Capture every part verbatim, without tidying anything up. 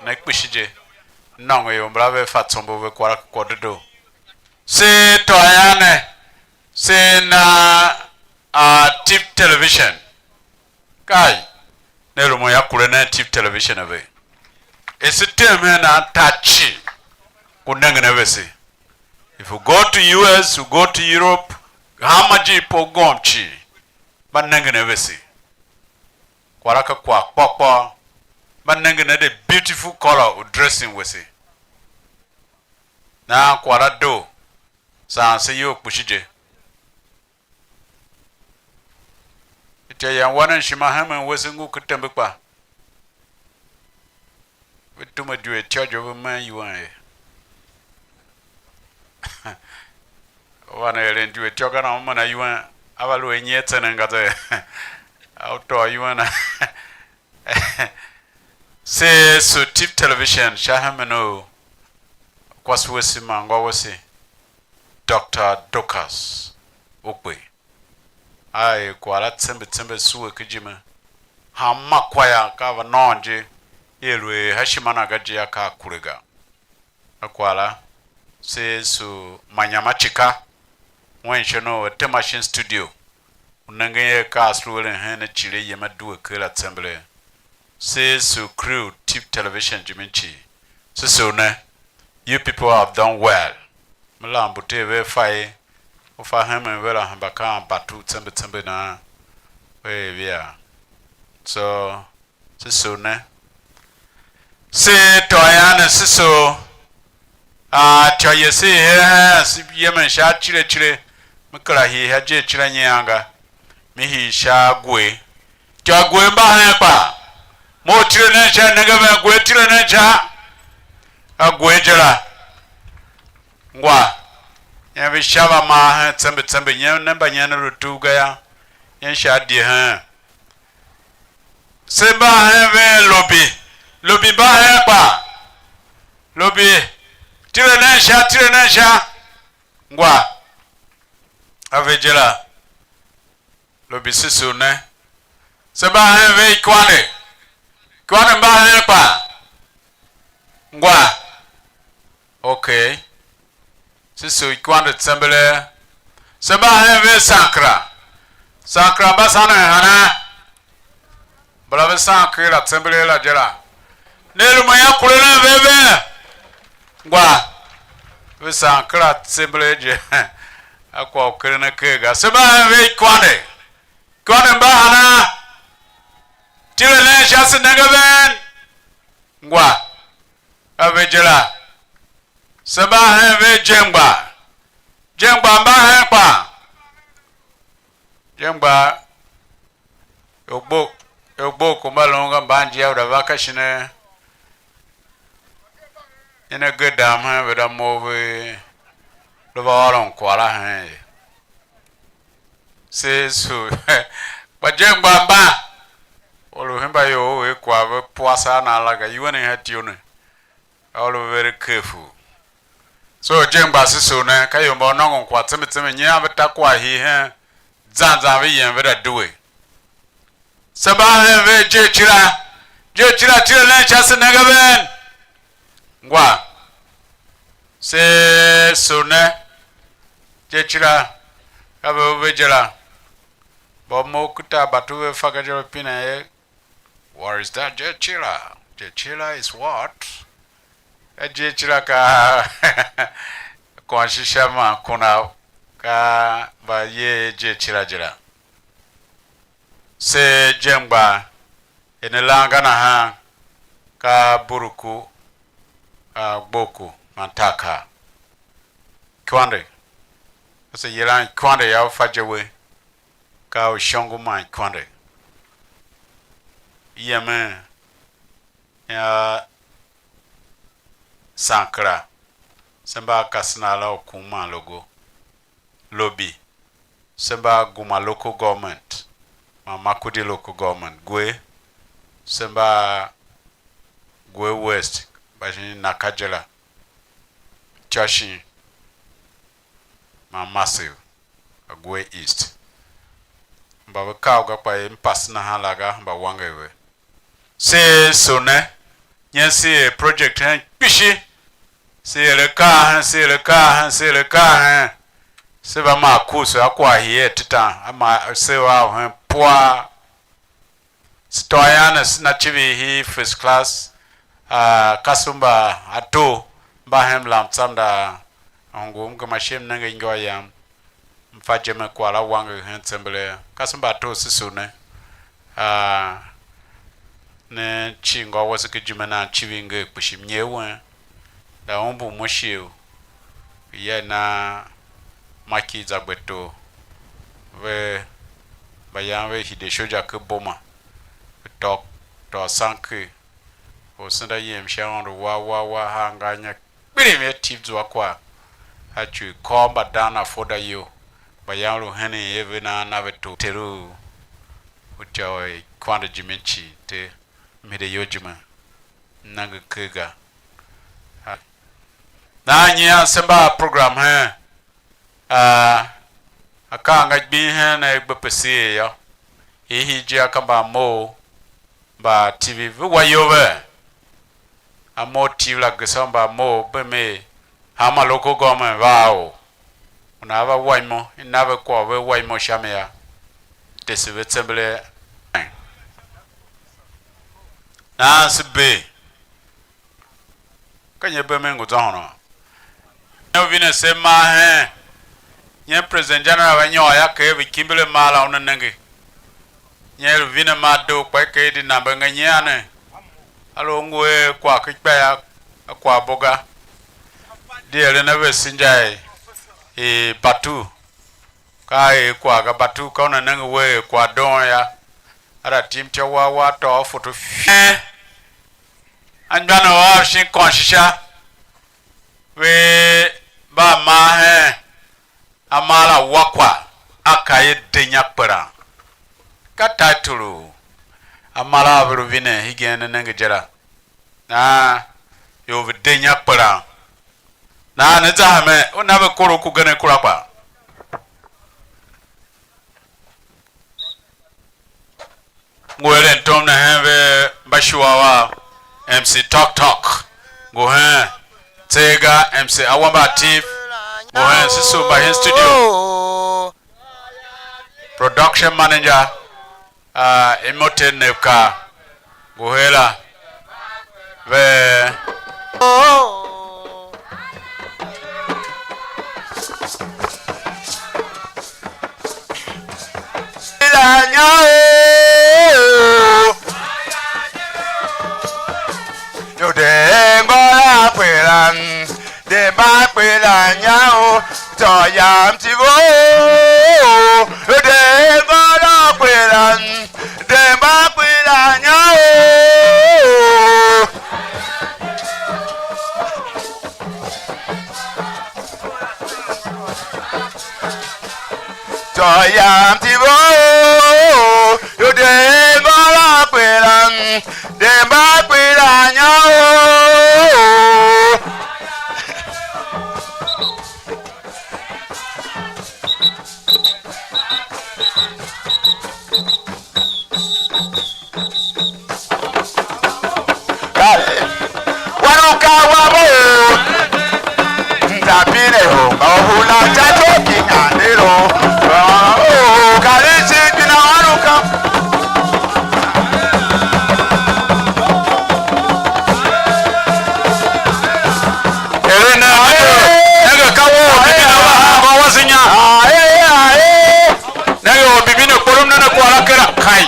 ne kpishi je, nôngo ior mbala ve fa tsombor ve kwagh la kwagh dedoo. Se tôô ian ne, se na a Tiv Television. Kai, ne rumun yô, kure nen Tiv Television a ve. E se tem hen nan tar cii, ku nengen a vese. If you go to U S, you go to Europe, hanma ijiir pe u gom cii, mba nengen a vese. Kwagh la ka kwagh kpôr kpôr, mba nengen a the beautiful color u dressing wese. Nahan kwagh la doo, saan se iyol kpishi je. Itya yam, wa nen ishima hemen wese ngu ken tembe kpa. Ve tume due ityô je ve meen iwen er. Wan eren due ityô ga na, u mena iwen, a va lu a nyiatsenen ga ze. A u tôô iwen na. Se su Tiv Television sha hemen u kwase wese man ngô wese, Doctor Dorcas Ukpe. A er kwagh la tsembe tsembe sue ken ijime. Hanma kwagh ya ka a va nôôn je, i lu er sha ishima na ga je, a ka a kure ga. A kwagh la, se su Manyama Chika, wen sha u a tema shin studio, u nengen er ka a sule eren hen a cile yem a due ker la tsembelee. Se su crew Tiv Television jimin cii. Se su ne. You people have done well. Me lam mbu ter ve fa ye, u fa hemen ve la hemba kaan batu tsembe tsembe nan ve er via. So, se su ne. Se tôô ian ne, se su a ityô yese i heen, se yemen sha acile cile, me kera hii sha je cila nyian ga, me hii sha agwer. Ityô agwer mba heen kpa? Mo u tile nen sha, nenge ven, agwer tile nen sha, agwer je la. Ngwa, nyen ve sha va maa hen tsembe tsembe, nyen ne mba nyen ne lu tugh ga yô, nyen sha a die heen. Se mba hen ven Lobi, Lobi mba heen kpa? Lobi, tile nen sha, tile nen sha. Ngwa, a ve je la. Lobi, se su ne. Se mba hen ve Ikwande, Ikwande mba heen kpa? Ngwa. Okay. Se su Ikwande tsembelee. Se mba hen ve Sankra, Sankra mba sanen hana? Mbala ve san ker la tsembelee la je la. Ne lu ma yô, kure nen ve ve. Ngwa, ve san kera tsembelee je. A kwagh u keren aker ga. Se mba hen ve Ikwande, Ikwande mba hana? Tile nen sha, se nenge ven. Ngwa, a ve je la. Se mba hen ve Jengba, Jengba mba hen kpa? Jengba, Ogbo-, Ogboko mba lun ga mban jia u da va ka shin a, i ne ge dam hen ve da mough ve lu va ôron kwagh la hen ye. Se su, kpa je mgba mban, or u hemba ior u er kwagh ve pua saa nan la ga, iwen i ha ityough ne, or u ve ere kefu. So je mgba se soo ne, ka ior mba u nôngon kwagh tseme tseme, nyian ve ta kwagh hii hen zan zan ve yem ve da due. Se mba hen ve je cira, je cira tile nen sha, se nenge ven. Ngwa, se soo ne, je cira, ka ve u ve je la. Mba u mough kita batu ve fa ga je, ve pinen er, "What is that, je cira? Je cira is what?" Ka je cira ka kon shisha man kuna, ka mba ye je cira je la. Se je mgba, er ne lan ga nahan, ka buruku, a gboku man takaa. Ikwande, se yilan Ikwande yô, u fa je we, ka u shongo man Ikwande. Yemen ya Sankara, se mba a Katsina la u kun man Logo. Lobi, se mba a Guma Local Government man Makurdi Local Government. Gwe, se mba a Gwe West, mba shin Nakaje la, Ityôshin man Massive, Agwe East. Mba ve kav ga kpa er m pase nahan la ga, mba wanger ve. Se so ne, nyen se er project hen kpishi, se er akaa hen, se er akaa hen, se er akaa hen, se va maa course a kwagh hii a tetan, a maa se va u hen pua. Se tôô ian ne, se na icivir hii first class, ah, kasev mba ator mba hen mlam tsam da ungwa m gema shighe m nenge injô yam, m fa je me kwagh la wanger hen tsembelee. Kasev mba ator se sugh ne, ah, ne cii ngô wase ken ijime nan civir nger kpishi mnyer wen. Da umbur mo shighe u ya i na Maki Zagbetor, ve mbayan ve hide shoja ken Boma, ve tôô, tôô sanker, u senda yem sha Aôndo wa wa wa, haa angar nya kpirim ya tiv zua kwagh, a cii kôr mba dan a foda iyol, mbayan lu henen er ve na na ve tor ter u, u ityô i kwande jimin cii, Ter, m hide iyol jimin, m nenge ker ga. Nahan nyian se mba a program hen, ah, akaa nga gbing hen a i gbe pe seer yô, i hii je a ka mba a mough, mba T V ve wa iyol ve, a mough T V la gesa mba a mough, bem er hanma local government va a or, u nana va wa imo, i na ve kwagh u ve wa imo sha mi yô, tese ve tsembelee. Nahan se bee. Ka nyi bem ngu zôhônon? Nyi u vine se mar hen? Nyi President General va nyôr yô, ker ve kimbir a mar la una nenge? Nyi lu vine mar doo kpa i ker i di nambe nga nyian ne? A lu u ngu er kwagh ken ikpa ya, a kwaghbo ga. Di eren a vese inja i, i batu. Ka a er kwagh ga, batu ka una nenge we er kwagh doon ya. A ra tim ityô war war tôô foto fien. Anmgbianev a ôr shin kônshisha, ve mba a mar hen amar la wa kwagh, a ka er Denya Kperan. Ka title u amar a ve lu vinen hegen ne nenge je la. Nahan ior ve Denya Kperan. Nahan ne za hemen, u na ve korough ku genen kura kpa. Ngu eren tom ne hen ve mbashuwa wa M C Talk Talk, ngu hen Tsega M C Awamba Atif, ngu hen Susu Mbahin Studio, production manager, ah, Emote Nebka, ngu her la, ve. Yo de ngora kweran, de ba kweran nyao, tôô yam ti vo. Yo de ngora kweran, de ba kweran nyao. Tôô yam ti vo, yo de ngôôr a kperan, de mba kperan nyô. Kare, wan u ka wam o, nza pine ho, ma u hula cha cho ki ngande lo. Oh, kare shi pina wan u ka. Ere ne ande, nenge ka wo, bibi na wa ha, wa wa zinya. Ae, ae. Nenge wo, bibi ne kporom ne ne kwagh la kera kai.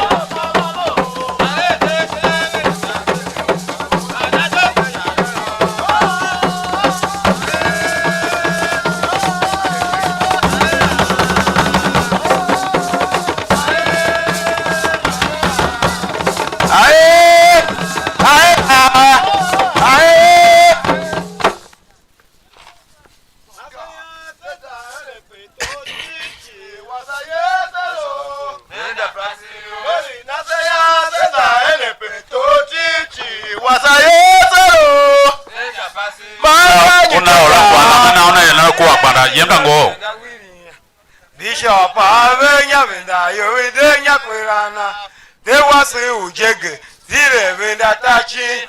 Ae, ae, ae, ae. Una ora kwagh na, una ora kwagh na, una ora kwagh na, yem da ngo. Bishop a ve nya venda yo vende nya kperana. De wase u jege, zile venda tachi.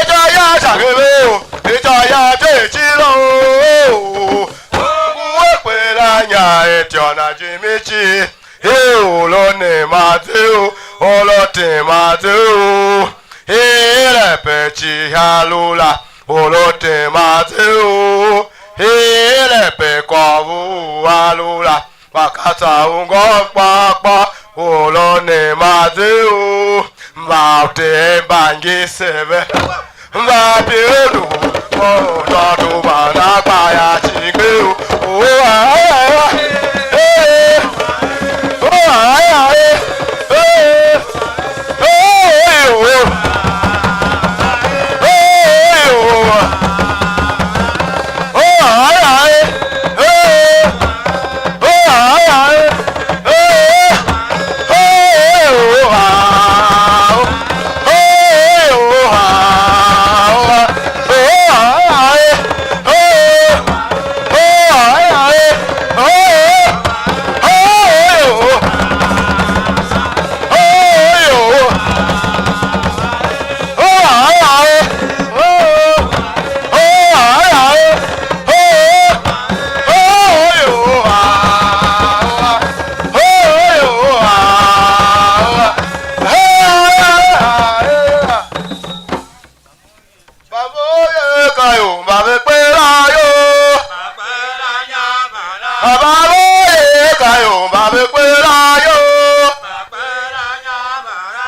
Ityô ya shaghe ve o, ityô ya je icilo o. Ngu we kpe la nya, ityô na jime cii. He u lo ne ma ze u, u lo tema ze u. He le pe ci ha lu la, u lo tema ze u. He le pe kôv u a lu la, kpa ka sa u ngôôr kpaa kpaa, u lo ne ma ze u. Mba uter mba ngise ve. Mba pie lu, oh, dɔ tu ba na gba ya chi gbe u. Oh, ah, ah, ah, eh. Oh, ah, ah, eh, eh. Oh, eh, oh. Oh, eh, oh. Oh, ah, ah, eh, eh.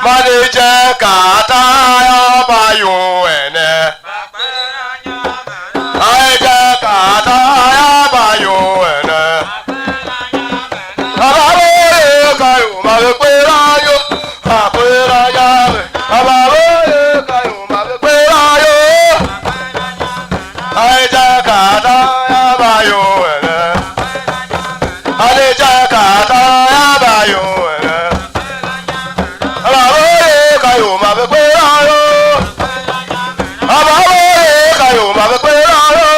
Manager ka ata ya ba yu ene. Manager ka ata ya ba yu ene. Aba bo ye ka yu ma ve kpera yo. Ba kpera ya ve. Aba bo ye ka yu ma ve kpera yo. Manager ka ata ya ba yu ene. Manager ka ata ya ba yu ene. Aba bo ye ka yu ma ve kpera yo. Aba bo ye ka yu ma ve kpera yo.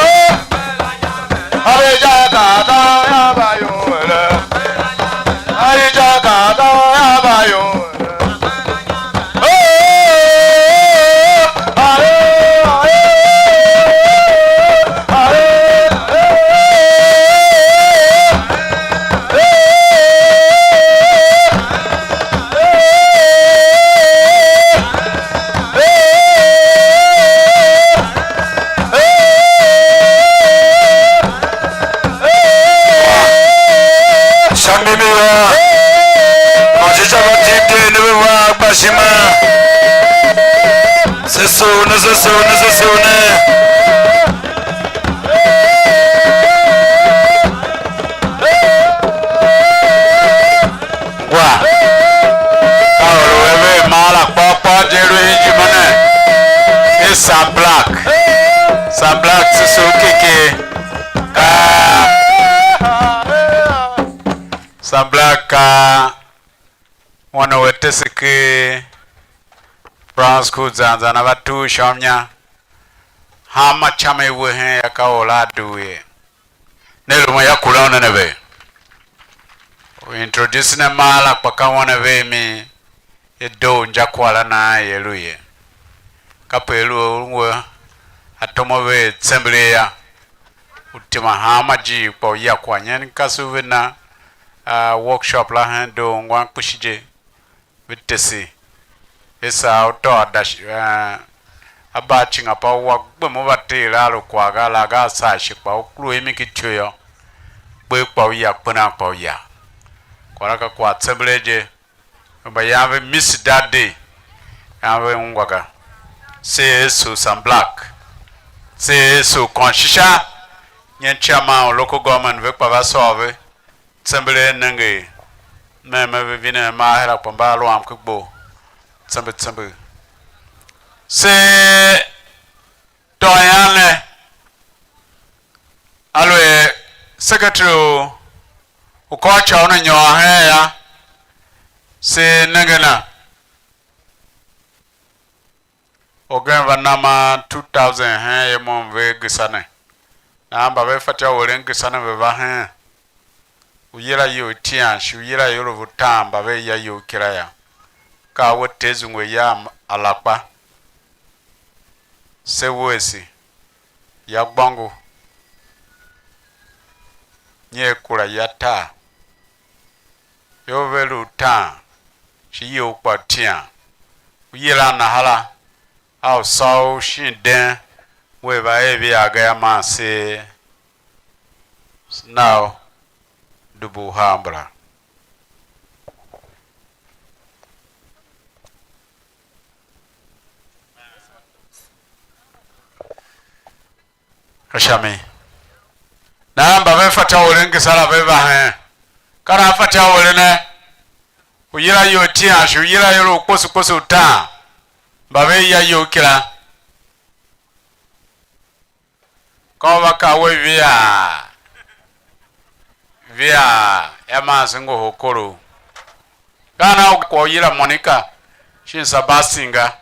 Manager ka ata ya ba yu ene. Manager ka ata ya ba yu ene. Sha mimi yô, man shisha va tim je ne ve va gba ishima. Se sugh ne, se sugh ne, se sugh ne. Ngwa. Ka or u a ver maa la kpôr kpôr je lu ijime ne. I Sam Black. Sam Black, se sugh kiki. Ka Sam Black ka wan u a tese ken Brown School zan zan, a va tugh shômnya. Hanma ican i we hen ya ka or a dugh ye. Ne lu mo ya kuran ne ve. U introduce ne maa la, kpa ka wan a ve mi. I doo u injakwagh la nahan i lu ye. Kape i lu ungwa, a tom a ve tsembelee yô, u tema hanma ijiir kpa u ya kwagh. Nyen kasev ve na, a, workshop la hen doo ungwan kpishi je, ve tese, ve saa u tôô dashi, a, a ba a cinga pa u wa gbem u va tee la a lu kwagh ga la, ga a saa shi kpa u kuru a mi ki ityou yô, kper kpa u ya, kpenan kpa u ya. Kwagh la ka kwagh tsembelee je. Mbayan ve miss that day, yan ve ungwa ga. Se Yesu Sam Black. Se Yesu kônshisha, nyen chairman u local government ve kpa va sôr ve, tsembelee nenge, me me ve vinen maa her a kpa mba a lu am ken gbo, tsembe tsembe. Se tôô ian ne, aluer secretary u, u kôr ca u ne nyôr hen ya, se nenge na. Orgen va na ma two thousand hen er mo m ver gesa ne. Nahan mba ve fatyô u eren gesa ne ve va hen. U yila iyol itian shi u yila ior utaan mba ve ya iyol kila yô. Ka a we te zungwe yam a lakpa. Se wuese, ya gbôngo, nyer kura ya tar. Ior ve lu utaan, shi ior kpa itian. U yilan nahan la, a u sôr u shin den, wea va er vea ga yô, man se na u dubu uhar mbala. Ka sha mi. Nahan mba ve fatyô u eren gesa la ve va hen. Ka nan fatyô u eren ne, u yila iyol itian shi u yila iyol u kposo kposo utaan, mba ve ya iyol kila. Ka u va kaa we via, via, ya man se ngohol korough. Ka nan u kwagh u yila Monica shin Sebastian ga.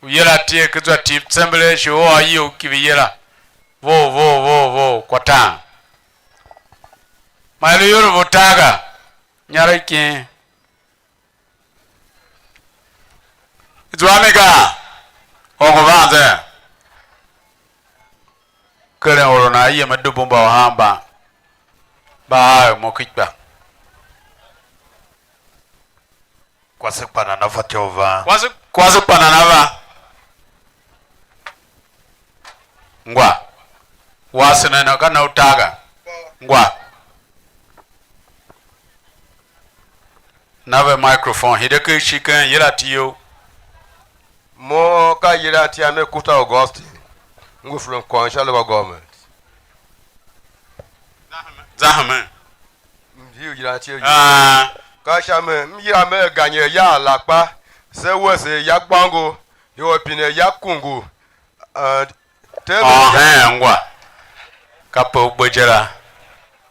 U yila tie ke zwa tip tsembelee shi u ôr iyol ki ve yila vough vough vough vough kwa taan. Man i lu ior ve utar ga, inyaregh kin. I zua mi ga, ongo van zee. Keren or u nan yem a dubu mba u han mban, mba a er mo ki ikpa. Kwase kpa nana fatyô u van. Kwase, kwase kpa nana va. Ngwa. Wase na na ka na utar ga. Ngwa. Na ve microphone, hide ken shi ken yila ti you. Mo ka yilan tiam er Kuta Augustine, ngu from Kwan sha local government. Zahame. Mbi u yilan tiam. Ah. Ka sha mi, m yila mer Ganye ya Alakpa, se wese ya Gbôngo, ior pine ya Kungu, eh, te ve ya. Ôhen, ngwa. Kape u gbe je la.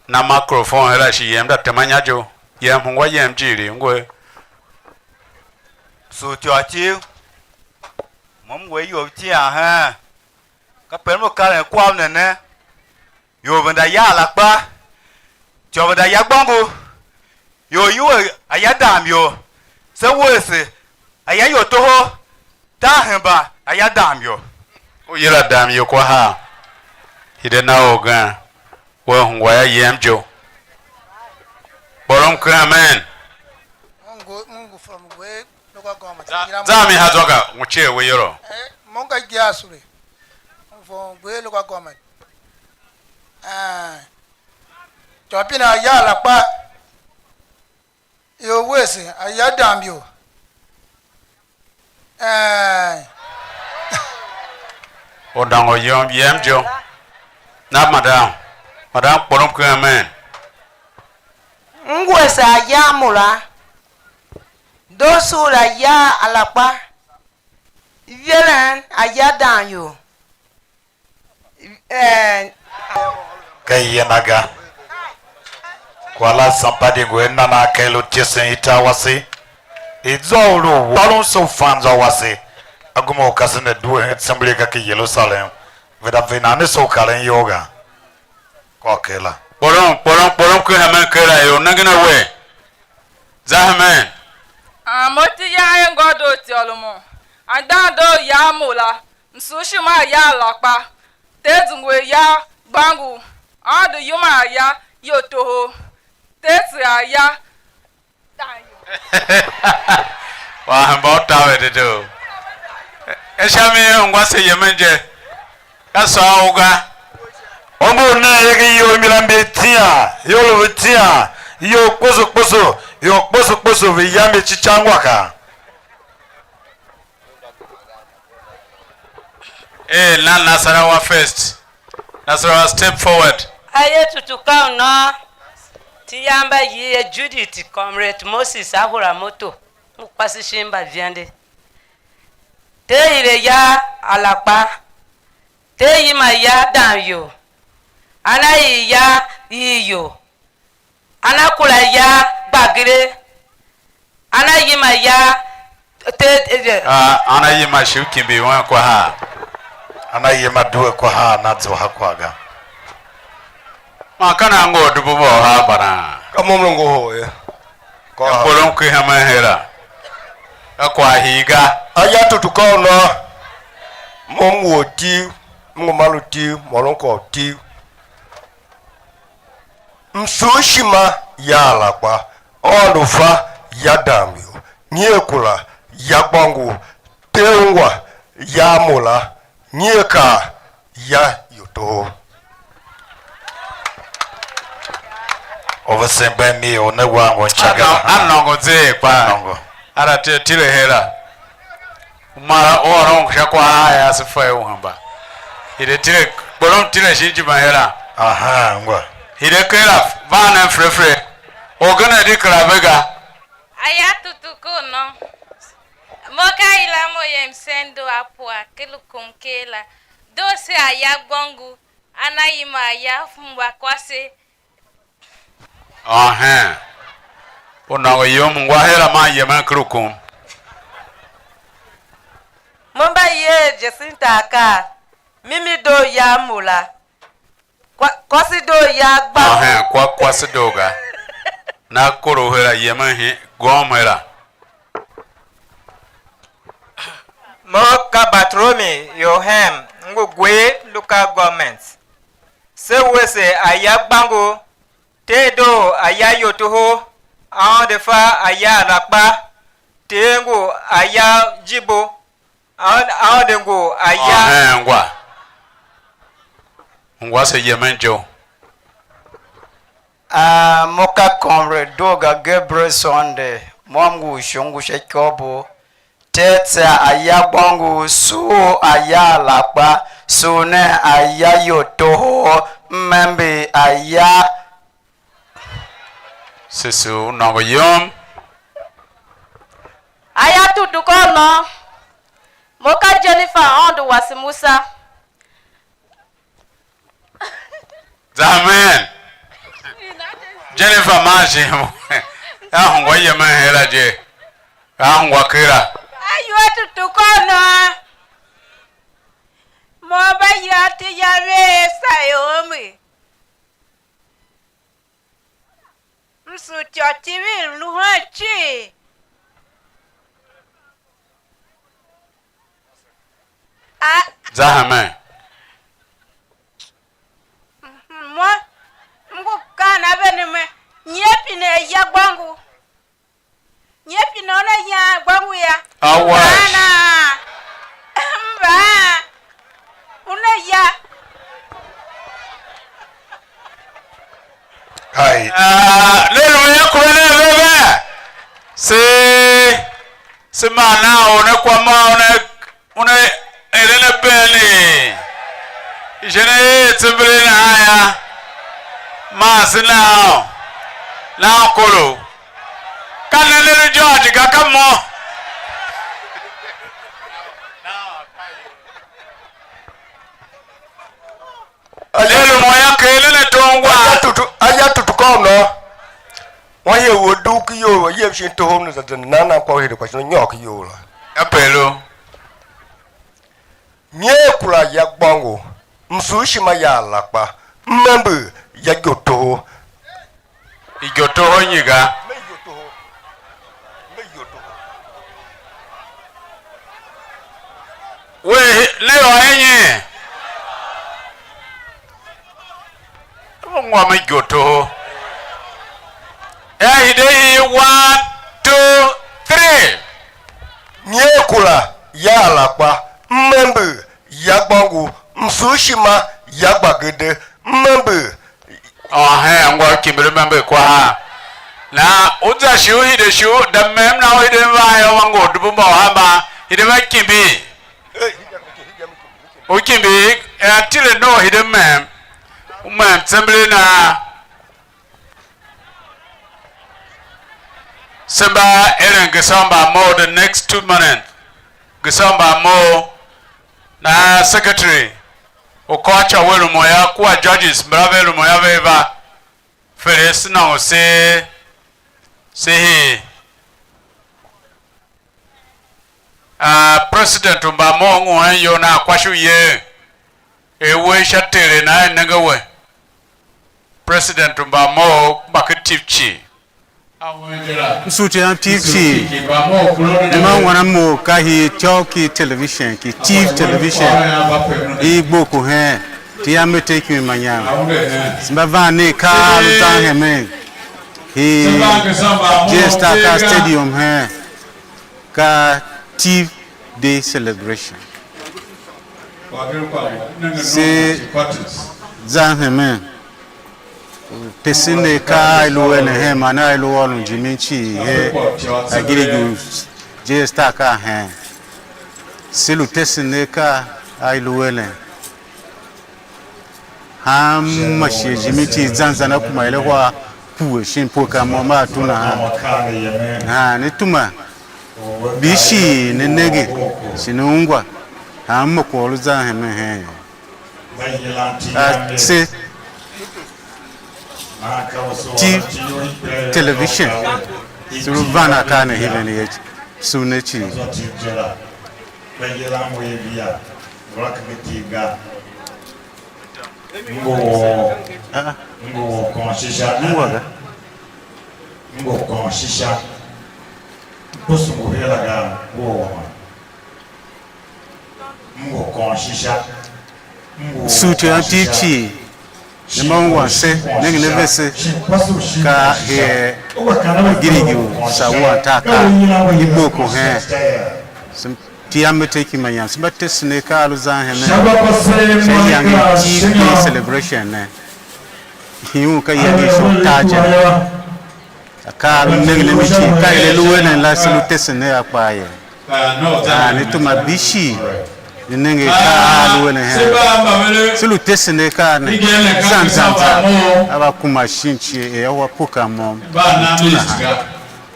Na microphone her a shi yem da tema inya je u. Yem, ungwa yem ijiir, ngwe. Sugh ityô Tiv, mo m we ior itian hen, kape m lu karen kwagh ne ne, ior venda ya Alakpa, ityô venda ya Gbôngo, ior iwer aya dam ior, se wuese aya ior toho, tar hemba aya dam ior. U yila dam ior kwa haa, hide na orgen. We ungwa ya yem je u. Kporom ken amen. Mo ngu, mo ngu from Gwe local government. Za, za mi ha zwa ga, ngu cie we yoro. Eh, mo nga Igiasure. Mo from Gwe local government. Eh, Chopina ya Alakpa. Ior wese, aya dam ior. Eh. U nôngo yom yem je u. Na madam. Madam kporom ken amen. M wese aya a mura. Doosuur aya a Alakpa. Iveren aya dam ior. Eh. Ka iyan a ga. Kwagh la sampa di ngu a nan a ken lu ityesen i tar wase. I zwa u lu u tôron se u fan zwa wase. A goma u kasen a due hen tsembele ga ki Yerusalem. Ve da ve nan ne se u karen iyol ga. Kôr ker la. Kporom, kporom, kporom ken hemen ker la, ior nengen a we. Za hemen. Ah, mo ti yan ye ngô doo tyôlom u. Andan doo ya mo la. Msughshima a ya Alakpa, Ter zungwe ya Gbôngo, Aôndo yum a ya Yotoho, Ter tse a ya. Wa hemba u taver dedoo. E sha mi ungwa se yemen je, ka sôô u ga. Umbur nen iyange iyol mbi la mbi tian, iyol ve tian, iyol kposo kposo, iyol kposo kposo ve ya mbi cican ngwa kan. Eh, na Nasarawa first. Nasarawa, step forward. Aye tutu ka u nô, ti yam mba yi ye Judith, Comrade Moses Ahura Moto, u kwase shin mba vende. Te ire ya Alakpa, te yima ya dam yo, ana i ya i yo. Ana kura ya gbagire, ana yima ya te, te, te. Ah, ana yima shi u kimbi wen kwa haa. Ana yima due kwa haa, na zua ha kwagh ga. Man ka nan ngor dubu mba u haa mbana? Ka mo m lu ngohol ye. Ka kwagh. Kporom ki hemen hera. Ka kwagh hii ga. Aya tutu ka u nô. Mo m ngu ortiv, m ngu mar u tiv, môron kwagh u tiv. Msughshima ya Alakpa, Aôndo fa ya dam yo, nyiekura ya Gbôngo, Ter ungwa ya mo la, nyiekar ya Yotoho. Ovesen bem mi u ne wa ngo ncha ga. A nôngo zeer kpa. Nôngo. Ara te tile hera. Mara u ôron sha kwagh a ase fa u hemba. Hide tile, kporom tile shin ijime her a. Aha, ngwa. Hide kera, van nen fere fere. Orgen a di kera ve ga. Aya tutu ko no. Mo ka ila mo yem sendo apua ke lu kom ke la. Doo se aya gbôngo, ana yima aya fungwa kwase. Ehen. U nôngo yum ngwa her a man yemen ker u kum. Mo mba yer Jacinta akaa, mimi doo ya mo la. Kwa, kwase doo ya gba. Ehen, kwa kwase doo ga. Na kor u her a yemen hi, gom her a. Mo ka Bartholomew Yohem, m ngu Gwer Local Government. Se wuese aya gbôngo, Ter doo aya Yotoho, Aôndo fa aya Arakpa, Ter ngu aya Jibo, Aôndo, Aôndo ngu aya. Ehen, ngwa. Ngwa se yemen je u. Ah, mo ka Comrade Doga Gabriel Sunday, Mo m ngu u shongo sha ikôbo. Tetse aya gbôngo, sugh aya alakpa, sugh nen aya iyol toho, mmembe aya. Sisi u nôngo yum. Aya tutu kônô. Mo ka Jennifer, Aôndo wase Musa. Amen. Jennifer, maa shi a ungwa yemen her la je. A ungwa kera. Ayua tutu kônô. Mo mba ya te ya ve sa yom. M sugh ityô civir lu hen cii. A, Za hemen. Mhm, mo, m ngu kaan a ve ne me, nyi a pine aya gbôngo? Nyi a pine una yan gbôngo ya? Awa. Ana. Mba. Una ya. Hai. Ah, ne lu ya kure ne ve ve. Se, se ma na o ne kwa ma o ne. Una eren a been ne, ishigh ne er tsember nahan yô, maa se na un, na un koro. Ka ne ne lu George ga, ka mo. Aya, ne lu mo yô, ker nen ato ungwa. Aya tutu, aya tutu kôr nô. Wan hia u a dugh ku iyol, a yem shin toho u ne za zende nan nan kwagh u hide kwashe u nyôr ku iyol la. Apelo. Nyer kura ya gbôngo, msugh ishima ya alakpa, m ember ya igo toho. Igo toho nyi ga? Me igo toho. Me igo toho. We ne ôr enyi? Mo ngwa me igo toho. Ya hide hii, one, two, three. Nyer kura ya alakpa, m ember ya gbôngo, msugh ishima ya gbagede, m ember. Ôhen, ngwa u kimbir u member kwaha. Na u za shi u hide shi u da mem, na u hide mvan yô, wa ngor dubu mba u hamba, hide va kimbi. U kimbi, eh, tile no hide mem. U mem tsember na. Se mba eren Gesau mba mough the next two minutes. Gesau mba mough. Na secretary u kôr ica u a lumun yô, kua judges mbala ve lumun yô, ve va. Fele se nôngo se, se hii. Ah, president u mba mough ngu hen iyol na, kwashe u yen, er uwegh sha tele na, er nenge we. President u mba mough mba ken Tiv cii. M sugh ityô yam Tiv cii. Namba ungwan a mough ka hii ityô ki television, ki Tiv television, i Gboko hen, Tiv yam me te kimi manyam. Se mba van ne akaa a lu zan hemen, hii J Star ka stadium hen, ka Tiv Day celebration. Se zan hemen. Tesen akaa a i lu eren hen man a i lu ôron jimin cii her, a gire igur J Star ka hen. Se lu tesen akaa a i lu eren. Hanma shighe jimin cii zan zan a kuma er ahwa pue shin pue ka mo ma a tu nahan. Nahan ne tuma. Bishii ne nenge, shi ne ungwa, hanma kwagh u lu zan hemen hen yô. A tse Tiv television, se lu van akaa ne heven ye, sugh ne cii. M ngu or, Ah, m ngu or kôôn shisha. Ungwa ga. M ngu kôôn shisha. M kposo ngu her la ga, ngu or wama. M ngu kôôn shisha. M ngu or Suti kôôn anti shisha. Cii, ne ma ungwan se, nengen a vese, ka her girigi u sa wuan tar kaa, i Gboko hen. Tiv yam me te ki manyan, se mba tesen akaa a lu zan hemen sha iyange i Tiv Day celebration ne. Hiun ka iyange i shon tar je. Akaa a lu nengen a mi cii, ka er a lu eren la, se lu tesen a kpaa ye. Nahan i tuma bishii, i nenge akaa a lu eren hen. Se lu tesen akaa ne, zan zan zan, a va kuma shin cii, er a wa puka môm, i tuna ha.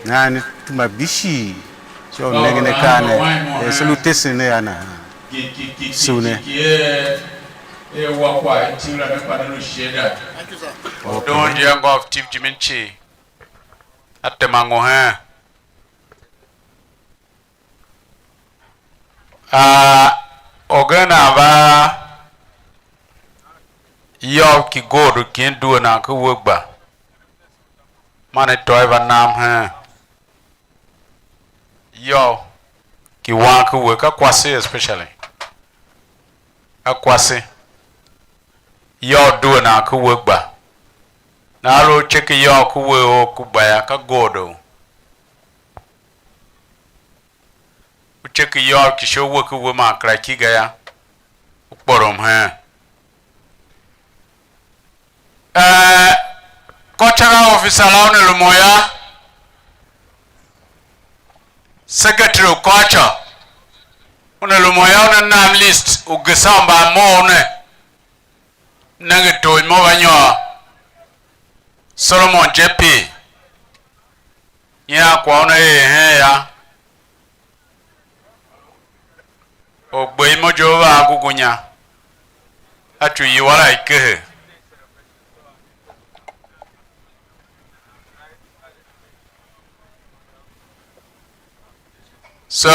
Nahan i tuma bishii, sha u nengen akaa ne, er se lu tesen a nahan. Sune. Don je ngôv tiv jimin cii. A tema ngu hen. A, orgen nan va yôv ki gold ki due nan ki we gba, man i tôô i va nam hen yôv ki wan ki we, ka kwase especially. A kwase. Yôv due nan ku we gba. Nahan lu u che ki yôv ku we or ku gba yô, ka gold u. U che ki yôv ki sha u we ku we man kera ki ga yô, u kporom hen. Eh, cultural officer la una lu mo yô, secretary u culture una lu mo yô, una nam list u gesa u mban mough ne. Nenge tor imo va nyôr, Solomon J P, nyian kwagh una er hen yô. Orgbeimo je u va a gugunya, a tsu iwua la ikehe. So,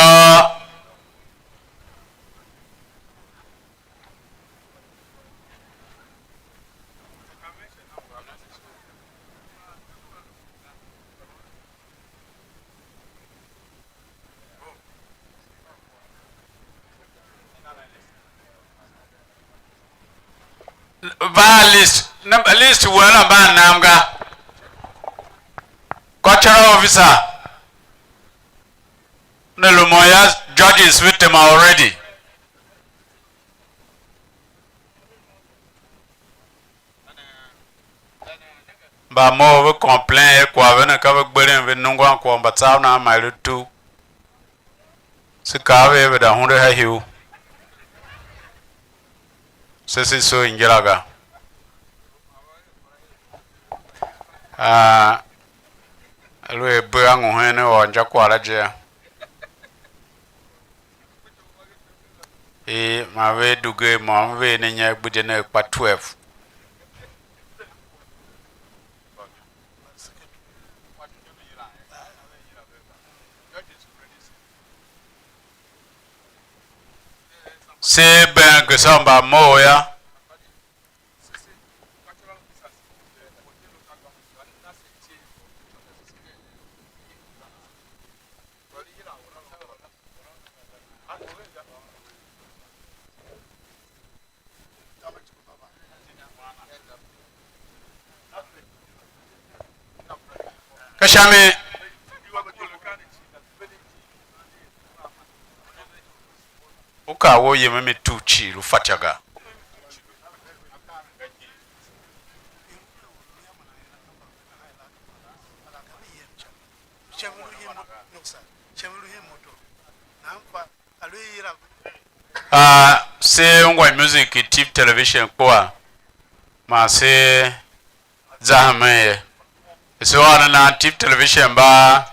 va list, nam-, list wea la mba a nam ga. Cultural officer, ne lu mo ya, judges ve tema already. Mba mough ve complain er kwagh ve ne ka ve gberen ve nungwan kwagh, mba tsav nan ma i lu tugh. Se kaa ve er ve da hunde ha ihur. Se se soo injila ga. Ah, aluer bea ngu hen ne ôr injakwagh la je. E, man ve dugh er môm, m ver ne inya i gbidye ne kpa twelve. Se been gesa mba mough yô. Ka sha mi u kar wou yem a mi tugh cii lu fatyô ga. Ah, se ungwa music i Tiv Television kpua, man se za hemen ye. Se ôr ne nan Tiv Television mba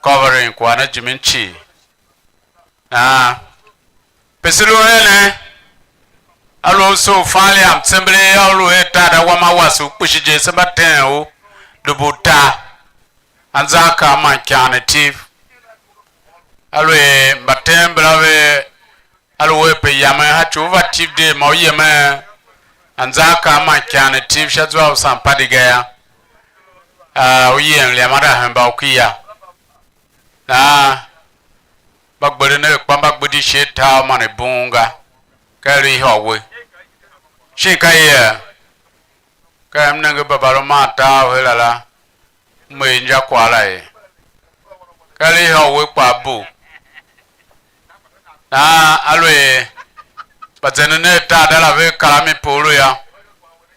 covering kwagh ne jimin cii. Nahan pe se lu hen ne, a lu u soo fan liam tsembelee yô, u lu her tar da wam a wase u kpishi je, se mba teen u dubu utar. Anzaakaa man ikyanetiv. Aluer mbateen mbala ve, aluer pe yamen, ha ci u va Tiv Day ma u yemen anzaakaa man ikyanetiv sha zwa u Sampadi ga yô, ah, u yem liam anda hemba u ki ya. Nahan mba gberen er kpa mba gbidi ishe tar man i bughun ga, ka er i hô we. Shin ka ye? Ka er m nenge Babalu man tar u her a la, m er injakwagh la ye. Ka er i hô we kpaa bugh. Nahan aluer mba zenden a tar da la ve kar a mi pue lu yô,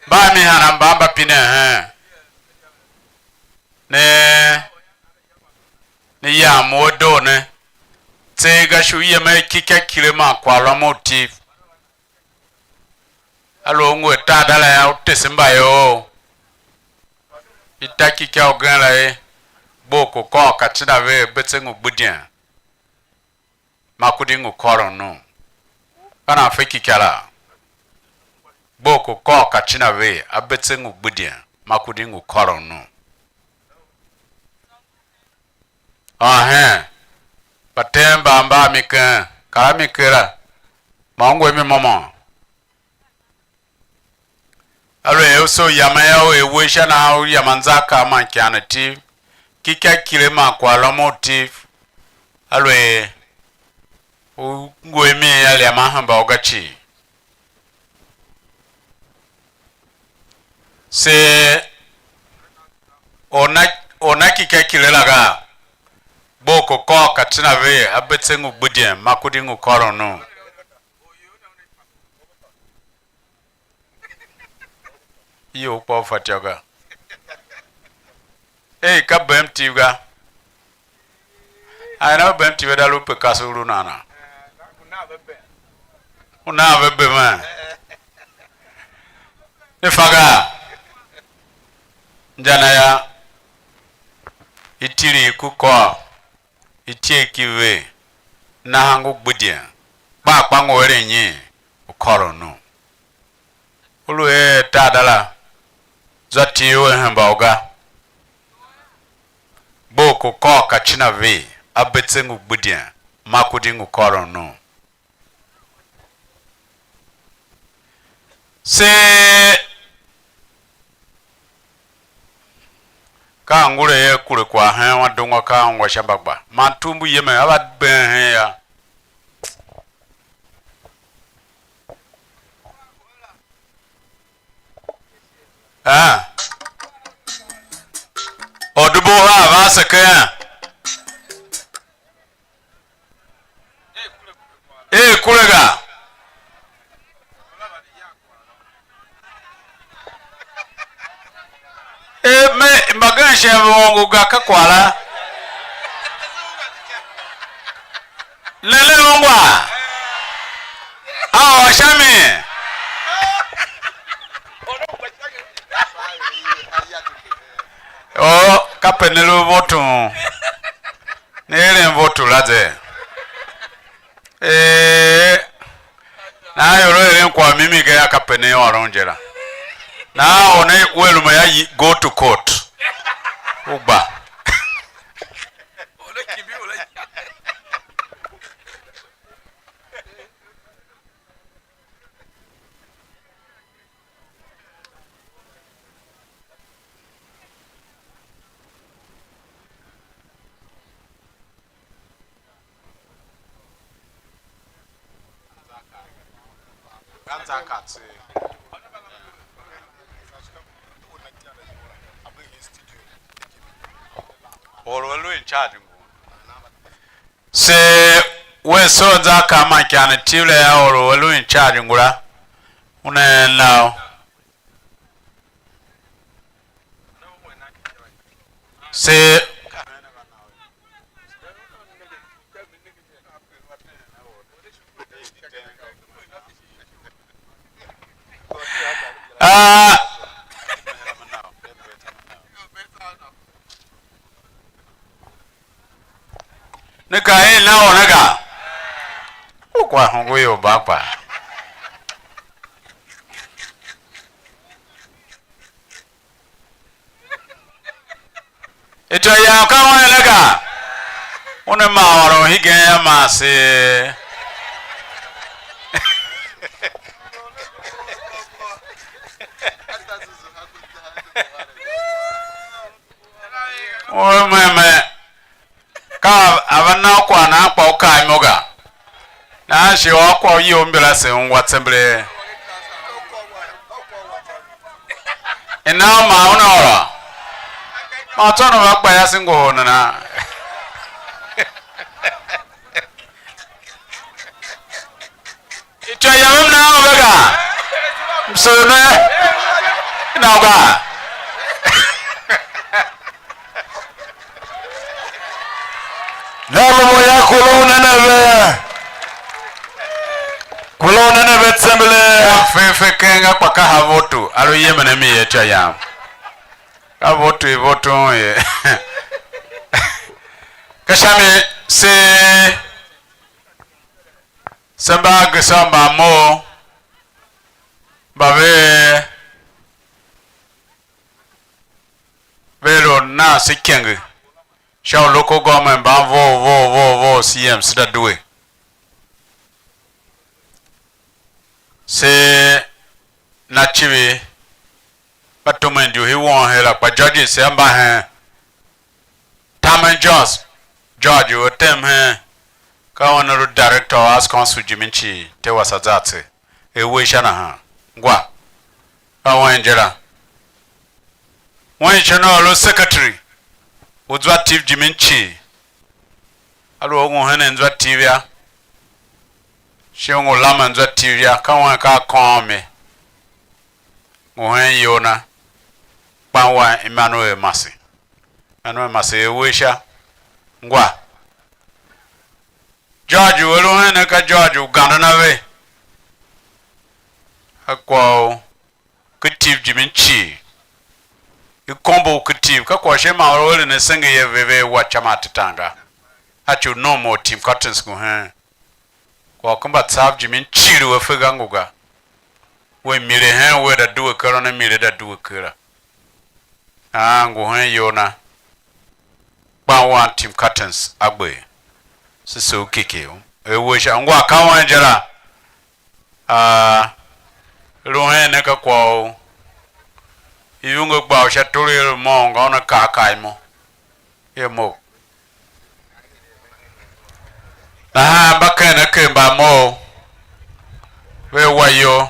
mba a mi hana mban mba pinen heen? Ne yam u a doo ne, tseegh ga shi u yem a ikikya kile man kwaghôron u Tiv. A lu u ngu a tar dala yô, u tese mbayev, i ta ikikya ugen la er, Gboko kôr Katsina vee, Abetse ngu gbidyen, Makurdi ngu kôron nu. Ka nan fe ikikya la? Gboko kôr Katsina vee, Abetse ngu gbidyen, Makurdi ngu kôron nu. Ahen, mbatem mba mba mi ken, kar a mi kera, ma ungwa mi môm. Aluer u se u yamen yô, u er uwe sha nahan u yam anzaakaa man ikaan a Tiv, ikikya kile man kwaghôron u Tiv, aluer u ngu a mi a liam a hemba u ga cii. Se or na, or na ikikya kile la gaa? Gboko kôr Katsina vee, Abetse ngu gbidyen, Makurdi ngu kôron nu. Ior kpa u fatyô ga. Ei, ka bem Tiv ga. Ai, na bem Tiv a da lu pe kase u lu nana? U nan ve bem, eh? Ne fa ga? Inja na yô, i tili i ku kôr, i tye ki vee, nahan ngu gbidyen, kpa kpa ngu eren nyi? U kôron nu. U lu er tar dala, zwa Tiv u a hemba u ga. Gboko kôr Katsina vee, Abetse ngu gbidyen, Makurdi ngu kôron nu. Se ka angure ye kure kwagh hen wan dungwa ka ungwa sha mbagba. Man tumbu yemen a va been hen ya. Ah. Odubo ha va se ken. Ee, kure ga. Ee, me mbagenev shin ve ongo ga, ka kwagh la. Ne le ungwa? A ôr sha mi? O, kape ne lu voton. Ne eren voto la ze. Ee, nahan ior a eren kwagh mimi ga yô, kape ne ôron je la. Nahan or ne we lu ma yô, yi, go to court. U gba. Or u a lu in charge ngun. Se we soo zan ka man ican i Tiv la yô, or u a lu in charge ngula, una eren nau. Se Ah. Ne ka er na or ne ga? U kwa hungwe ior mban kpaa. Ityô yam ka wan ne ga? Una ma ôron hegen a ma se. Ua meme, ka a va na u kwagh nan kpa u kaa imo ga. Nahan shi ôr kwagh u yem u mbila se ungwa tsembelee. I na u ma una ôrô? Ma tsô u va gba yase ngohol nana? Ityô yam m na u ve ga? Msugh ne, i na u ga? Nalum u ya kula u nene ve. Kula u nene ve tsembele. Ka fe fe keng a kpa ka ha votu, a lu yemen a mi ye ityô yam. Ka votu i votu un ye. Ka sha mi se, se mba a gesa mba mough, mba ve, ve lu nan se ikenge sha u local government mban vough vough vough vough, C M se da due. Se na icivir mba tomen idyuhi won her la, kpa judges se mba hen. Tamen George, George u a tem hen, ka un u lu director of Arts Council jimin cii, te wasa za tse, er uwe sha nahan, ngwa, ka wen je la. Wen sha na u lu secretary u zwa Tiv jimin cii, a lu u ngu hen zwa Tiv yô, shi u ngu lamen zwa Tiv yô, ka wen ka a kôôm mi, ngu hen iyol na, kpa wan Emmanuel Mase. Emmanuel Mase er uwe sha, ngwa. George u a lu hen ne ka George u ganden a ve. A kwagh u Tiv jimin cii. I kombo u Tiv, ka kwagh u shin man or u eren asenge ye ve ve wa ica ma tetan ga. A ci u nom u Tim Curtains ngu hen. Kwagh u kumba tsav jimin cii u a fe ga ngu ga. We mile hen we da due kera ne mile da due kera. Nahan ngu hen iyol na, kpa wan Tim Curtains a gbe, se se u kiki u er we sha ngwa ka wen je la. A lu hen ne ka kwagh u ivunge gba u sha tule i lu moughon nga una kar kar imo. Ye mough. Nahan mba ken aker mba mough ve wa iyol.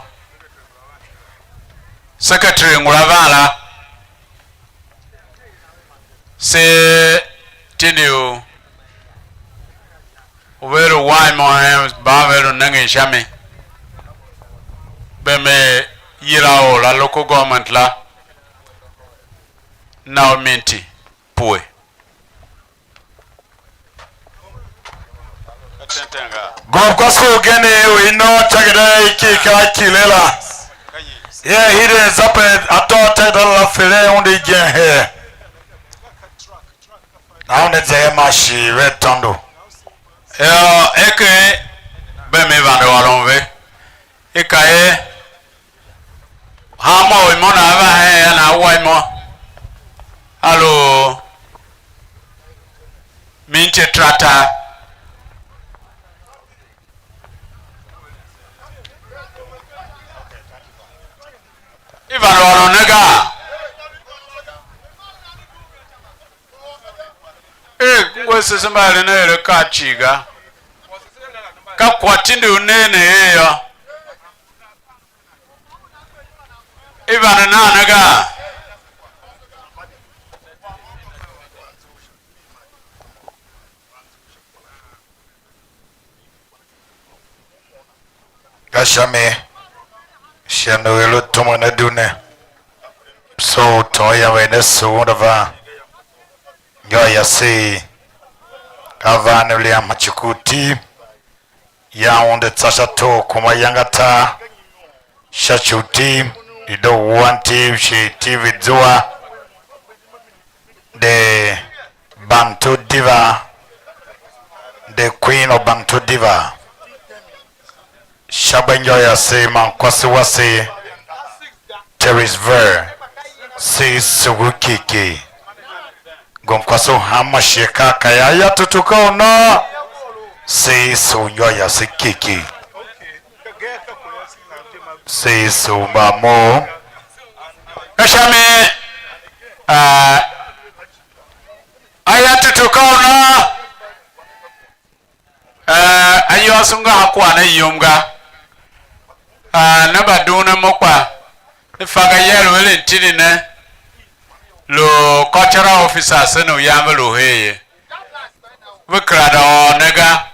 Secretary ngula van la, se tindi u u ve lu wan imo hen mban ve lu nengen sha mi, ve me yila or la local government la, na u minti pue. Gov kwase ugen u i nôô tageda i ki ka kile la. Ye hide zape atô tageda la fere un de igen her. Na un de zee ma shi ve tondo. Yô, eke bem i vande ôron ve. I ka er hanma u imo na a va hen yô, na a wa imo, a lu minti ataratar. I vande ôron ne gaa? Er ngu a sese mba eren aer akaa cii ga. Ka kwagh tindi u ne ne er yô, i vande nan ne gaa? Ka sha mi, sha mi u i lu tumen a doo ne, so u tom yam er ne sughun a van, yô, yase i, ka van ne liam ma ci ku uti, yan un de tsa sha tor kuma ayange atar, sha ci u Tiv, i de wuan Tiv, shi Tiv i zua, the Bantu Diva, the Queen of Bantu Diva. Sha gba injô yase man kwase wase, Terence Ver, se sugh kiki. Gomkwase u hanma shighe ka a kar yô, ya tutu ka u nô, se sugh injô yase kiki. Se sugh mba mo. Ka sha mi, ah, a ya tutu ka u nô, eh, ayôôso nga a kwagh ne yum ga. Ah, ne mba dughun a mo kpa, ne fa ga, ya lu eren tindi ne, lu cultural officers ne u yan ve lu her ye. Ve kera da ôr ne ga.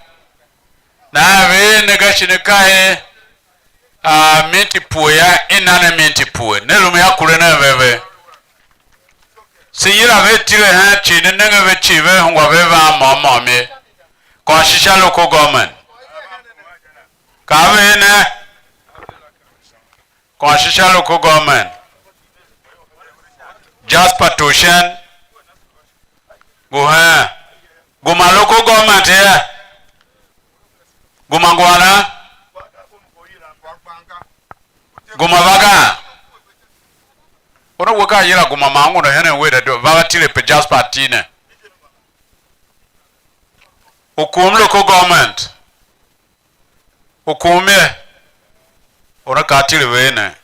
Nahan ve er ne ga, shi ne ka er, a, minti pue yô, i na ne minti pue. Ne lu me akure ne ve ve. Se yila ve tile hen cii, ne nenge ve cii, ve ungwa ve van môm môm ye. Kôr shi sha local government. Ka ve ne? Kôr shi sha local government. Jasper Toshen. Ngu hen? Guma local government ye? Guma ngu ana? Guma va ga? Una we ka yila guma ma unguna henen we da do, va va tile pe Jasper ti ne. U kum local government. U kum ye. Una ka tile ve ne.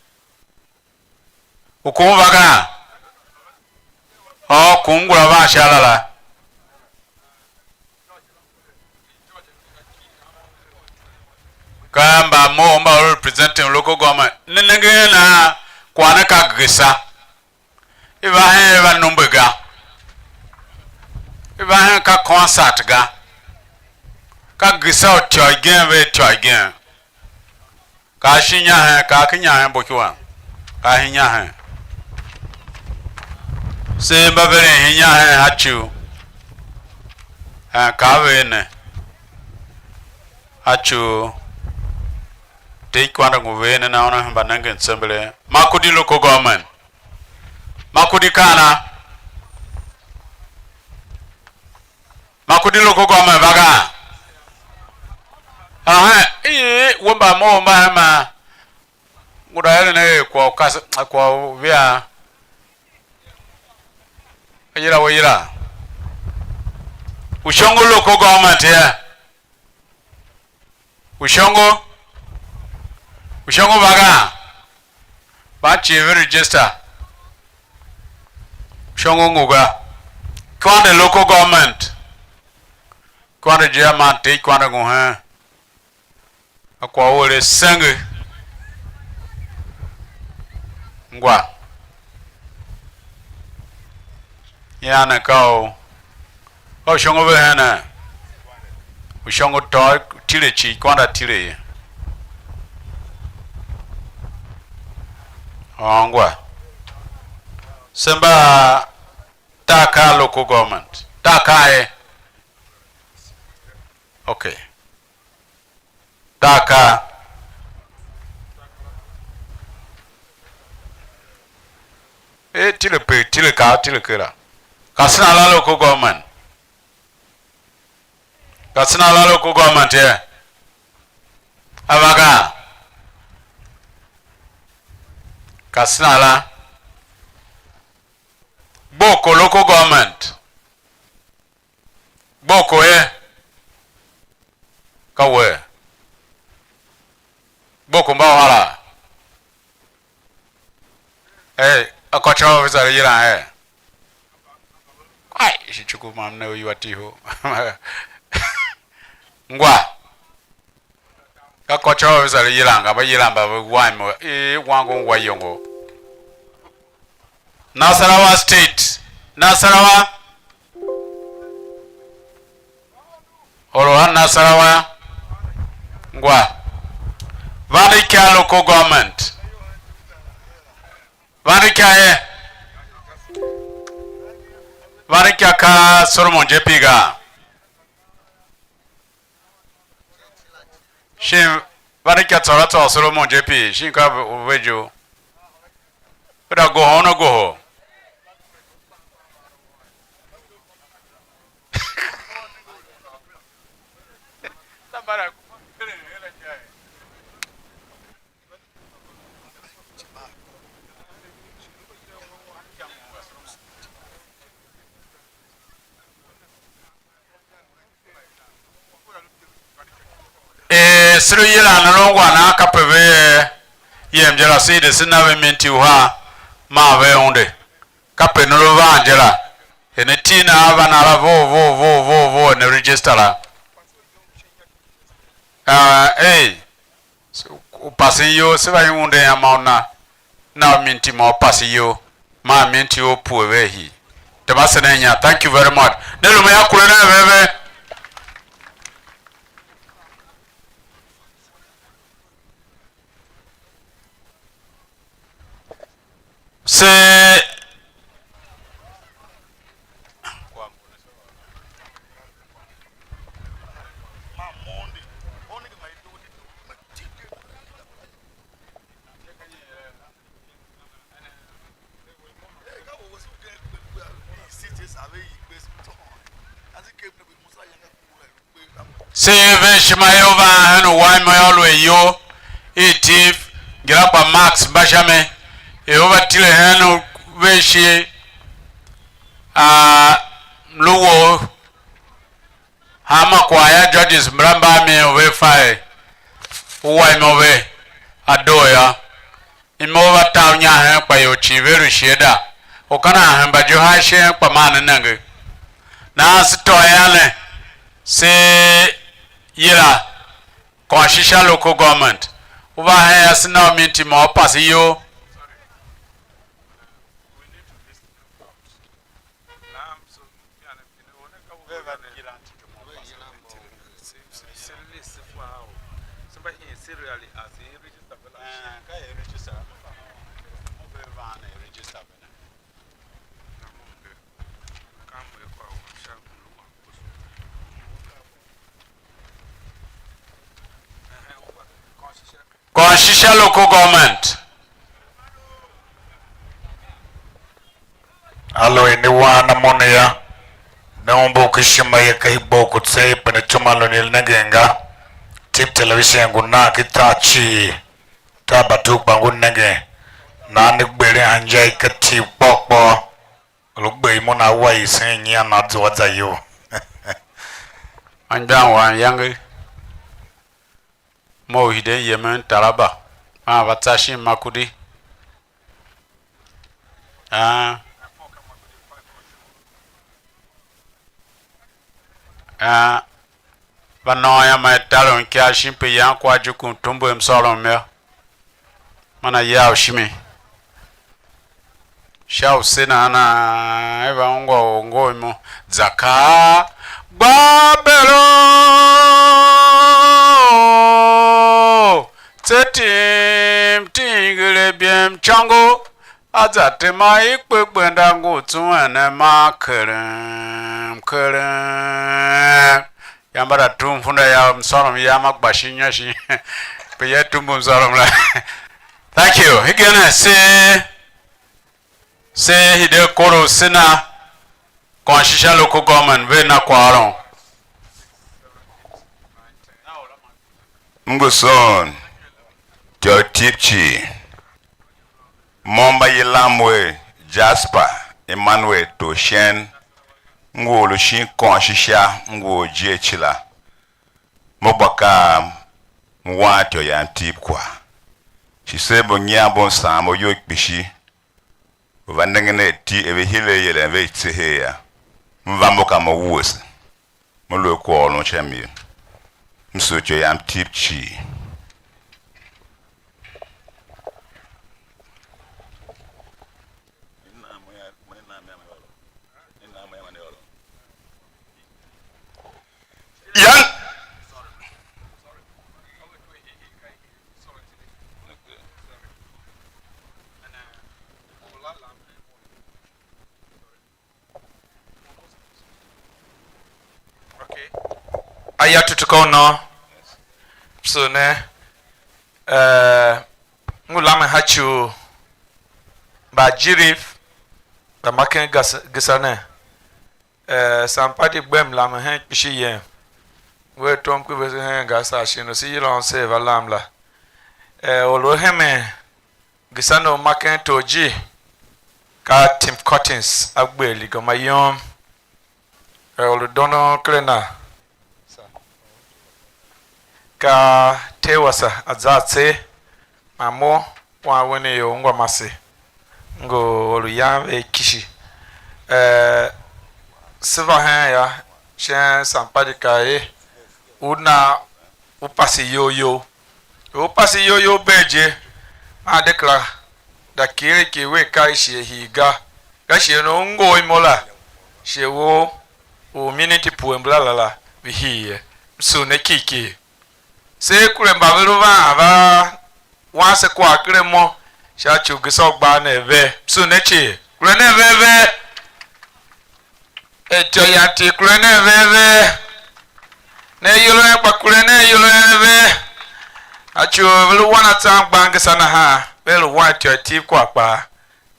U kum va ga? Or kum ngula van sha la la. Ka mba mo mba u representing local government. Ne nenge na kwagh ne ka gesa. I va hen i va numbe ga. I va hen ka concert ga. Ka gesa u tyô igen ve tyô igen. Ka a shi nya hen, ka a ki nya hen boki wam. Ka a hi nya hen. Se mba veren hi nya hen a ciu. Eh, ka a ver ne. A ciu. Te ikwanda ngu ver ne na una hemba nengen tsembele. Makurdi local government. Makurdi kana. Makurdi local government va ga? Ahen, ee, we mba mo mba hema. Ngu da eren er kwagh u kase, kwagh u via yila we yila. Ushongo local government ye? Ushongo? Ushongo va ga? Van cii ve register. Ushongo ngu ga. Kwande local government. Kwande je a man te kwande ngu hen. A kwagh u ere senge. Ngwa. Ian ne ka u, ka u shongo ve hene? U shongo tôô tile cii kwanda tile ye. Ôô ngwa. Se mba Taaka local government. Taaka e? Okay. Taaka. E tile pe, tile ka, tile kera. Katsina la local government. Katsina la local government ye? A va ga? Katsina la. Gboko local government. Gboko ye? Ka we? Gboko mba uhar a? Eh, a cultural officer yilan er. Ai, shi chuku mam ne u iwa tiho. Ngwa. Ka cultural officer yilan ga, mba yilan mba ve wa mo. Eh, wangu ngwa yongo. Nasarawa State. Nasarawa. Oro a Nasarawa. Ngwa. Vande Ikya local government. Vande Ikya ye? Vande Ikya ka Solomon J P ga? Shin Vande Ikya tsôr a tsôr Solomon J P, shin ka u ve je u? Ve da goho una goho. Eh, se lu yilan ne lu ungwa nan kape ve yem je la, se de se na ve minti uhar, man ve unde. Kape ne lu van je la, er ne tii nan a va nan la vough, vough, vough, vough, vough, ne register la. Ah, ei, u pasen iyol, se va unde a ma u na, na u minti ma u pase iyol, man minti u pue ve hii. Tema se nen inya. Thank you very much. Ne lu me ya kure nen ve ve. Se, Tee ve ishima i u van hen u wan imo yô, lu a iyol i Tiv, ngila kpa Max mba sha mi, er u va tile hen u ve shi a lu wou hanma kwagh ya judges mbala mba a mi u ve fa er u wa imo ve a doo yô. Imo va ta u nya hen kpa ior cii ve lu shiada. U ka nan hemba je ha ishe hen kpa maa ne nenge. Nahan se tôô ian ne, se yila Kônshisha Local Government. U va hen ase na u minti mô u pase iyol. Kônshisha Local Government. Aluer ne wa na mo ne yô, ne umbur ku ishima ye, ka i gbo ku tseegh, pe ne tuma lu ne nengen ga. Tip Television ngu nan ki tar cii, tar Batu kpa ngu nengen. Nahan ne gberen anjai ka Tip kpôr kpôr, lu gbe imo na wa i sen nyian na zua za iyol. Anmgbian wam yange, mo u hiden yemen Taraba, man va tsa shin Makurdi. Ah. Ah. Va nôôn yô, ma i tarom ikyav shin pe yan kwagh je kun tumbu msôrom yô, man a ya u shimi. Sha u se nahan a va ungwa or ngôimo, za kaa, gba bero, tse tim, tim gere biem icôngo, a za tema i kpe gbenda ngu tsuen a ma kerem, kerem. Yamba da tum funda ya msôrom yam a gba shin inya shin pe ya tumbu msôrom la. Thank you. Hegen se, se hide koro se na Kônshisha Local Government ve na kwaghôron. M ngu son ityô i Tip cii. Mo mba yilan er Jasper Emmanuel Torshen, m ngu or u shin Kônshisha, m ngu orjir la. Mo gba ka m wan ityô yam Tip kwagh. Shi se mbu nyian mbu msaan mo iyol kpishi, u va nengen a Tip, er ve hile ayeren ve i tsehe yô, m va mo ka mo wuese. Me lu a kwaghôron sha mi. M sugh ityô yam Tip cii. Yan. Okay. Aya tutu ka u nô. So ne, eh, ngu lamen ha ci u mbaajiriv mba ma ken gasa-, gasa ne. Eh, Sampati gbem lamen hen kpishi yem. Ngu a tom ku vese hen gasa shin u se yila un se va lam la. Eh, or u hemen Gisa u ma ken torji ka Tim Cuttings, a gbe ligôma yum. Er u lu dondon ken a na, ka Tewasa a za a tser, man mo wan wen ior ungwa mase, ngu or u yan ve kishi. Eh, se va hen ya, shin Sampati kaa er, u na u pase iyol you. U pase iyol you bee je, man de kera da kighir ki we ka shighe hii ga, ka shighe u u ngohol imo la, shighe wou u miniti pue mbala la la, ve hii ye. M sugh ne kiki. Se kure mba ve lu van va wan se kwagh ken a mo sha ci u Gisa u gbar ne ve. M sugh ne cii. Kure nen ve ve. Ityô yan ti kure nen ve ve. Ne iyol a en kpa kure nen iyol a en ve. A ci u ve lu wan atsan gban Gisa nahan, ve lu wan ityô i tiv kwagh kpaa.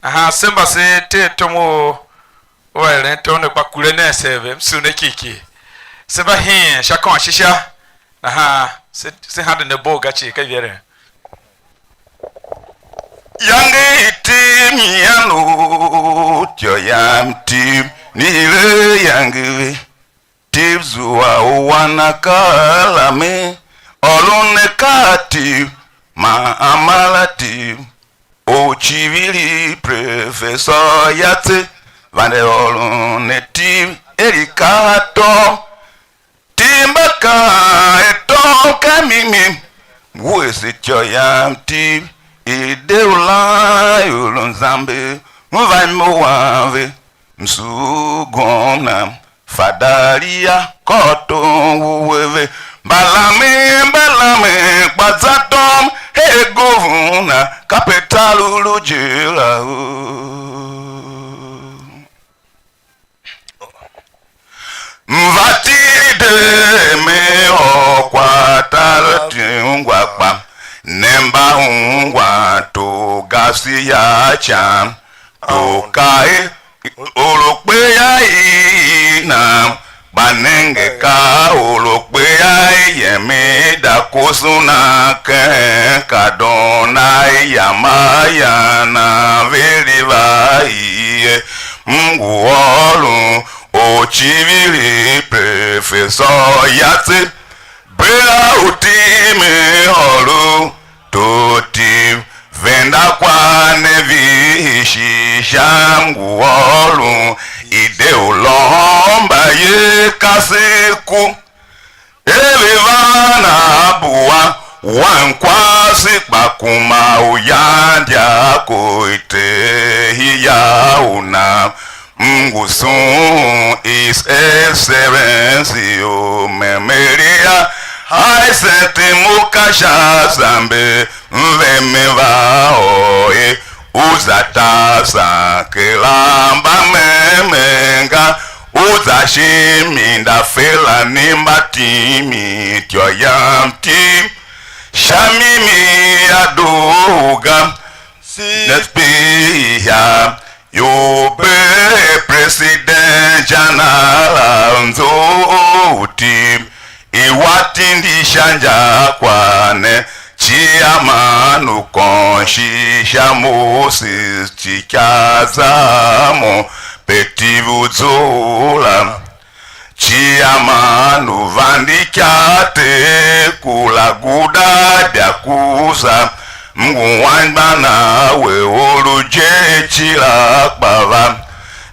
Nahan se mba se tee tom u u eren tom ne, kpa kure nen se ve, m sugh ne kiki. Se mba hiin sha kônshisha, Nahan se, se hande ne bogh ga cii ka iveren. Yange i tim yan u ityô yam tim, ni hire yange ve. Tiv zua u wan akaa la me, ôron ne ka tiv, man amara tiv, u civiri Professor Yatse, vande ôron ne tiv, er i ka atô. Tiv mba kaan er tom ka mimi, wuese ityô yam tiv, i de u lan ior u zamber, m va imo wan ve, m sugh gomna, Fadaria, kôton u we ve, mba lamen, mba lamen, kpa za tom, her governor, kape tar u lu je la o. M va tide me ôr kwagh tar ungwa kpa, ne mba ungwa to gasiya can, to ka e or u kpe a i na, kpa nenge ka or u kpe a i yem i da koso na ken kadon a i yam a yan a ve li va i ye. M ngu ôron Orciviri Professor Yatse, bera u timen ôron tortiv, venda kwagh ne vihi shi sha m ngu ôron ide u lôhôn mbayev kase ku. Er ve va na a bua wankwase kpa kuma u yandia ko i Ter hia u nan, m ngu sughun His Excellency u Memeria Hyacinth Mukasha Zambe, m ve me va ôr er u za ta san kera mbamemen ga, u za shin mi nda fela ni mba timin ityô yam tim, sha mimi a doo ga. Next page, you be President General, nzo u tim, i wa tindi sha injakwagh ne, Chairman u kônshi sha Moses Chikyaza mo, pe tiv u zough la. Chairman u vande ikyar Ter kura guda bia kusa, m ngu anmgbian a we or u je cira kpa va.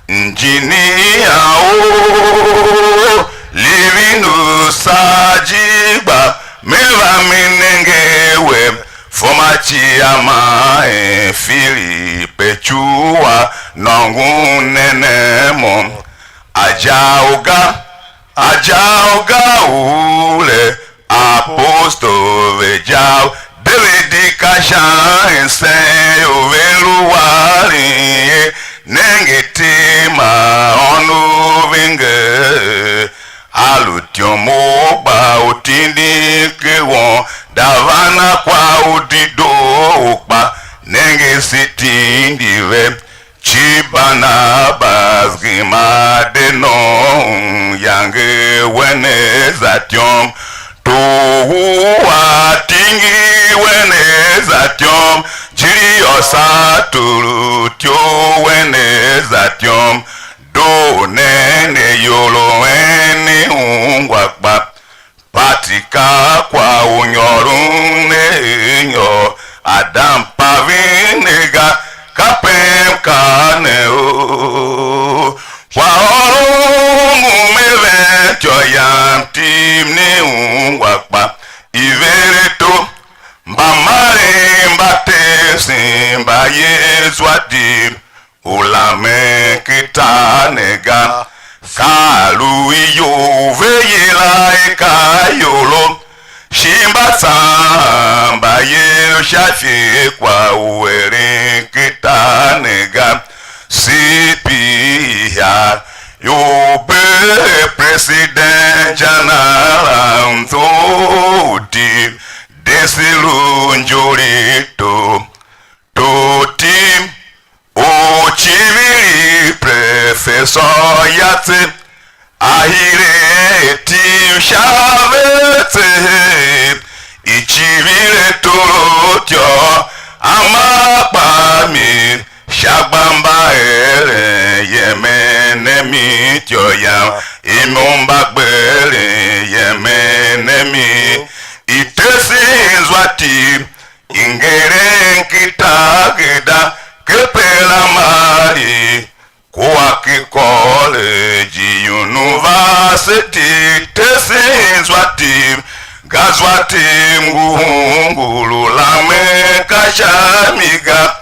Engineer o, Living u Saji gba, me va me nenge we, former chairman en Philip Echua, nôngon ne ne mo. Ajao ga, ajao ga u le, Apostle ve jao, David ka sha ensen ior ve lu waren ye, nenge tema ônov ve nger, a lu ityom u gba u tindi ke won, da van a kwagh u dedoo u kpa, nenge se tindi ve. Chi Barnabas gema de nom, yange wen a za ityom, tor u a tingi wen a za ityom, Julius a turu ityough wen a za ityom, doo nen ayol a en i ungwa kpa. Pati ka kwagh u nyôron ne er nyôr, Adam paven ne ga, kape m kaa ne o. Kwaghôron u me ven ityô yam tim ne ungwa kpa, i ver ato, mbamaren mba tesen mba Yesu a tim, u lamen ken tar ne ga, ka a lu ior ve yila er ka ayolo, shi mba tsan mbayev sha ifer kwagh u eren ken tar ne ga. C P R, you be President General, so u tim, de se lu injurito. Tor tim, Orciviri Professor Yatse, a hire tim sha ve tsehe, Ivile torotyô, a maa kpaa mi, sha gba mba eren yemen ne mi ityô yam, imom mba gberen yemen ne mi, i tesen zwa ti, i ngeren ki tageda, kepe la mari, kua ki college, university, tesen zwa ti, ga zwa ti ngu hunguru la me ka sha mi ga,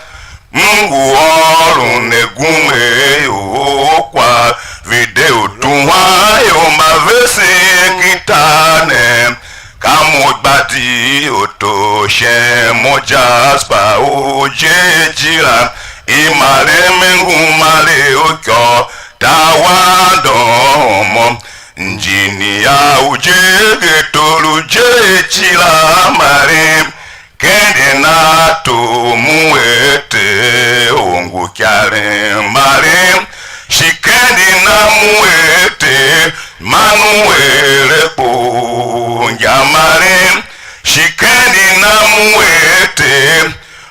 m ngu ôron ne gume ior kwa video tuhwan ior mba vesen ki tar ne. Ka mo gba di oto shen mo Jasper u je jila, i marem ngu mare u kyô, ta wa dômô, njini ya u je ge tolu je jila marem, kende na to mu ete u ngu kyaren marem, shi kende na mu ete man u ere kpo nja marem, shi kende na mu ete,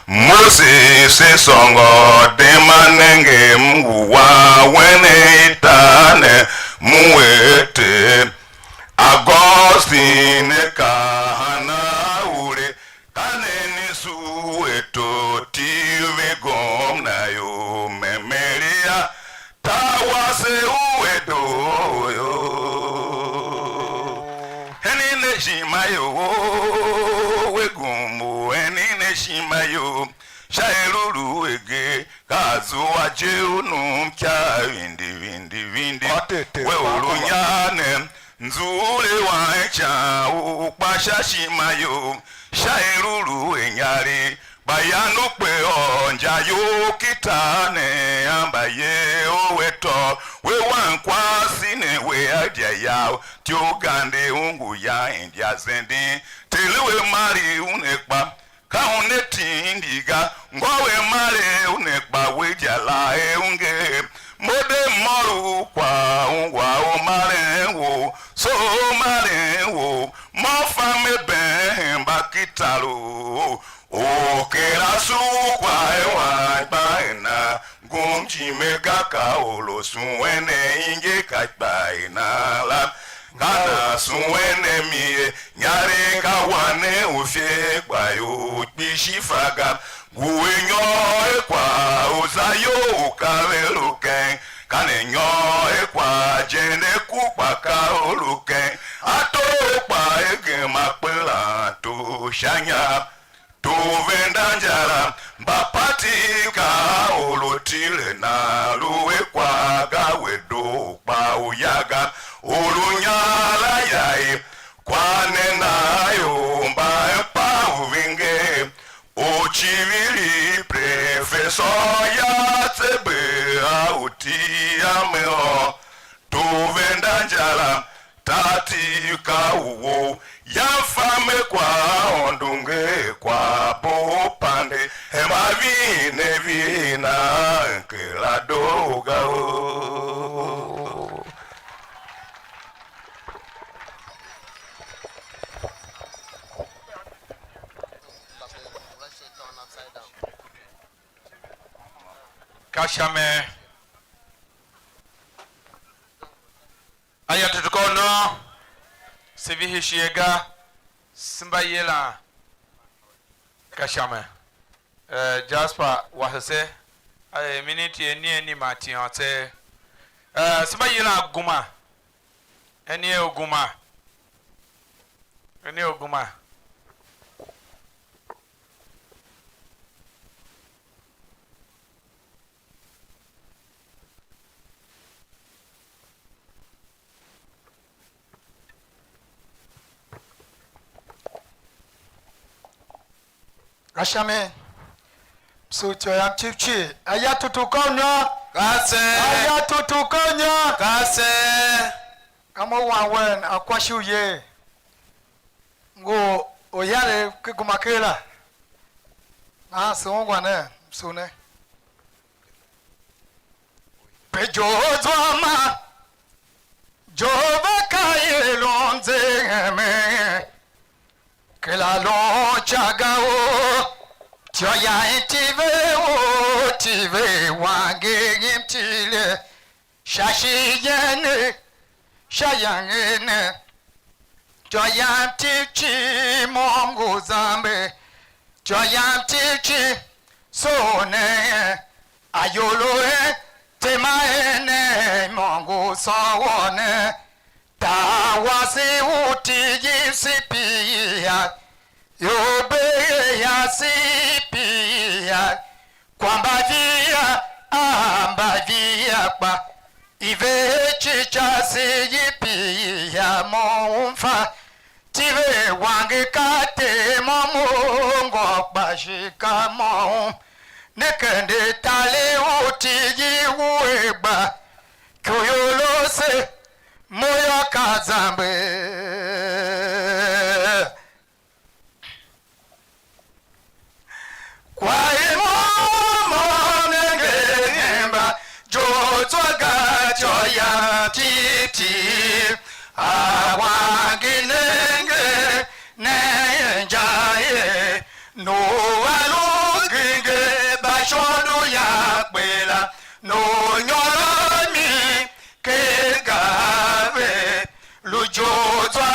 Moses se sôngo dema nenge m ngu wan wen i tar ne mu ete. Augustine ne ka hana ure, ka ne ni su eto tiv ve gomna yo memeria. Tar wase u Edo yo, henen ne ishima yo, we gumbu henen ne ishima yo, sha er u lu ege, ka a zua je u num icaa vindi vindi vindi. Atete we u lu nyar ne, nzughul wan ican u kpa sha ishima yo, sha er u lu inyaregh. Kpa yan u kpe ôr inja you ki tar ne, a mbayev we tôô, we wan kwase ne, we a idya yau, ityough gande u ngu yan inja zenden. Ter we mari u ne kpa, ka u ne tindi ga, ngô we mari u ne kpa we idya la er u nger. Mo de mô lu kwagh ungwa u maren wou, so u maren wou, mo fa me been hemba ki tar u. Or kera sugh kwagh er wan gba ena, ngum jime ga ka or u suen ne inje ka gba ena la. Ka nan suen ne mi ye, nyaregh ka wan ne u ifer kpa ior kpishi fa ga. Ngu a nyôr er kwagh u za iyol u ka ve lu keng, ka ne nyôr er kwagh je ne ku kpa ka u lu keng. A too kpa er gema kpelan tor sha inyar. Tor venda inja la, mba pati ka or u tile nan lu a kwagh ga, we doo kpa u ya ga, or u nyar la ya ye, kwagh ne nan ior mba empa u venge, or civili professor ya tse be a u ti a me ôr. Tor venda inja la, tar ti ka u wou, yan fa me kwagh Aôndo nger kwagh bo pande, hemba vihin ne vihin nan kera doo ga o. Ka sha mi. Aya tutuka u nôô, se vihi shighe ga, se mba yilan ka sha mi. Eh, Jasper wase se, a er miniti eni eni man tiôn tseegh. Eh, se mba yilan guma, eni er u guma, eni er u guma. Ka sha mi, m sugh ityô yam cii cii. Aya tutu ka u nyô. Ka se. Aya tutu ka u nyô. Ka se. Ka mo wan wen a kwashe u yer. Ngu u yare ki guma ker la. Nahan se ungwa nen, m sugh ne. Pe Jehova zwa ma, Jehova ka er u mze hemen. La lon ca ga o, tyô yam tive o, tive wange yim tile, sha shi yen ne, sha yange ne, tyô yam tiv cii mo ngu zamber, tyô yam tiv cii, so ne, ayol a tema a ne, mo ngu sôwô ne, Tar wase u Tigh Sipi ya, ior bee ya Sipi ya, kwa mbavia a mbavia kpa, i ver cica Sipi ya mo u m fa, tive wange ka Ter mo mo ngô kpa shi ka mo u ne kende tale u Tigh u egba, ku ior se mo yô ka zamber. Kwa i mo mo nenge hemba, jo tswa ga jo ya titi, a wange nenge ne inja ye, no a lu genge ba shodo ya kpela, no nyôr a mi, Ke ga ve lu ijozwa,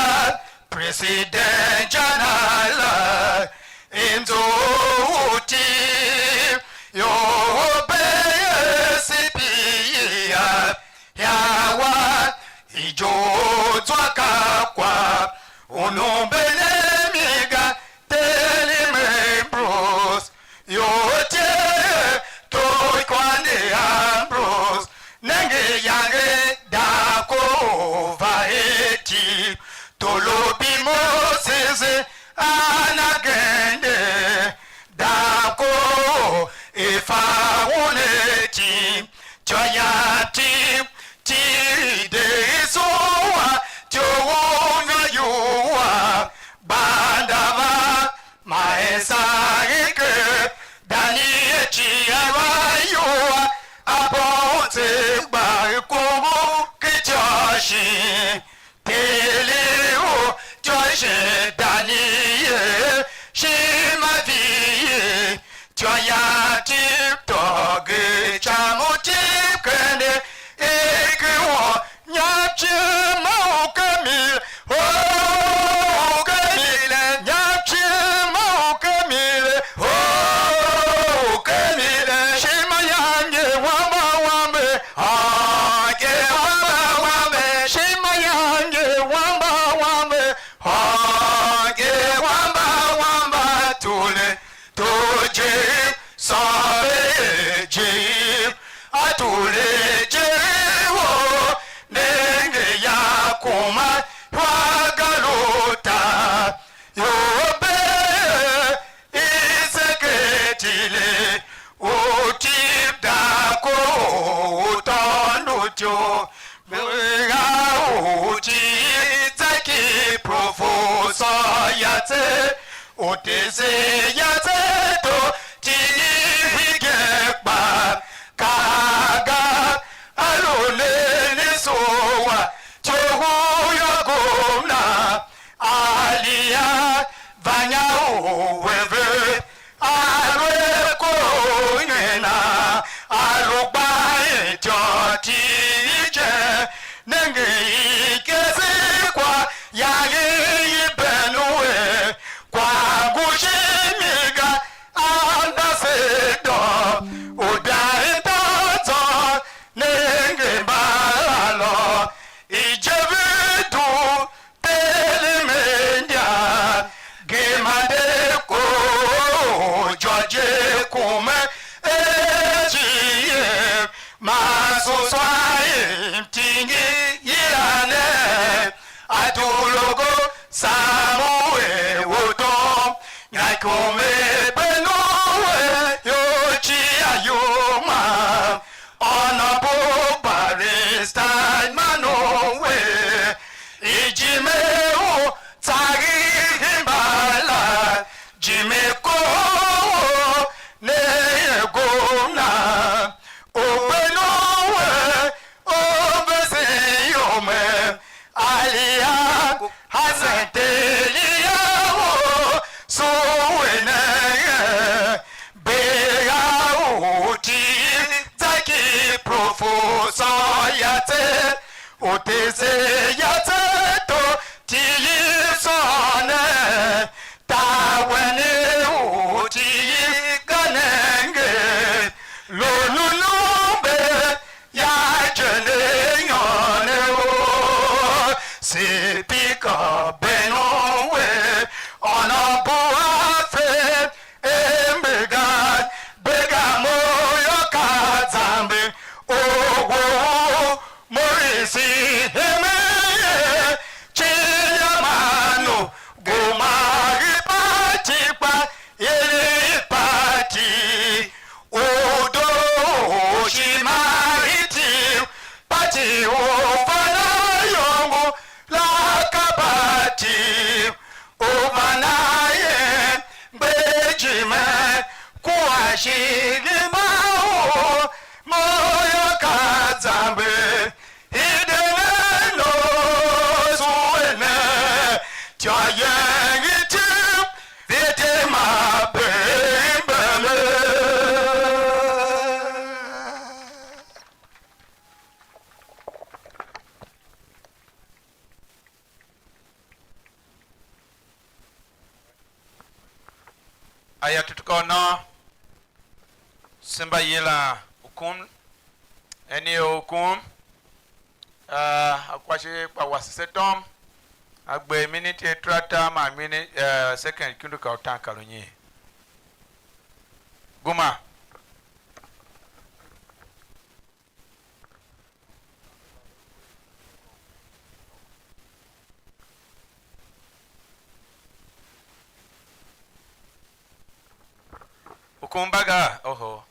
President General, inzo u ti yo be sipi ya, ya wa ijozwa ka kwa, unu be ne mi ga, Telim Ambrose. Yo tye, tor kwande Ambrose, nenge iyange da ko va eti, tolobi Moses ana gende, da ko e fa un eti, Chonyanti, ti de isua, ti u na yua, banda va, ma esa ike, Daniel cia va yua, a bom tse gba kungu ki tyoshi. Tele u tyoshi Daniel, shima vi, tyoya tip tôge, cham u tip kende, ik u nyap cim ma u kemile, oh, u kemile, nyap cim ma u kemile, oh, u kemile, shima yange wamba wambe, ah, ge wamba wambe, shima yange wamba wambe, Hônge wamba wamba tule, to je, sôr je, a tule je wo, nenge ya kuma, hwa galuta, yo be, i seketile, u tib da ko, u tôndo tyo, Mera u ti zaki professor ya tse, u tese ya tse to, ti hige kpa, kaga, a lu ne ne sowa, tyohu ya gomna, alia, vanya u weve, Aluer ko nyen a, a lu gban ityô ti je, nenge i kese kwa, yange i ben u er, kwa ngu shimi ga, anda se doo, u da i doo zô, nenge mba a lô, i je ve doo, Telemende, gema de ko, George kume, eji, masuswa, mtingi, yirane, atulogo, Samuel, otom, nyakume, benue, yochi, ayuma. Honorable Barrister Emmanuel, ijime u tsaghi himba la, jime ko ne gomna, u Benue, u vesen yome, Alia, Hassan Telia, tse, u te se ya tse to, ti yi sôôn ne, tawen u ti yi ga nenge, lu nunu be ya je ne nyôr ne o, Sipika ben u we, ônov bua fe, Ember ga, bega mo yô, ka zamber u wo u Morris hemen ye, ciya man u gema i pati kpa, ili i pati, u doo u shima i tiv, pati u fa na yongo la ka pati. U van a yen mgbe ijime kua shighe ma u mo yô, ka zamber hide ne no sue ne, tyô yen ityem, vete ma bee mbele. Aya tutuka u nô, se mba yilan u kum, eni u kum, ah, a kwashe kpa wase se tom, a gbe miniti atratar man mini, eh, second kundu ka utaan kar unyiin. Guma. U kumba ga? Oho.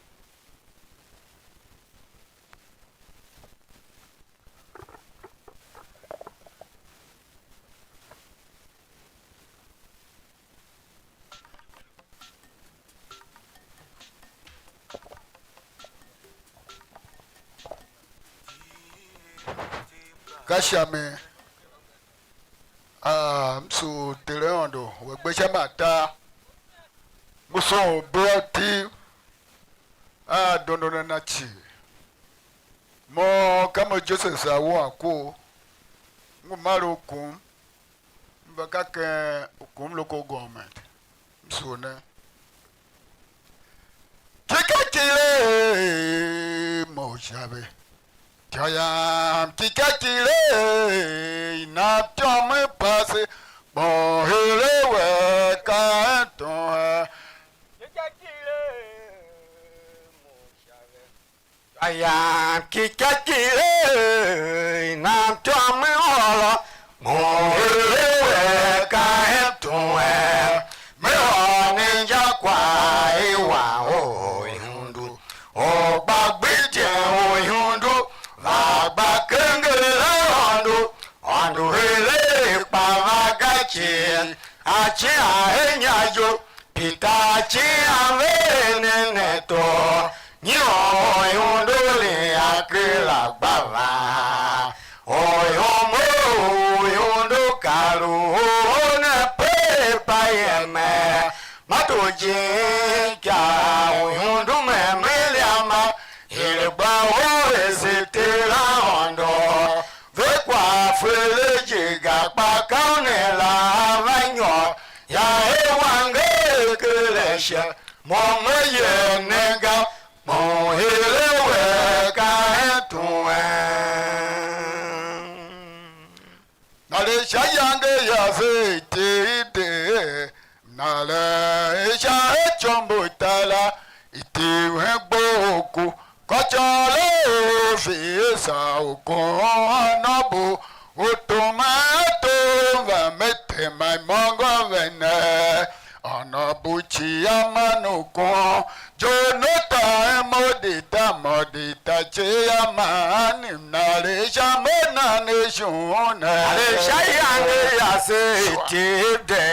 Ka sha mi, ah, m sugh Ter Aôndo, u a gbe sha mi atar, m sugh u bea u tiv a dondon a na cii. Mo ka mo Joseph Sawua Kor, m ngu mar u kum, m va ka ken u kum local government, m sugh ne. Ki ka ki le mo sha ve, ityô yam ki ka ki le, i na tyôm i pase, kpo here we ka en tuen. Ayam ki ka ki le, i nan tyô me ôr, mo ere we ka hen tuen. Me ôr ne injakwagh i wan u ihundu, u gba gbidyen u ihundu, va gba kenger Aôndo, Aôndo heregh kpa va ga cii, a cian hen inya je. Peter a cian ve nen ato, nyi u ihundu li a kera gba van. U ihombo u ihundu kar u ne pe pa yem, ma to jin ikar u ihundu mem liama, er gba u ese Ter Aôndo. Ve kwagh fele je ga, kpa ka u ne la va nyôr, ya er wanger ker ashe, mo me yer ne ga, mo here we ka hen tuen. Nale sha iyange yase i te i de, nale sha ityombo i tar la, i te u hen gbo ku, kôcôghol u Fesa u kon ônôbo, u tom a tom va me tema imôngo vene. Ônôbo cia man u kon, Jonathan Modita, Modita cia man mnale sha mo nan shon ne. Ale sha iyange yase i te de,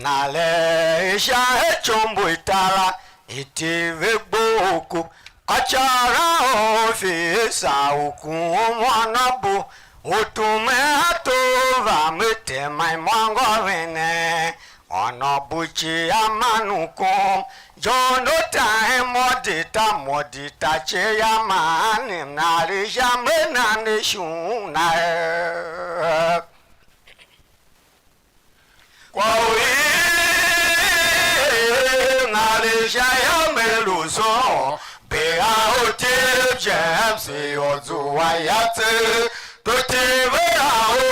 nale sha ityombo i tar la, i te ve gbo ku. Kôcôghol u Fesa u kon ônôbo, u tom a tom va me tema imôngo vene. Ônôbo Buchi a man u kom, John u taen mo di ta, mo di ta che ya man na li sha me na ne shon na er. Kwagh u i na li sha ya me lu son, be a u Tiv James yô, zua ya tse, to tive a u,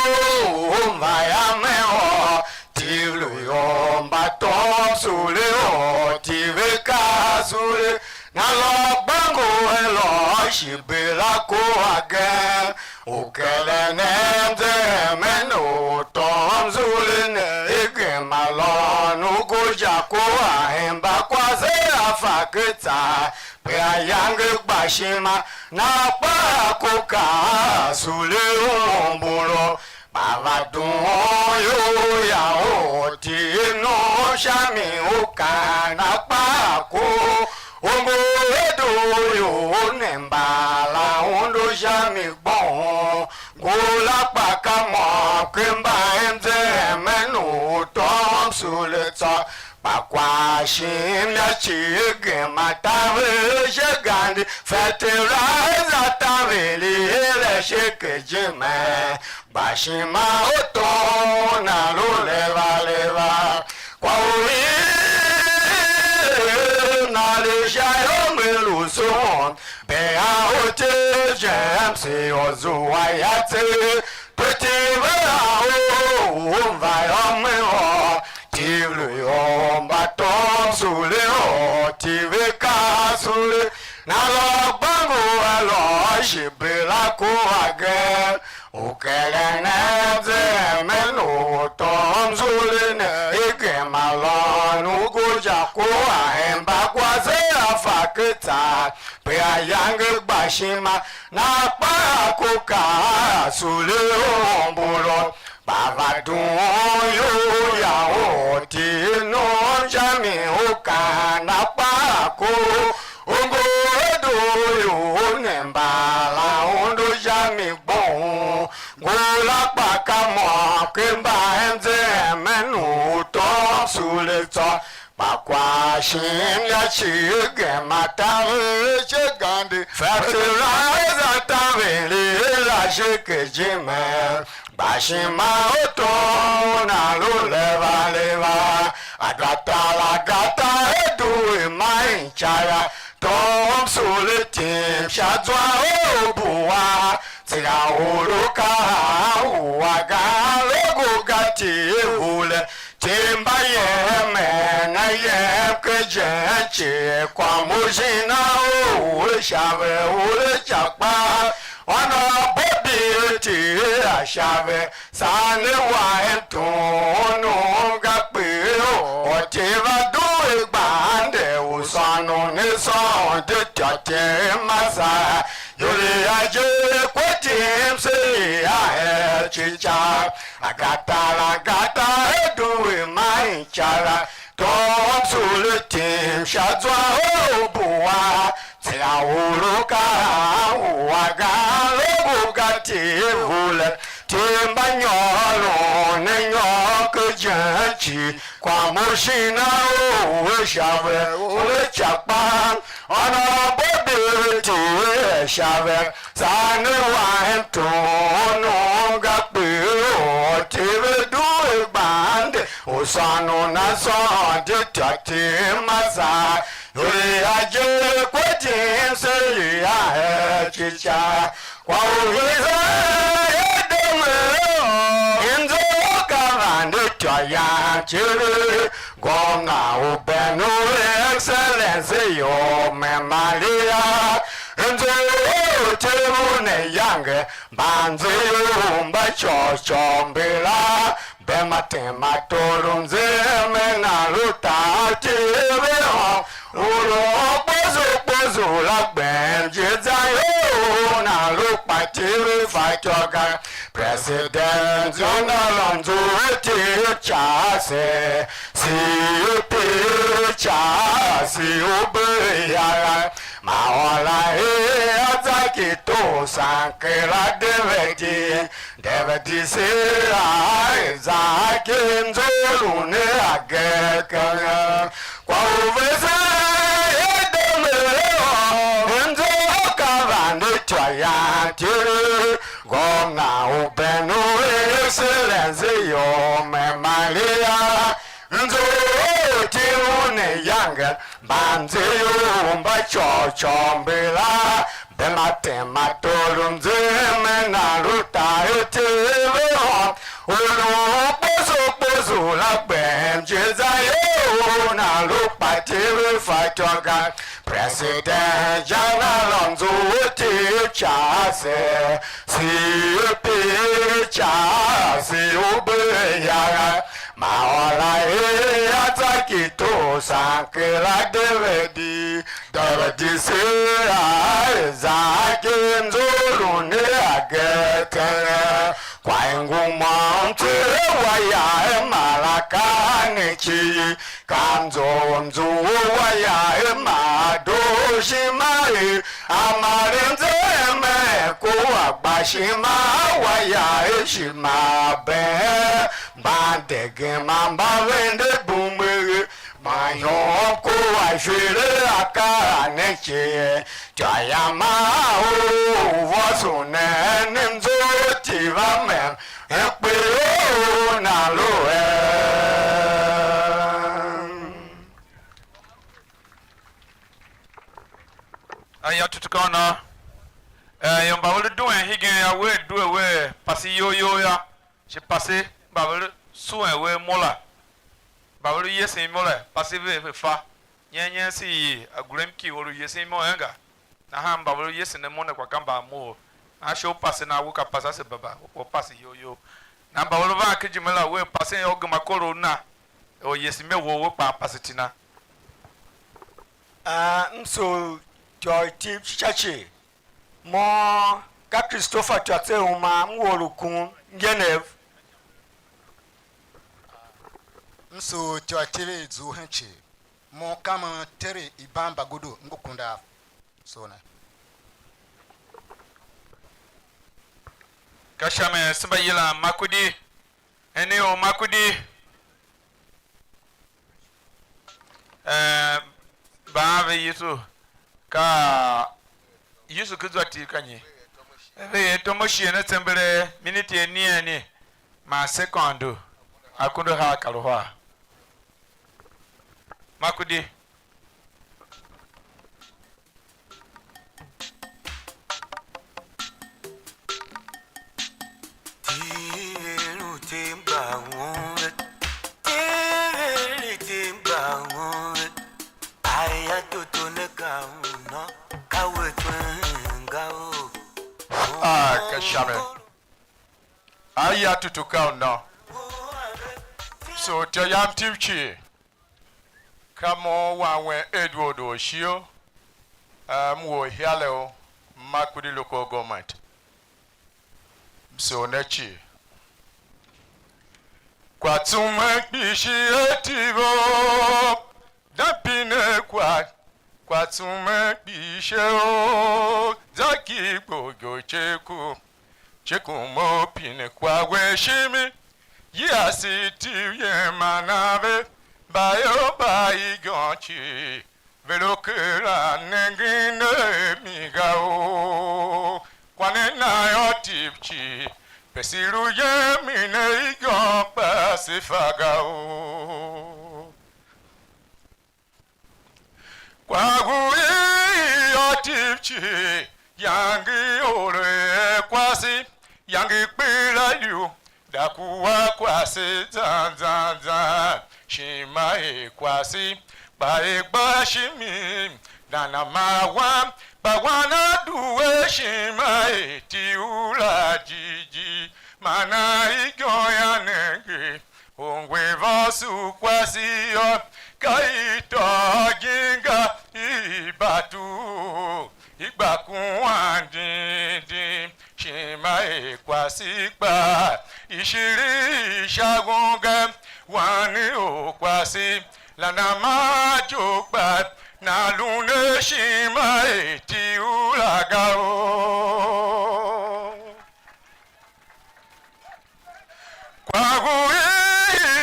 u mba ya me ôr, tiv lu ior mba tom sule ôr, tiv ka sule, na lôr gbango hen lôr shi be la ko agen. U keren a mze hemen u tom zule ne, i gema lôôn u goja ko a hemba kwase a fa ke tsaa, pe ayange gba ishima, na kpa a ko kaa sule u umbur. Kpa va dughun iyol ya u Tiv nom sha mi u kaan akpa a ko, u ngu a doo ior ne mbaala undu sha mi gbong. Ngula kpa ka môm ken mbaemzemen u tom sule tsô, kpa kwagh shim ya cii gema taver ishe gande, fertilizer taver i hire ishe ken ijime, gba ishima u tom na lu leva leva. Kwagh u i na li sha ior me lu sughun, be a u Tiv James yô, zua ya tse, pe tiv a u, u mba yô, me ôr, tiv lu ior mba tom sule ôr, tiv ka sule, na lôr gbango a lôr shi be la ko agen. U keren a mze hemen u tom zule ne, i gema lôôn u goja ko a hemba kwase a fa ke tsaa, pe ayange gba ishima, na kpa a ko kaa sule u umbur. Kpa va dughun iyol ya u Tiv nom sha mi u kaan akpa a ko, u ngu a doo ior ne mbaala undu sha mi gbong. Ngula kpa ka môm ken mbaemzemen u tom sule tsô, kpa kwagh shim ya cii gema taver ishe gande, fertilizer taver i hire ishe ken ijime, gba ishima u tom na lu leva leva. Agatagata e due ma incara, tom sule tim sha zwa u bua, tsia u lu ka u a gan logo ga ti hule, tim mbayemen a yem ken ijen cii, kwagh mo shin a u u sha ve u le sha kpa, ônov bo bi ti a sha ve, Saan ne wa en tom ga kpiligh, orter va due gbande u sônon ne sôn de ityôtyev masa. Ior i a je kwe tim se i a er cica. Agatagata e due ma incara. Tom sule tim sha zwa u bua, tsia u lu ka u a gan logo ga ti hule, tim mba nyôron ne nyôr ken ijen cii, kwagh mo shin a u u sha ve u le ca kpa, ônov bo de ti sha ve, Saan ne wa en tom nom ga kpiligh, orter ve due gbande u sônon a sôn de ityôtyev masa. Ior i a je kwe tim se i a er cica. Kwagh u Iserael de me ôr, inzo u ka vande ityô yam civir, gômna u ben u Excellency Yôôme Malia, inzo u orter u ne yange, mbanzegh u mba côghcôghmbila, bem a tema tor u mzemen a lu tar tile ve hôôn, u lu ôr kposo kposo la gbem je zan ior na lu kpa tile fatyô ga. President Jonathan Zulu tile ca ase, si u tile ca si u be yara. Aôr la er a za ki toosan kera Davidi, Davidi se a za ki nzurun ne a ge keng. Kwa u vese er de me ôr, nzo ka vande ityô yan tiri. Gomna u ben u Excellency Yôôme Maria, nzo u ti un ne yange, mbanzeyol mba côghcôugh mbila, bema tema tor u mzemen a lu taver teve hô, u lu kposo kposo la gbem je za ye u na lu kpa teve fatyô ga. President General nzughul Tiv Charles, C P Charles u bee yagha, ma ôr la er a za ki toosan kera Davidi, Davidi se a za ki nzurun ne a ge keng. Kwa i ngu môm tser wa ya e malakani cii, ka mzo mzo u wa ya e ma doo ishima e, a maren zemen ku a gba ishima wa ya e ishima bee, mbandege ma mba vende bumeghe, ma ihom ku a shule akaa ne cii. Ityô yam a u vôson ne, ne nzo Tiv a mem, ekpe u na lu er. Aya tutu ka u nô. Eh, ior mba ve lu duen hegen yô, wea due wea pase iyol you yô, shi pase mba ve lu suen ve imo la, mba ve lu yesen imo la, pase ve ve fa. Nyen nyen se i agulem ki or u yesen imo enga. Nahan mba ve lu yesen imo ne kpa ka mba a mough. Nahan shi u pase nan, we ka pase ase baba, u pase iyol you. Nahan mba ve lu van ken ijime la, wea pasen yô, u gema korough na, or yesen ime wou, we kpaa pase iti na. Ah, m sugh ityô i Tiv Cica cii. Mo ka Christopher Tyô tse uma, m wor u kun ngenev. M sugh ityô i Tiv i Zuhen cii. Mo ka me Tere Iban Mbagudu, m ngu kundav. So ne. Ka sha mi se mba yilan Makudi. Ene u Makudi. Eh, mba ve Yesu, ka Yesu Kristu a Tiv ka nyi? Ve er tom u shighe ne tsembele miniti anigheni man sekondu akunduahar kar uhar. Makudi. Ah, ka sha mi. Aya tutu ka u nô. So, ityô yam Tiv cii, ka mo wan wen Edward Oshio, a, m wor Hialew, Makudi Local Government. M soo ne cii. Kwa tsumen kpishi a Tiv o, da pine kwa, kwa tsumen kpishi o, za ki gbogyo che ku, che ku mo pine kwa we shimi, yase Tiv yem a na ve, mba yo mba igyon cii, ve lu kera nengen a mi ga o. Kwa ne na yô, Tiv cii, pe se lu yemen a igyon kpa se fa ga o. Kwagh u i yô, Tiv cii, yange i or er kwase, yange i kper a ior, da kua kwase zan zan zan, ishima er kwase, kpa er gba shimi, nana ma wan, kpa wan a due ishima er Tiv la jighjigh, man a igyon a nenge, ungwa vôso u kwase yô, ka i tôô ginga i batu, i gba kuwan dim dim, ishima er kwase kpa i shiri i sha ungwa, wan u kwase, la na ma a je u gba, Nan lu ne ishima i iti u la ga o. Kwagh u i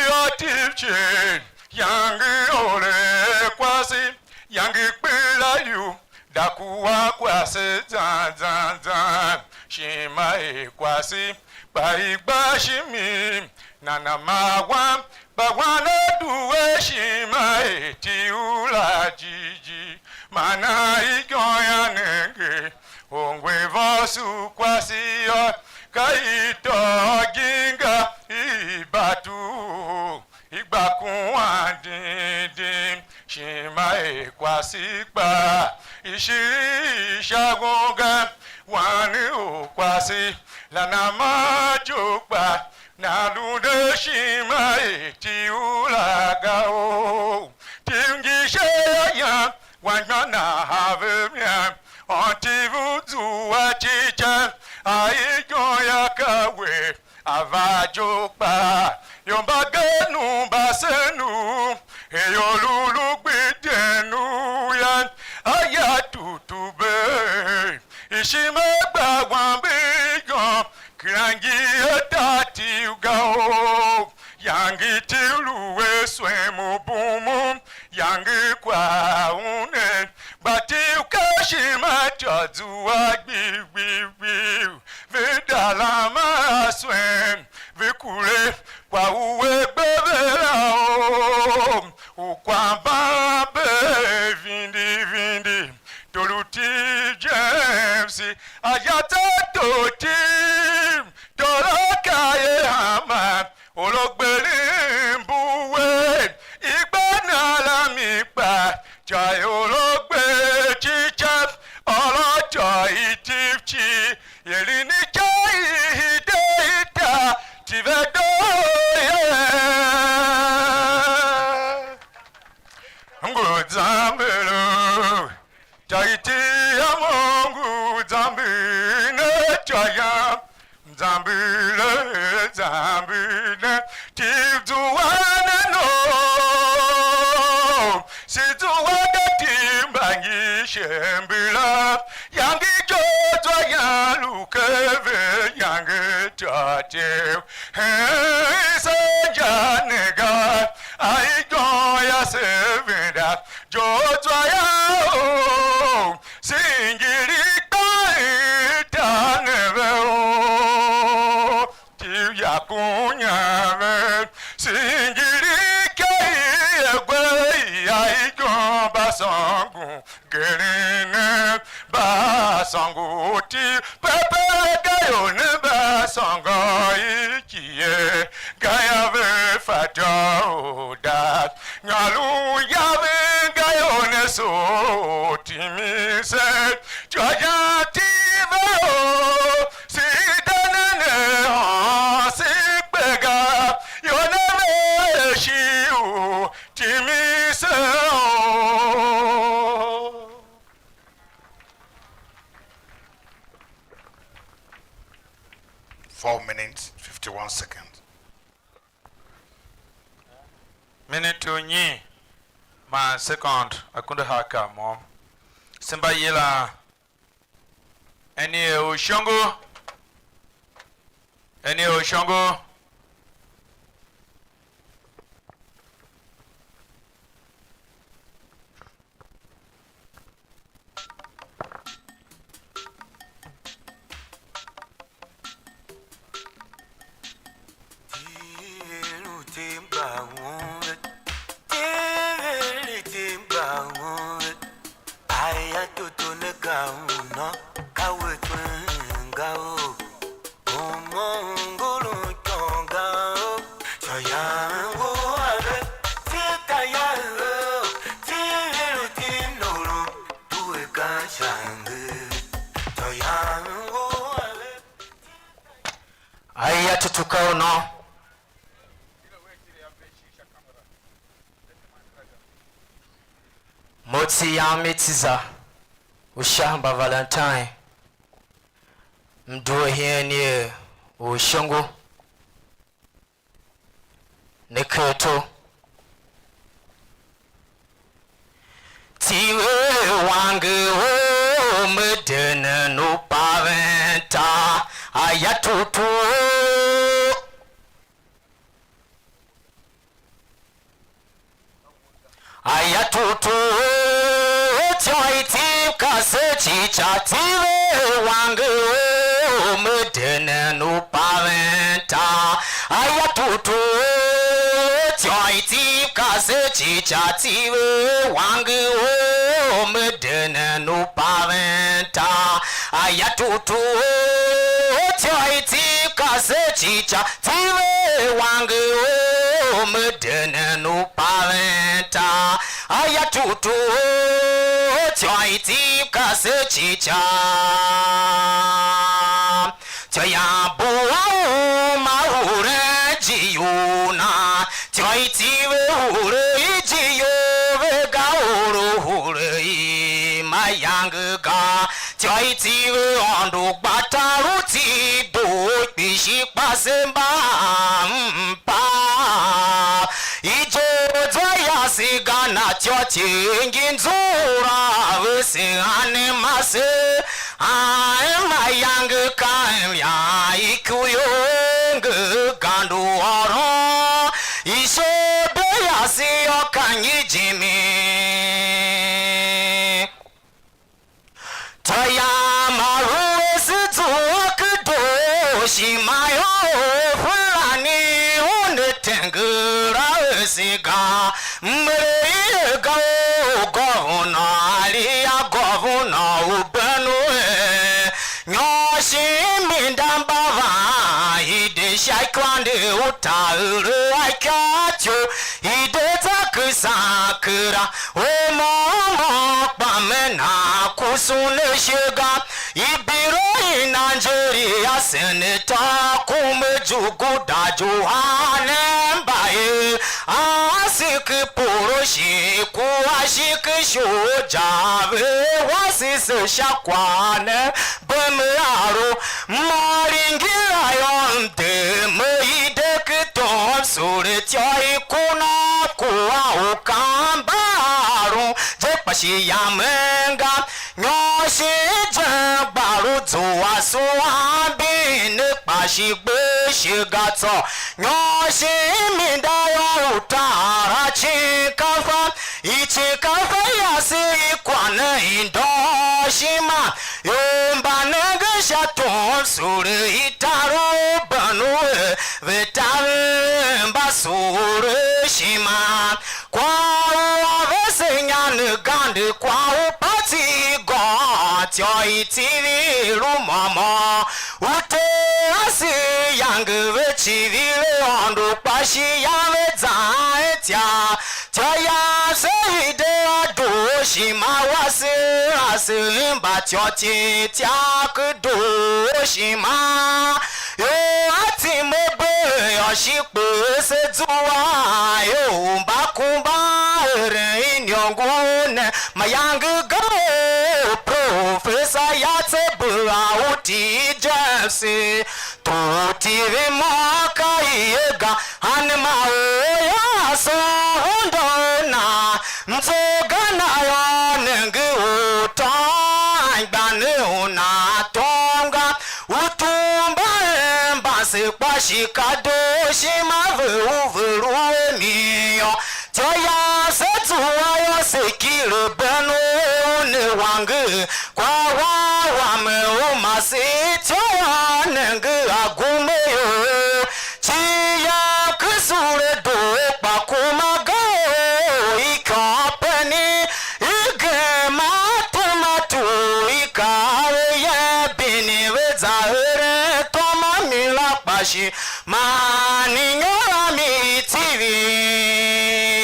yô, tiv cii, iyange i ore kwase, iyange i kpiligh la ior, da kua kwase zan zan zan, ishima i kwase, kpa i gba shimi, nana ma wam, kpa wan a due ishima i iti u la jighjigh, man a igyon a nenge, u ngu a vôso kwase yô, ka i tôô ginga i batu, i gba kuwan dim dim, ishima i kwase kpa i shiri i sha won ga, wan u kwase la na ma je u kpa, nan lu ne ishima i iti u la ga o. Tiv ngi sha ya yan, wan gba na ha ve myan, on tiv u zua cica, a igyon ya ka we, a va je u kpa, ior mbagenev mba sen u, ior lu lu gbidyen u yan, a ya tutube, ishima gba wambe igyon, kera ngi a ta tiv ga o, iyange tiv lu a swem u bumun, iyange kwagh u ne, gba tiv ka ishima ityô zua gbiv gbiv gbiv, ve da lam a swem, ve kure kwagh u a gbe ve la o, u kwagh mban be vindi vindi. Tor u Tiv James, a ya tsa tor Tiv, tor a ka ye hanma, or u gberen mbu we, i gba na la mi kpa, ityô i or u gbe cica, ôr a ityô i Tiv cii, i eren ityô i hide i ta, Tiv a doo ye. Ngu zamber u, ityô i Tiv a mo ngu zamber ne, ityô yam zamber ne, zamber ne, Tiv zua ne no, si zua de Tiv mba ngi shembe la, iyange i Josua yan lu ken ve, iyange ityô Tiv hen i se inja ne ga, a igyon ya se venda, Josua ya o, singir i kpa i ta ne ve o, Tiv ya kunya ve, singir i ke i egwe i a igyon mba sôngon geren ne, mba sôngo Tiv pepe ga ior ne mba sôngo i ki ye, ga ya ve fatyô u da. Nyôron yaven ga ior ne soo u timin se, ityô yan Tiv ve o, si de ne ne hôôn si kpe ga, ior ne ve shi u timin se o. Four minutes, fifty-one seconds. Minute unyi man second akunduahakar môm. Se mba yilan eni er Ushongo, eni er Ushongo. Aya toto ne ka uno, ka we twen ga o. Uma ungulun kyonga o, choyangu ave, tita ya o, tiviru tinuru, tuwe kan shange, choyangu ave. Aya tutuka uno. Mo tsi yam i tsi za u sha mba Valentine. M due hien er Ushongo ne ker to. Tsi Aya tutu, aya tutu, ityô i tiv ka se cica, tiv er wange u me denen u paven tar. Aya tutu, ityô i tiv ka se cica, tiv er wange u me denen u paven tar. Aya tutu, ityô i tiv ka se cica, tiv er wange u me denen u paven tar. Aya tutu, ityô i tiv ka se cica. Ityô yam bua u ma huren ijir you na. Ityô i tiv ve hure ijir you ve ga, or u hure i mayange ga. Ityô i tiv ve Aôndo gba tar u tiv doo kpishi, kpa se mba mpa. Ijor zwa yase ga na, ityô cii ngi nzughul a vese anem ase. Aem mayange ka em ya ikurior nge gande u ôron ishodo yase yô, ka nyi jimi? Tayam a lu ese zua kedo, shi ma yô, Fulani una tenger a ese ga. Mle i ga u governor, ali a governor u Benue. Nyôr shin mi nda mba van i de sha ikôndo u taver a ikyôtyo, i de za kesan kera. Omo omo kpa me na kusun ashe ga. Ibiro i Nigeria senator Kume Juguda Johane mba er a siki poroshi ku a shiki shoja ve wase se sha kwagh ne. Bem aro, mari ngira yô, mde me i de ki tom sule tyô i kuna ku a u kamba aron je kpa shi yamen ga. Nyôr shin je gba lu zua suan bin ne kpa shi gbe shi ga tsô. Nyôr shin mi nda yô, u tar a cin kafa. Icin kafe yase i kwane i ndôô ishima, ior mba nengen sha tom sule i tar u ban u er ve taver mba sule ishima. Kwagh u a vese inya ne gande, kwagh u pati i gôôn, ityô i tiv i lu mô mô. U Ter ase yange ve civir Aôndo, kpa shi yan ve zan atya. Ityô yam se hide a doo ishima wase, ase mba ityô cii tyak doo ishima. Ior a tim a bee yô, shi kpe se zua ior mba kumban eren iniongo ne. Mayange ga er profesa ya tse bera u T J F C. Tor T V mo ka i ye ga, hanma or ya a soo hunda u na, mtso ga na yô, nenge u tôôn anmgbianev u nan tom ga. Utu mba emban se kpa shi ka doo ishima ve u ve lu a mi yô. Ityô yam se zua yô, se kile ben u ne wanger, kwagh wam wam u mase ityô yô, nenge a gume yô. Ci yam ke sule doo kpa kuma ga o, ikyô peni i gema atem a tu i kaa ve ye bini ve za eren tom a mi la kpa shi. Man inyôr a mi i tivi,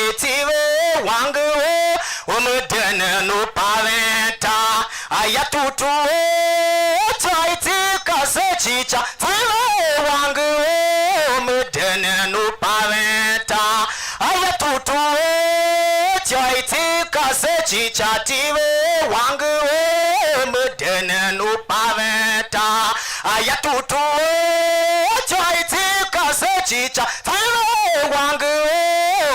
i tive wange u, u me denen u paven tar. Aya tutu u, ityô i tiv ka se cica, tive wange u, u me denen u paven tar. Aya tutu u, ityô i tiv ka se cica, tive wange u, u me denen u paven tar. Aya tutu u, ityô i tiv ka se cica, tive wange u,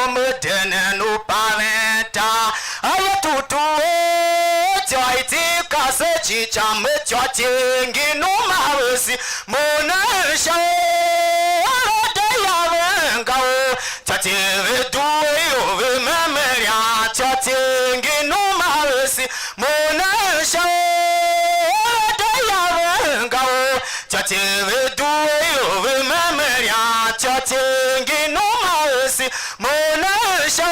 u me denen u paven tar. Aya tutu u, ityô i tiv ka se cica, Me ityô cii ngi numa vese, mo ne sha u de yaven ga o. Ityô cii ve due ior ve memen ian, ityô cii ngi numa vese, mo ne sha u de yaven ga o. Ityô cii ve due ior ve memen ian, ityô cii ngi numa vese, mo ne sha u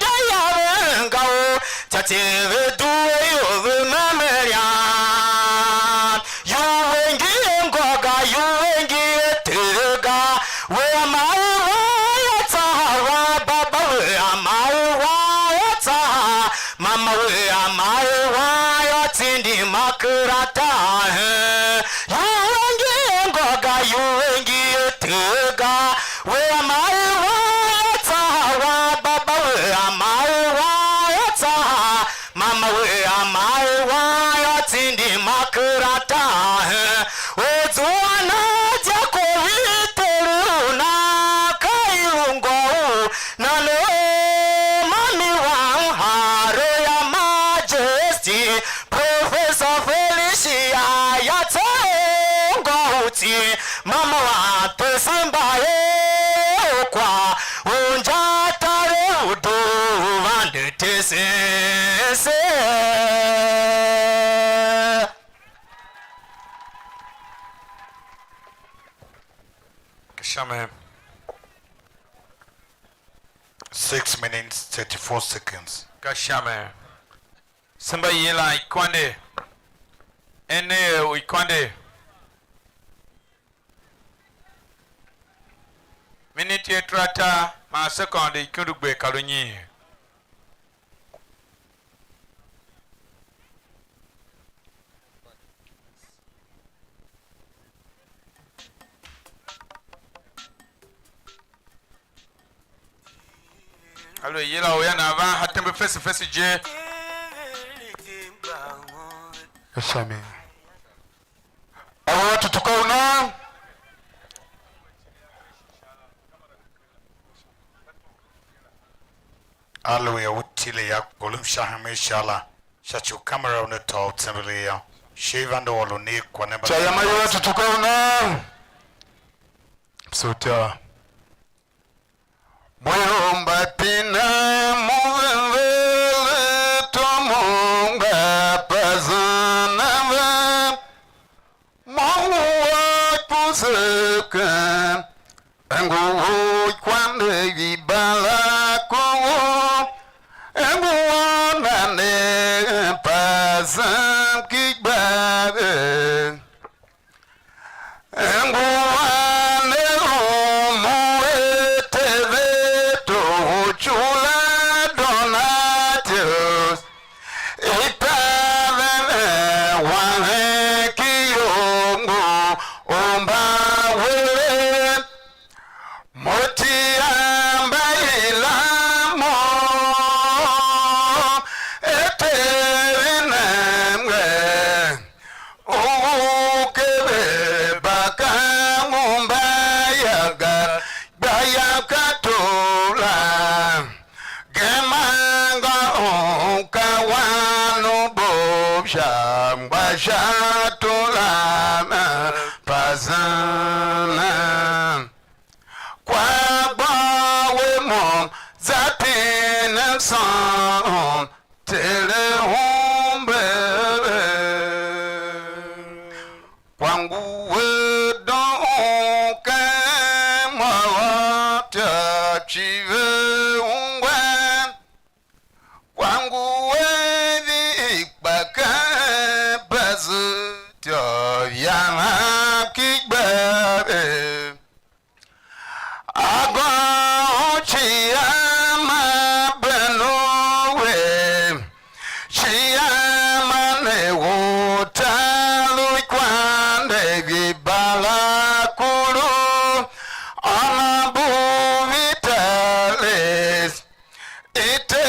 de yaven ga o. Ityô cii ve due ior ve memen ian. Iwuve ngi a ngô ga, iwuve ngi a Ter ga. We a ma i wa yô, tsa a wa baba, we a ma i wa yô, tsa a mama, we a ma i wa yô, tindi ma kera ta hen. Iwuve ngi a ngô ga, iwuve ngi a Ter ga. We a ma i wa yô, tsa a wa baba, we a ma i wa yô, tsa a mama, we a ma i wa yô, tindi ma kera ta hen. U zua na dyako i Ter u nan ka i lu ngô u nan, o mami wam Her Your Majesty, Professor Felicia ya tse u ngô u tsi, mama wa tese mba ye u kwa u nja tare u doo u vande tesen se. Ka sha mi. Six minutes, thirty-four seconds. Ka sha mi. Se mba yilan ikwande, enev u ikwande, miniti atratar man sekondi ikundugber kar unyiin. Aluer yila u yô, nan van ha tembe fese fese je. Ka sha mi. Awe a tutuka u nan. Aluer u tile yô, kolom sha hemen sha la, sha ci u kamera u ne tôô u tsembelee yô, shighe i vande u ôron ne kwagh ne mba. Cha yam ayol a tutuka u nan. Suta. Mo yô, mba pinen mo, vem ve le tom u mba pasen a ve. Mo ngu a kpuze ken, e ngu u kwande i balaku, e ngu a na ne pasen ki gba ve. Ngu a ne rumun a teve tor u Chula Donatius, i taver wan hen ki iyongo u mbawerev. Mo tia mba i la mo, e Ter nem nge, u ke ve ba ka ngu mba ya ga, gba ya ka tor la. Gema ngô u ka wan u bo sha, ngba sha tor la na pasen. Kwagh gba we môm, za pinem sôn, Ter u mbe. Kwagh ngu we doo ken mô, ta ci ve ungwa. Kwagh ngu a vihi kpa ken pasu, ityô yam ki gba ve. Agôô u ciama ben u we, ciama ne u tar u kwande vi barakuru, Honorable Vitalis. I te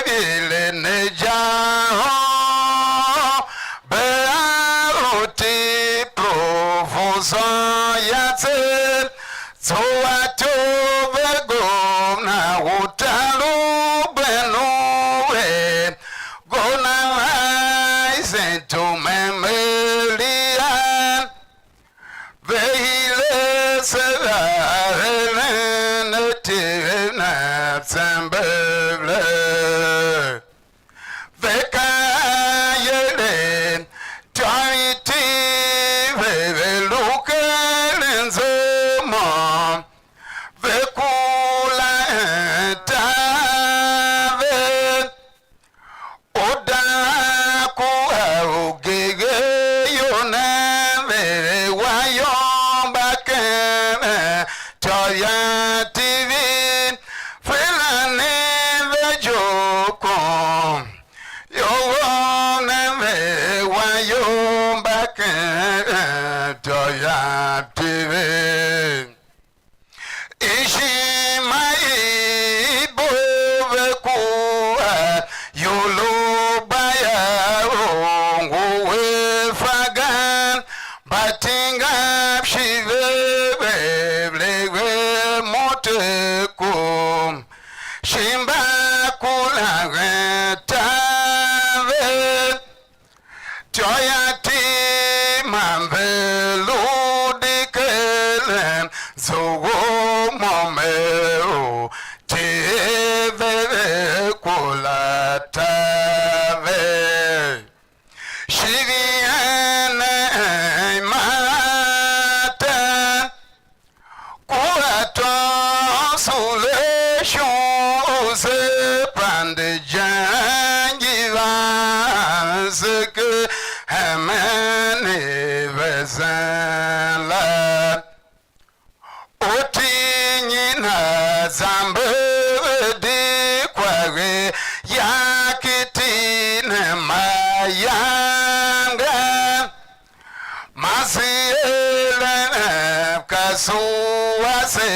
vile ne ja, be a u ti professor ya tse ta eren a Tiv ne tsembev le. Ve ka yere tyô i Tiv ve, ve lu ken nzo mo, ve kura taver. U dan kua ugeghegyo ne, ve wa yô mba ken tyô ya Tiv, Fulani ve je u kon. Yô, ne ve wa yô mba ken tyô ya Tiv. Ishima i bo ve kua Yoruba ya u ngu we fagan, mbatinga shi ve ve vlegh ve moto ku, shi mba kura hen taver. Tyô ya Tiv man ve lu di keren zough u mo mer u Tiv ve ve kura taver. Shi vi enen mata kua tôôn sule shon u se pande ijen ngi van se ker hemen i vesen la. U Tiv nyi na zamber di kwagh ya ki Tiv ne mayange. Masi eren kasu wase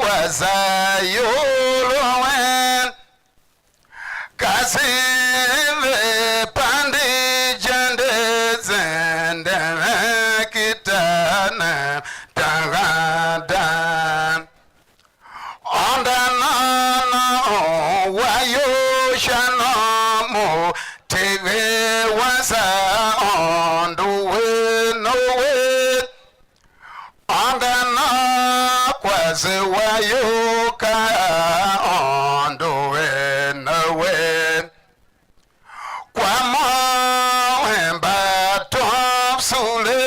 wa za iyolowen, kasi ve pande ijende zenden kita ne dangadan. Ôndan nônô wa iyol sha nom u Tiv wa za Aôndo wen u wen. Ôndan kwase wa iyol ka Aôndo wen u wen. Kwa mo hen mbatom sule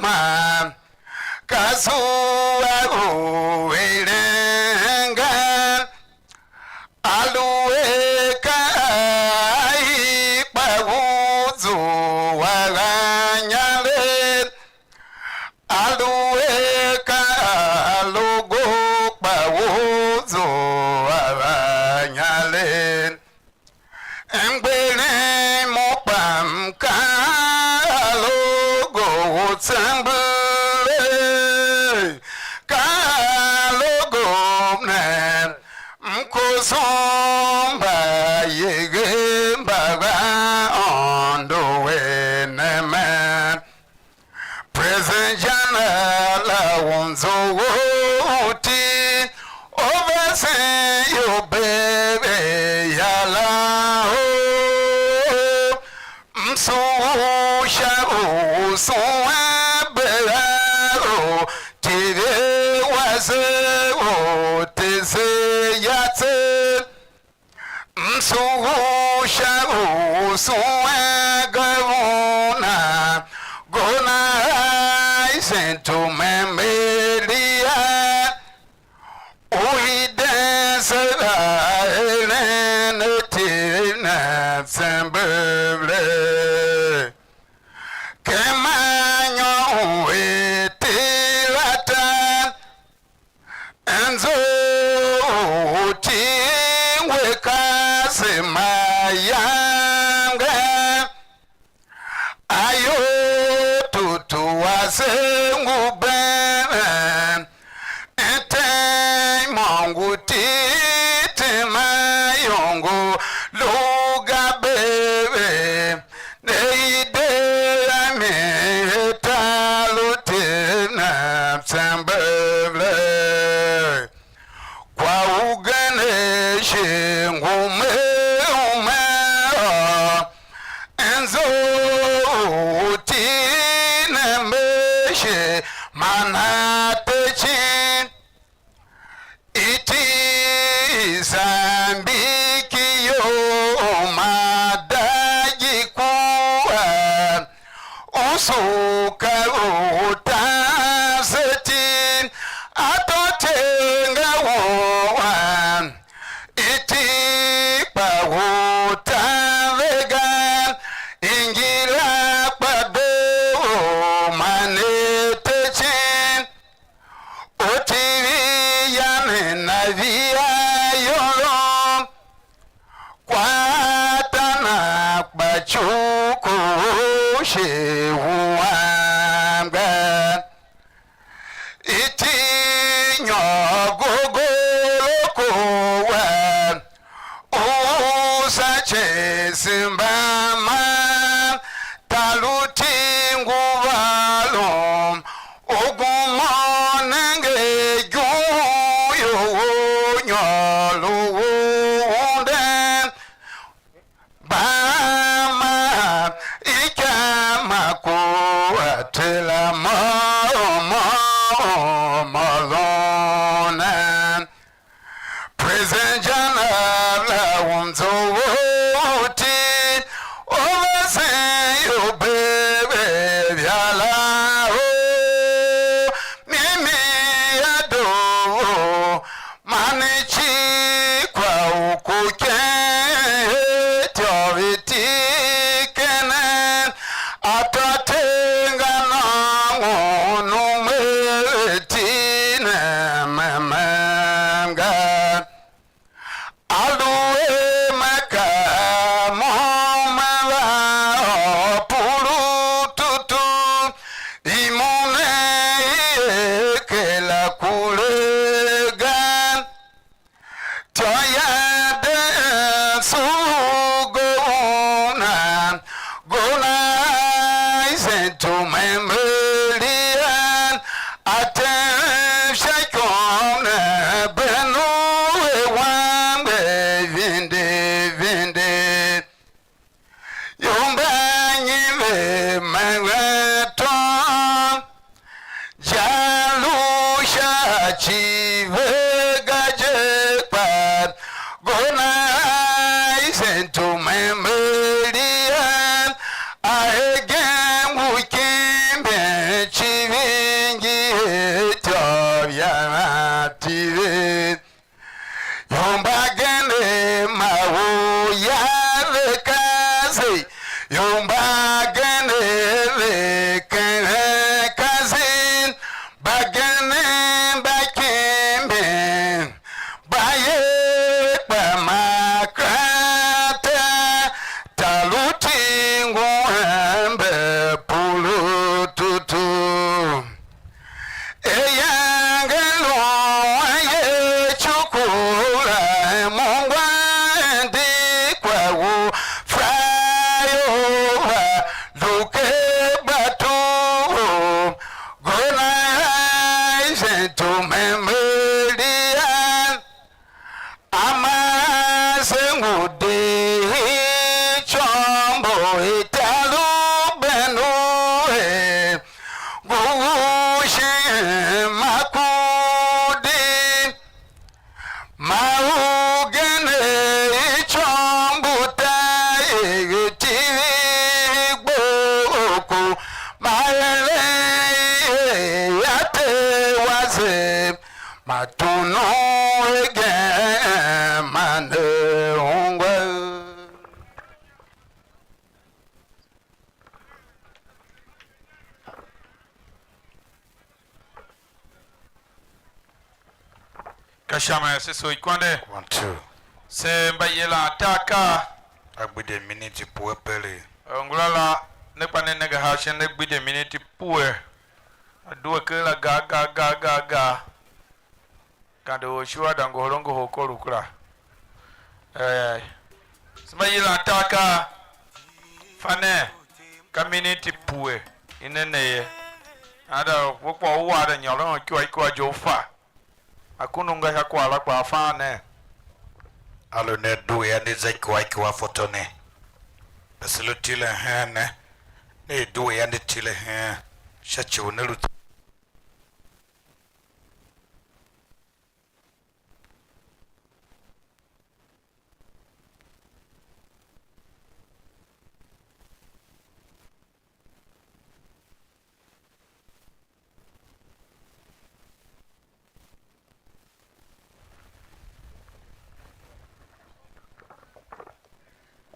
man ka zua u eren ga. Aluer ka ai kpa u zua a inyaregh, aluer ka a logo kpa u zua a inyaregh. Mgbirim u kpam ka a logo u tsembelee, ka a logo ne, m ko zon mbayev mba va Aôndo er ne mer. President General la unzo u Tiv, u vesen ior bee ya la o. M sugh u sha u suen bera u Tiv wase u te se ya tse. M sugh u sha u suen gavuna, gona a isento Memelia, u i den se va eren a Tiv ne tsembelee. Ken manyon u Tiv a tan, enzo u Tiv we ka se mayange. Ayol tutu ase ngu been, eten imôngo Tiv tema iyongo lu ga bee. Ne i de a mi, tar u Tiv ne tsembelee. Sambiki yo ma da gi kua, usu ka u tan se tin, a tôten nga won wan, iti kpa u tan ve ga, ingira kpa doo man ne te cen. Otivi yanen a via yôron, kwa tana kpa cuku u shi wam ga. Iti nyôr gogolo ko wa, u sa cese mbamam, tar u ti ngu vôron, u gumô nenge igun you u nyôr u unden. Bama ikama ku atela mo mo mo lona. President General la unzo woti over sen yo bebe vyala o mimi ya do. Man icigh kwa u ku ken ityô viti kenen, atô te nga nôngon u me ti ne memen ga. Aluer me kaa mo me va ôr puru tutu, i mo ne i er kera kure ga. Tyô ya de sugh go una, go na isen tumem lian, a tem sha ikom ne ben u e wangbe vindi vindi. Ior mba nyi ve me ve tom, ja lu sha ci ve ga je kpa, go na isen tumem lian, a hegen u kimben civin ngi er ityô vya tive. Ior mbagenev ma u ya ve kasev, ior mbagenev ve keghen kasev, mbagenev mba kimben, mba ye kpa ma kera ta, tar u ti ngu ember puru tutu. Eyange lu a ye cuku la, mo ngwa endi kwa u flyover, lu ke batu, go na isen tumem lian. Ama se ngu de icômbo i tar u ben u er, ngu u shin ma ku di, ma u gen er icômbo ta er tivir gbo ku, ma eren er a te wase. Ma tunu hegen man ne ungwa. Ka sha mi se soo ikwande. One, two. Se mba yilan tar akaa. A gbidye miniti pue pere. Ngula la, ne kpa ne nenge har shin ne gbidye miniti pue. A due ker la ga, ga, ga, ga, ga. Kande or shuwa da ngohol ngohol korough kera. Eh, se mba yilan tar akaa, fa nen, ka miniti pue i ne ne ye. Nahan da we kpaa u war da nyôron ikua ikua je u fa. Akundu nga sha kwagh la kpaa, fa nen. A lu ne due yô, ne za ikua ikua foto ne. Kpa se lu tilen hen ne, ne due yô, ne tile hen sha ci u ne lu.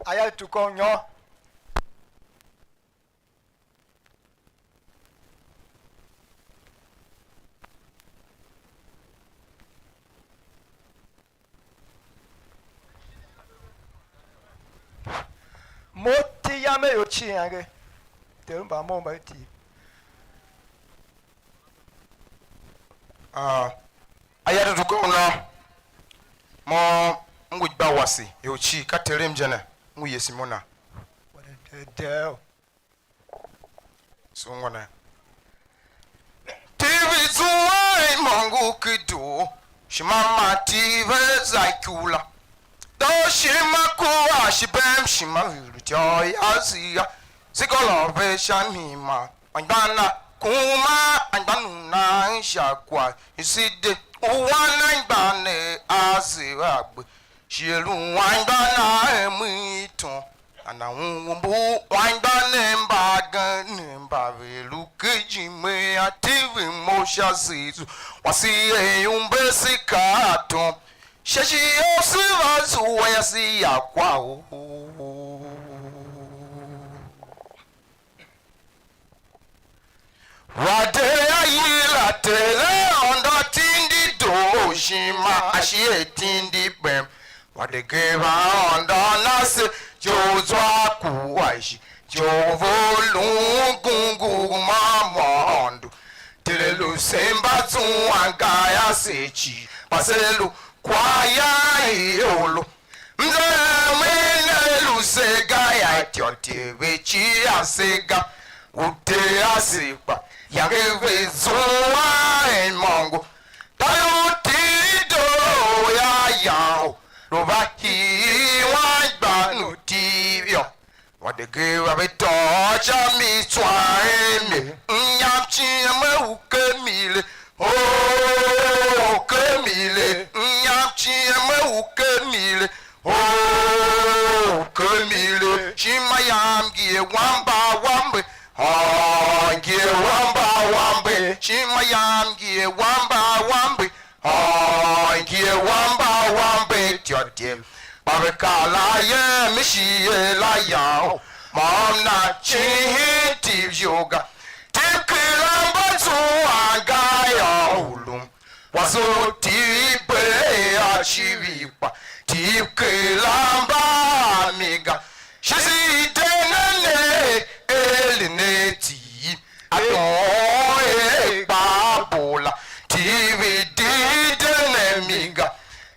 Aya tukô u nyô. Mo ti yam a ior cii ange. Ter u mba mo mba i ti. Ah, aya tutu ko una. Mo m ngu gba wase ior cii, ka Terem je ne, m ngu Yesu mo na. Sungwa ne. Tiv i zua imôngo ki doo, shima ma tiv a za ikula. Doo shima kua shi bem shima viru ityô ya zia. Sigôlô ve sha mi ma anmgbian na kuma anmgbian u nan sha kwagh i si de. U wan anmgbian ne a ze a gbe. Shi er u anmgbian na em iton, ana u mbu anmgbian ne mbagenev mba ve lu ken ijime a Tiv mo sha Zezu, wase er iwumbese ka atom, sha ci u se va zua yase ya kwagh u. Vande a yila Ter Aôndo tindi doo, shima a shi er tindi bem. Vande gema Aôndo na se, je u zwa ku a shi, je u ve lu gungu ma môndo. Ter lu se mba zuan ga yô, se cii, kpa se lu kwagh ya iolo. Mze er ne lu se ga yô, ityô Ter ve cia se ga, u Ter a se kpa, yange ve zua imôngo. Tar u Tiv doo yô, yan u lu va hii anmgbian u Tiv yô. Vande gema ve tôô sha mi tswa er mi, mnyam ciem u kemile, oh, u kemile, mnyam ciem u kemile, oh, u kemile, ishima yam ngi a wamba wambe, oh, ngi a wamba wambe, ishima yam ngi a wamba wambe, Hôô, ngi a wamba wambe ityô dye, kpa ve kar la yem, mi shi er la yô, môm na cihin Tiv iyol ga. Tiv kera mba zuan ga yô, u lum wase u Tiv i bee a civir, kpa Tiv kera mba a mi ga. Shi se de ne ne, er ne Tiv. A doo er kpa a bo la, Tiv i di de ne mi ga.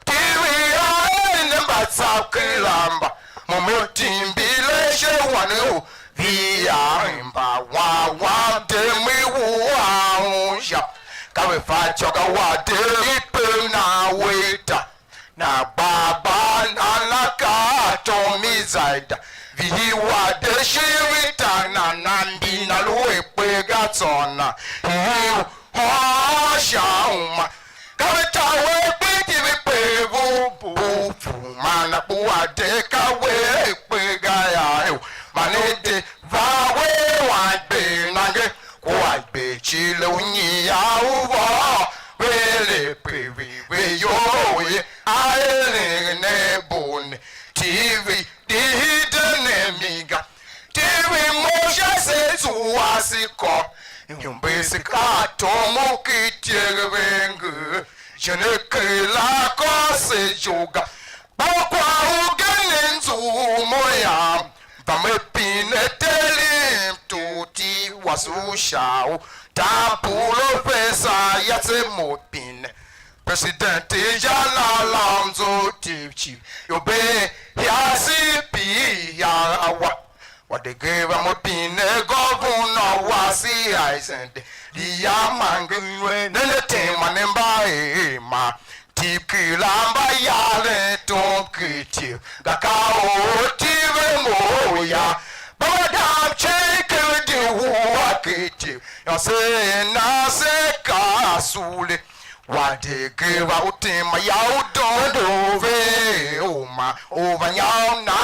Tiv i a er ne mba tsav ken lamba, mo mo timbile she wan u vi a hemba wan wam dem i wua un sha. Ka ve fa ityô ga wa de i pe na we ta. Na gba gba na na ka tom i za i da, vihi wa de shi vita na na mbi na lu a kpe ga tsô na, hii u hôô sha uma. Ka ve ta we kpe ki ve kpe vu bu fu ma na kpu a de ka we kpe ga ya u ma ne de va we wan gbe nange. Kua gbe cile u nyian u vôô, ve le pe ve ve iyol ye, a eren ne bo ne, Tiv i di de ne mi ga. Tiv i mo sha se zua se kô, iwumbese ka tom u ki tyegh ve ngee, je ne kera kô se iyol ga. Kpa kwagh ugen ne nzughul mo yam, va me pine Terem, tugh Tiv wase u sha u ta profesa yase mo pine. President ja na lam zo Tiv cii, yo be ya si pi ya awa. Wa de ge va mo pine governor wase ya isende, li ya mange nwe ne ne tema ne mba er ma. Tiv kera mba yaren tom ken Tiv, ga ka or Tiv a mo ya. Mba mba dam icin ken di wua ken Tiv, yô, se na se ka sule. Wa de ge va u tema ya u dondo ve uma, u va nyôr na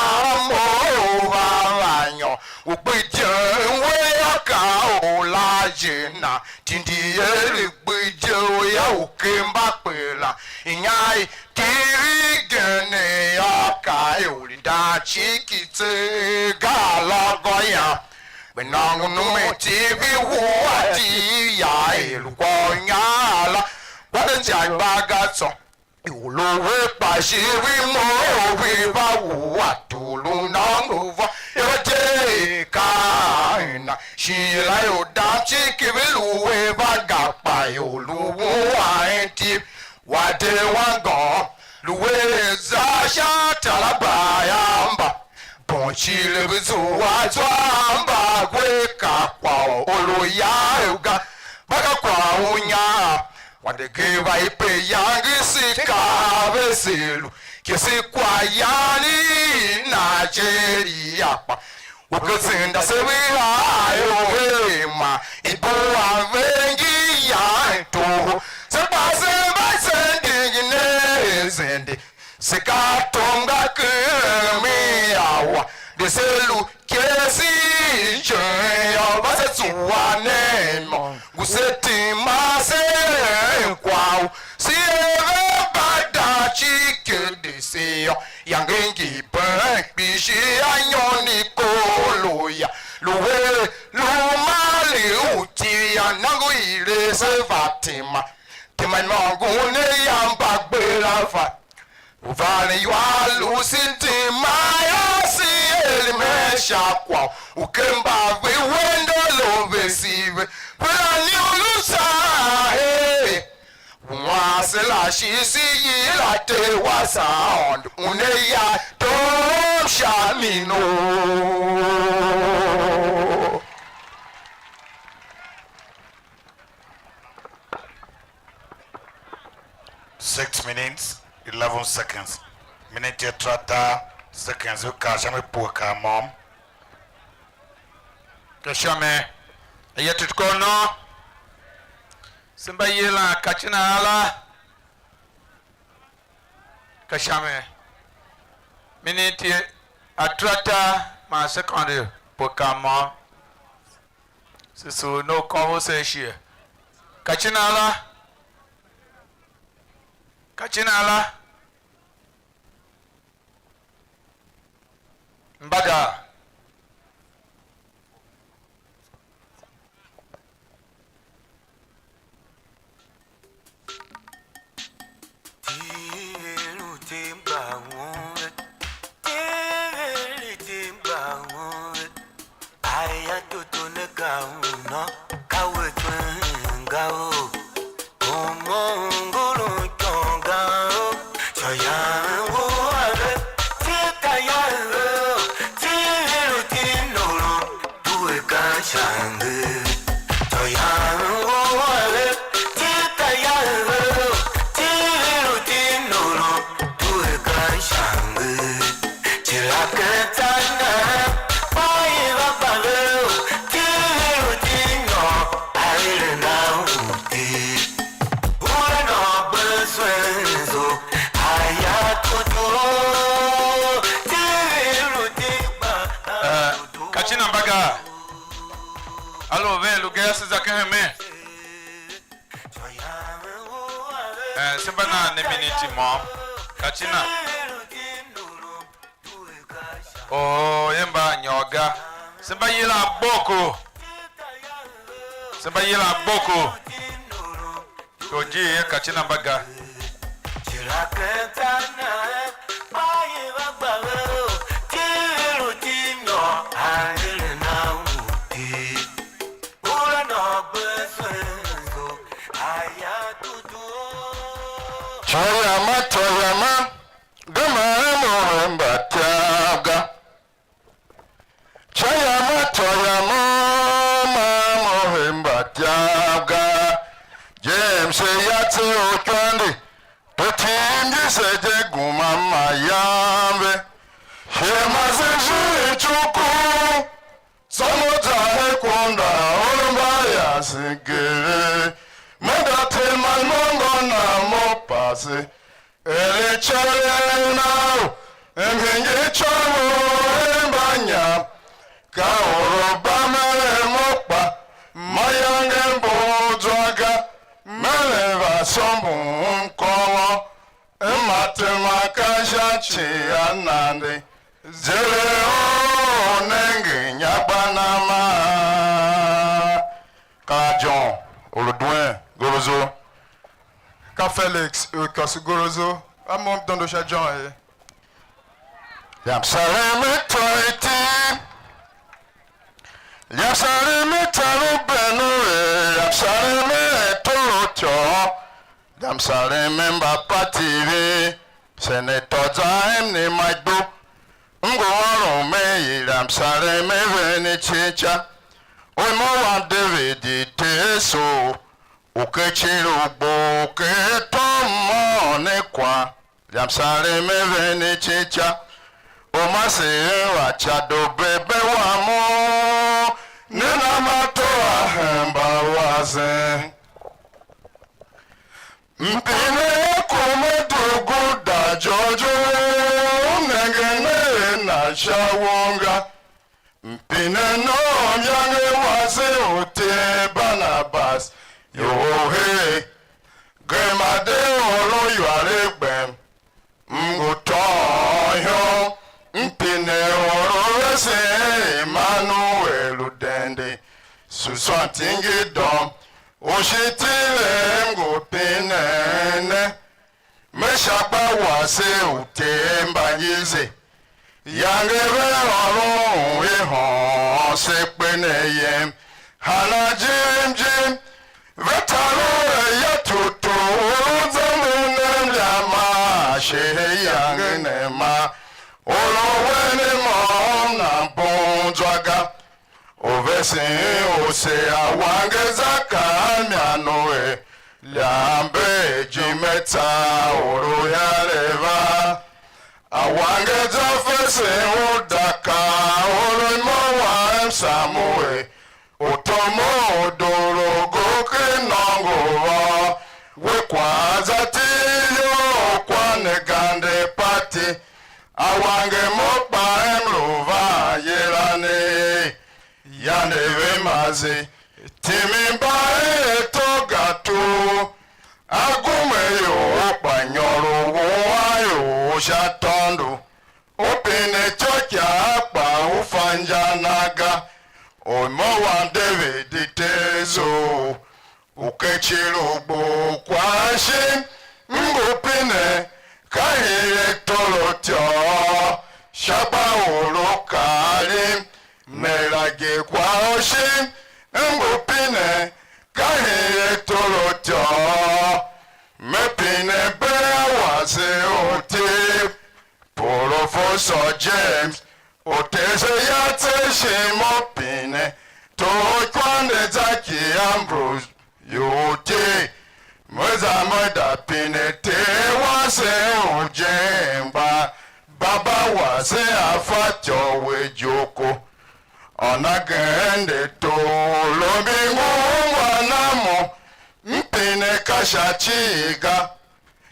mo u va va nyôr. U gbe jen we yô, ka u la je na. Tindi er i gbe je u ya u kemba kpe la, inya i Tiv igen ne yô, ka ior i dan ciki tseegh gaa la gô yô, ve nôngo numetivi wua iti ya er lu kwagh u nyar la, kwase inja i gba ga tsô. Ior u ve kpa shi ve mough ve va wua tor u nôngo va, yô, je ka ena, shi la ior dam ciki ve lu ve va ga, kpa ior u wua iti. Wa de wangôm, lu er za sha taraba yô, mba bon cii lu ve zua zwa, mba gue ka kwagh u lu ya u ga, mba ka kwagh u nyar. Wa de gema ipe yange se ka ve se lu, kese kwagh yan i Nigeria kpa. U ke senda se ve haa ior ve ma i bua ve ngi yan toho. Se kpa se mba se ding ne zende. Se ka tom ga ken mi awa. De se lu kesi jen yô, va se zua ne mo. Ngu se tima se kwagh u se ve mba da cike de se yô. Yange ngi ben kpishi a nyon i kolo ya, lu er lu mali u iti ya, nôngo i re se va tema, tema imôngo ne ya mba gbera va. U varen iwar lu se tema ya, se er me sha kwagh u ken mba ve wende lo ve sive, ve la ni u lu saa he. Wase la shi se yila Ter wase Aôndo, una ya tom sha mi no. Six minutes, eleven seconds. Minute ya tarata, seconds, u kar sha mi pue kar môm. Ka sha mi, a ya tutuko no. Se mba yilan Katsina ala. Ka sha mi. Miniti atarata man sekondi pue kar môm. Se sugh ne u kôngo se shighe. Katsina ala. Katsina ala. Mbaga. Aya toto ne ka uno, ka we twen ga o. Omo ngulun kyonga o, choyan wo ave, tita ya o, tiru tinoro, due kan shange. Choyan wo ave, tita ya o, tiru tinoro, due kan shange. Chila ken tana, pai va pale o, tiru tinoro, aile na uti. Ura no gbe swenzo, aya tutu, tiru tiba. Eh, Katsina Mbaga. Alo, ven lu gayase za ken hemen. Eh, se mba nan ne miniti môm. Katsina. Oh, ye mba nyôr ga. Se mba yila Agboko. Se mba yila Agboko. Tor jighjigh ye Katsina Mbaga. Tôyama, tôyama, gema mo ve mba tav ga. Tôyama, tôyama, ma mo ve mba tav ga. James ya tse u ikôndi, te tim di se je guma mayange. Shima se jiri cuku. Tsô mo za hen kwagh u mba ya se gere, me za tema imôngo na mo pase, er iceren na u, em hingir icôghol hen mbanyam, ka or u gba me er mo kpa, mayange mbu zwa ga, me er va sômbon kôngo, m ma tema ka sha ci a nande. Zere u nenge inya gba nama. Ka John u lu duen gorozo. Ka Felix u ikôso gorozo. A môm dondo sha John ye. Yam sarem a tôô iti. Yam sarem a tôô u beno er. Yam sarem a tôô u tôô. Yam sarem a mba pati ve. Senator za em ne ma ido. M ngu ôron me yilam sarem a ven ne cica. U mo wam David, Teso, u ke cir u gbo, u ke tom mô ne kwagh. Yam sarem a ven ne cica. U ma se er a ca do bebe wam u. Ne na ma to a hemba wasen. Mpine ye kuma dugu da jojo, u nengen er na sha wonga. Mpine nom yange wase u Ter Barnabas, yo he, gema de ôron iwar a gbem. M ngu tôôn ihom, m pine or u vesen Emanuel u dende, Susan Tingidom, u shi tile m ngu pinen ne, me sha gba wase u Ter mbanyize, yange ve ôron i hôôn se kpe ne yem, hana jim jim, ve taver ya tutu u lu zamber ne mliam maa ashe yange ne ma, u lu wen môm nan bun zwa ga. U vesen u se a wanger za kaa mia nu er, liamber jime tsa u lu yare va. A wanger za fese u da kaa u lu mo wa em Samuel, u tom u doo u go ken nôngo vôô, we kwagh za til iyol kwa ne gande pati, a wanger mo kpa em lu van yilan ne, yande ve ma ze, timi mba er to ga tu, a gume ior kpa nyôr u wuan ior sha tôndo. U pine ityôkyaa kpa u fa inja na ga, u mo wam David Teso, u kecir u gbo u kwagh shin, m ngu pine, ka hii a torotyô, sha gba u lu kaalim, me la ge kwagh u shin, m ngu pine, ka hii a torotyô, me pine bea wase u Tiv. Professor James, u tese ya tse shin mo pine, torkwande Zaki Ambrose, ior Tiv, me za me da pine Ter wase u jen gba, baba wase a fatyô u we ijoko. Ônagende tor lo mbi ngu ungwa na mo, m pine ka sha cii ga.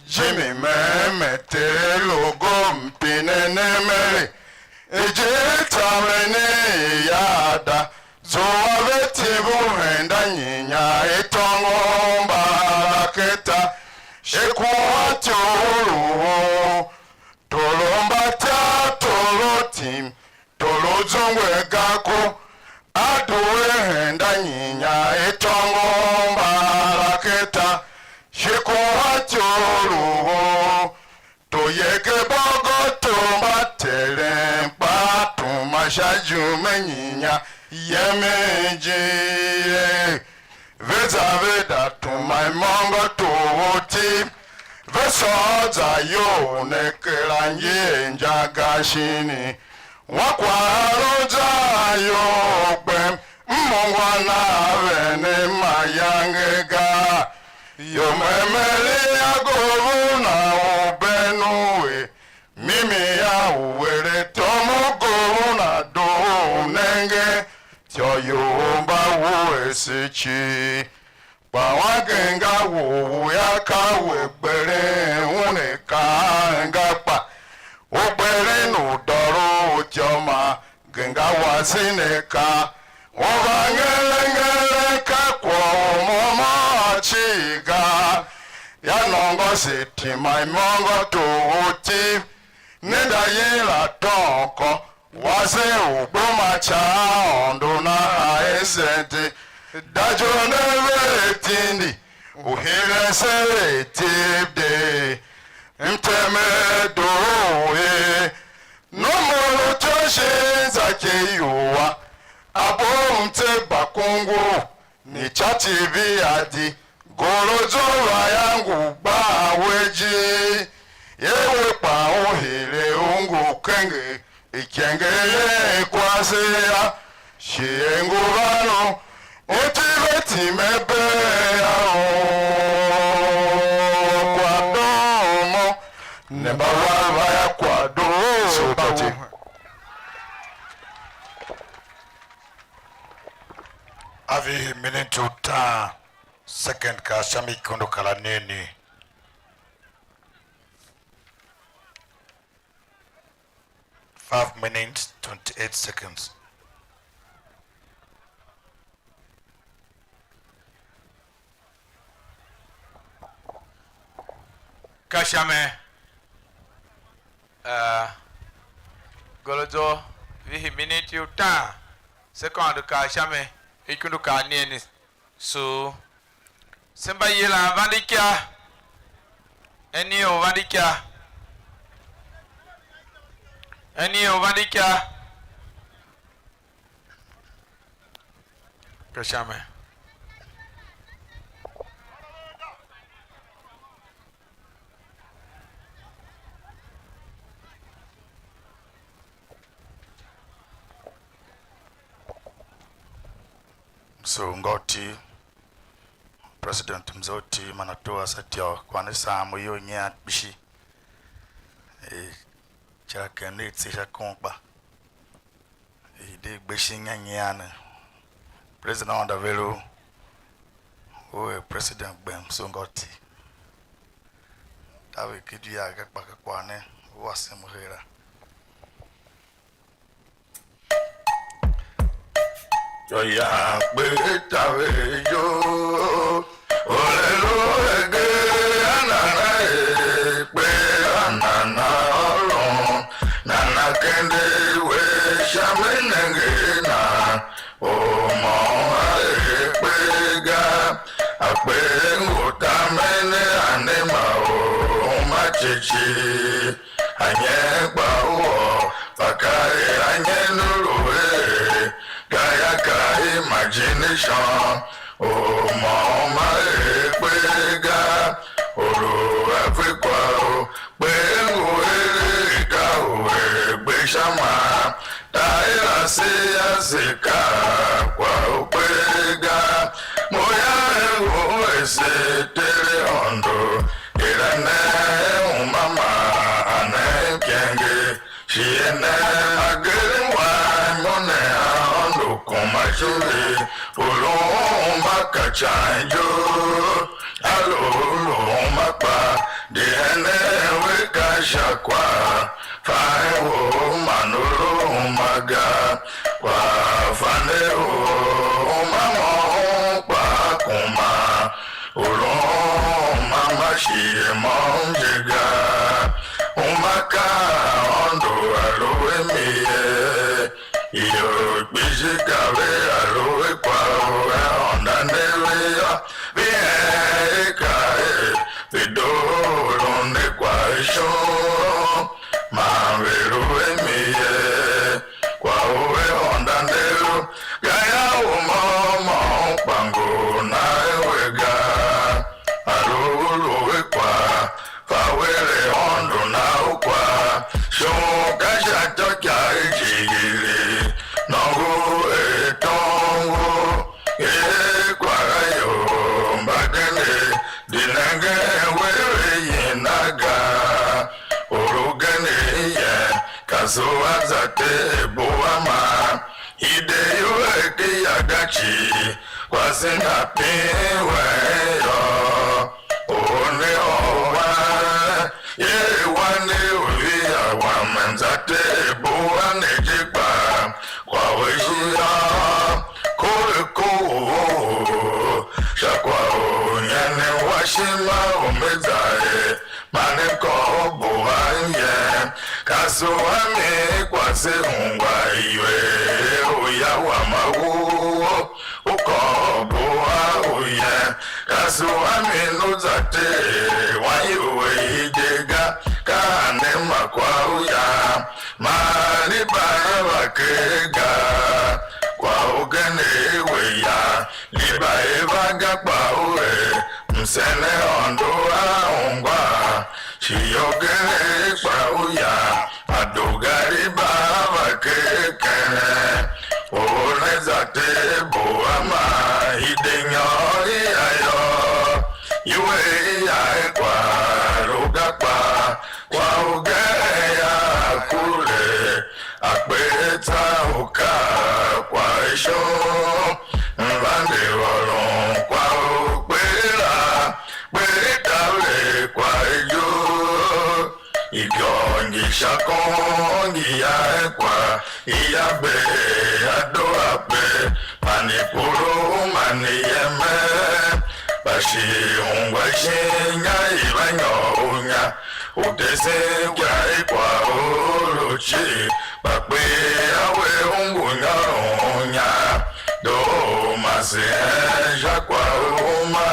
Jimi me me Ter logo m pine ne mere, ijiir tamen i ya da, zua ve tibu henda nyinya i tôngo mbaraketa, shi kuwa tyough u toro mbatar, toro tim, toro zungwe ga ko, a due henda nyinya i tôngo mbaraketa, shi kuwa tyough u to yeke bogo to mba teren kpa tuma sha ijume nyinya yemen ijir. Ve za ve da tuma imôngo tugh u Tiv, ve sôô za iyol ne kera ngi inja ga shini. Wa kwagh a lu za iyol gbem, m ungwa na a vene mayange ga. Ior memen i a govona u ben u er, mimi a u ere tom u govona doo u nenge, ityô you mba wuese cii. Kpa wangen nga wou u ya ka we gberen un a kaa enga kpa, u gberen u dôr u ityô ma Genga wase ne ka u va ngere ngere ka kwagh u mo mo a cii ga. Ya nôngo se tima imôngo tugh u Tiv, Ne nda yin la tôôn kô, wase u gbo ma ca Aôndo nahan esente, da jiro ne ve tindi, u hingir se ve tib de. Mteme doo er, nomor u tyô shin za ke iwua, a bo mtse bakungu, ni cha T V a di, goro zwa va ya ngu gban we ijir, ye we kpa u hire u ngu kenger, ikengeren kwase ya, shighe ngu van u, u ti ve time bee ya u kwa domo, ne mba van va ya kwa domo. A vihi miniti utaan, second ka sha mi ikondo kar anene. Five minutes, twenty-eight seconds. Ka sha mi, uh, golozo vihi miniti utaan, second ka sha mi, ikondo kar anene. So, se mba yilan vande ikya. Eni u vande ikya. Eni u vande ikya. Ka sha mi. So, ngô ti, President mze u ti man ato a sa tyô, kwagh ne saan mo iyol nyian kpishi. Eh, Chara ken ne i tse sha kon kpa i de gbe shin nya nyian ne. President Aôndo a ver u, u er President gbem, so ngô ti. Taver ki dia ga kpa ka kwagh ne u a sem u hera. Yô, ya kpe taver iyol, or a lu a gee a nana er kpe a nana ôron, nana kende we sha mi nenge nan, or môm a er kpe ga, a kpe ngu tamen a ne ma or uma cici. Anyen kpa u ôr, kpa ka er anyen u lu er, gayô, ka imagination u môm a er kpe ga, u lu a fe kwagh u kpe ngu eren ka u er gbe sha ma. Taira se a se kaa kwagh u kpe ga, mo yô, me ngu ese Ter Aôndo, er a ne uma man a ne ikenge, shi a ne ageren wam mo ne Aôndo kuma shule, u lu uma ka ican ijoo, a lu u lu uma kpa, di henen we ka sha kwagh. Fa u man u lu uma ga, kwagh fa ne u uma mo kpaa kuma, u lu uma ma shighe môm je ga, uma ka Aôndo a lu a mi ye. Ior kpishi ka ve a lu a kwagh u Aôndo a ne ve yô, ve heen ka er ve doo lu ne kwagh shon, man ve lu a mi ye. Kwagh u Aôndo a ne lu, gayô, u môm môm kpa ngu nan we ga, a lu u lu a kwagh. Fa u eren Aôndo na u kwagh, shon ka sha ityôkyaa i jighilii, nôngo er tom u er kwagh a ior mbagenev, di nengen we ve yin a ga, or ugen yen, ka sua za te bua ma, i de iwer ki ya ga cii, kwase na pin wen yô. Or ne or wan, ye wan ne u via wam, za te bua ne je kpa, kwagh u shi yô, kore ko u vough, sha kwagh u nyenem wa ishima u me za er, man m kôr u bua nyen, ka Suami kwase ungwa iwe, uya wa ma wo, u kôr bua u yen. Ka suami nu za te, wan iwe ide ga, ka ne ma kwa u ya, ma ni ba va ke ga, kwa u gen we ya. Liba i va ga kpa u er, msen Aôndo a ungwa, shi iorgen i kpa u ya, a dugh a liba a va keghen. Or ne za te bo a ma, i de nyôr i a yô, iwer i a e kwa lu ga kpa, kwa ugen ya kure. Akpe a tsa u kaa kwagh shon, mvande ôron kwagh u kper la, kper taver kwagh ijoo. Ityô ngi sha kon ngi ya kwagh, i ya bee a doo a pe, man i puru man i yemen, kpa shi ungwa shin inya i va nyôr u inya. U tesen ikyav i kwagh u lu cii, kpa kper a we u ngu nyôron inya. Doo ma se hen sha kwagh u uma,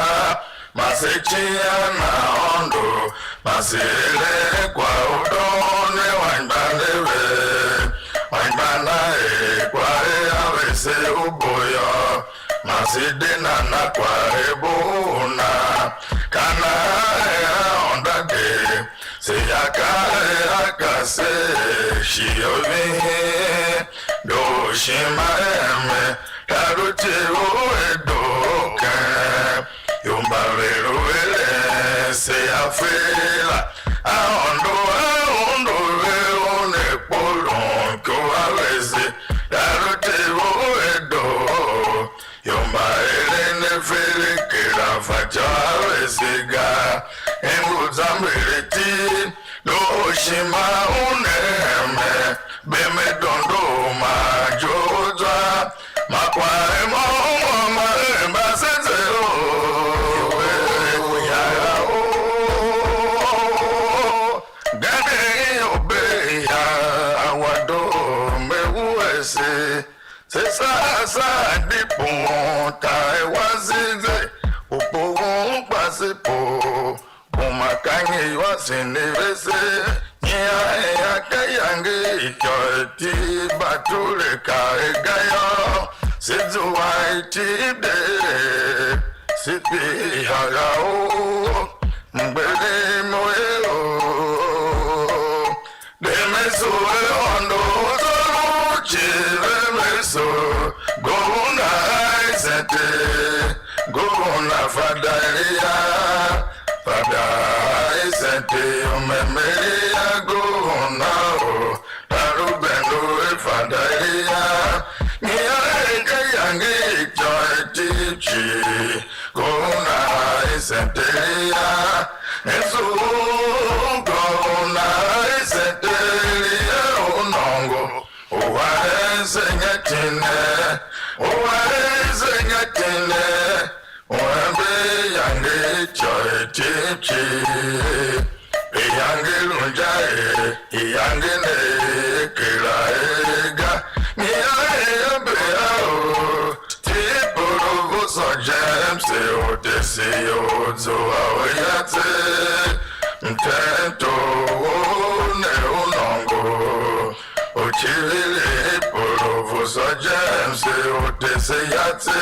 ma se cian Aôndo, ma se eren kwagh u doon ne anmgbianev, anmgbian a er kwagh a vese u bo yô. Ma se de nana kwagh a bo u na, ka nahan er Aôndo a de, se ya ka er a ka se shi u vihin, doo u shima eme, tar u civir u er doo ken ior mba ve lu eren se a fe la. Aôndo a undu ve un a kporon iko a vese, tar u civir u er doo. Ior mba eren ne fere kera fatyô a vese ga, ngu zamber iti, doo u shima u ne eme, bem me dondo ma Jehova, ma kwagh a mo ma er mbasenze o, iwer u ya o, gande i obe ya a wa doo me wuese. Se saa saa di pughun tar wa zize, u pughun kpa se pugh, kuma ka nyi iwasen i vese, nyi a ea ka iyange i ityô i iti bature kare ga yô, se zua iti de, se pihagha u mgberim u eou. De me sugh Aôndo u zôron u cii ve me sugh, Governor Isente, Governor Fada Elia, Fada Isente, u mem Elia, Governor u tar u bendo er Fada Elia, nyi a er ka iyange i ityô i iti cii. Kor una i Senteria, Yesu, kor una i Senteria, u nôngo u a er se nya tine, u a er se nya tine, u ember iyange i ityô i iti cii. Iyange i lu inja er iyange ne er kera er ga, nyi a er a bee a or, iti Professor James, u tese ior zua u yatse, mtento wou ne u nôngo, u civir i Professor James, u tese yatse,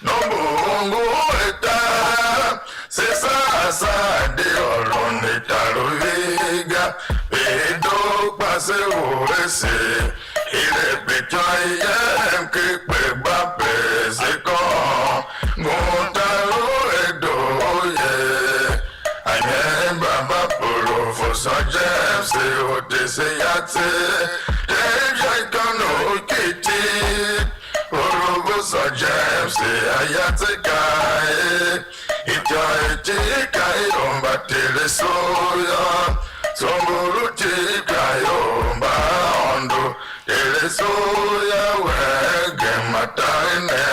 nombo u ngu a tar, se saa saa di ôron i tar u vihi ga, pe i doo kpa se u ese, i le pe ityô i yem ken kpe gba pe se kôôn, ngun tar u Edo ye. Anyem mba mba Professor James u tese yatse, tem sha ikônough kiti, Professor James a yatse kaa er, ityô i iti ka ior mba Tereso yô, tsombor u iti ka ior mba Aôndo. Tereso ya wen gema tar ne,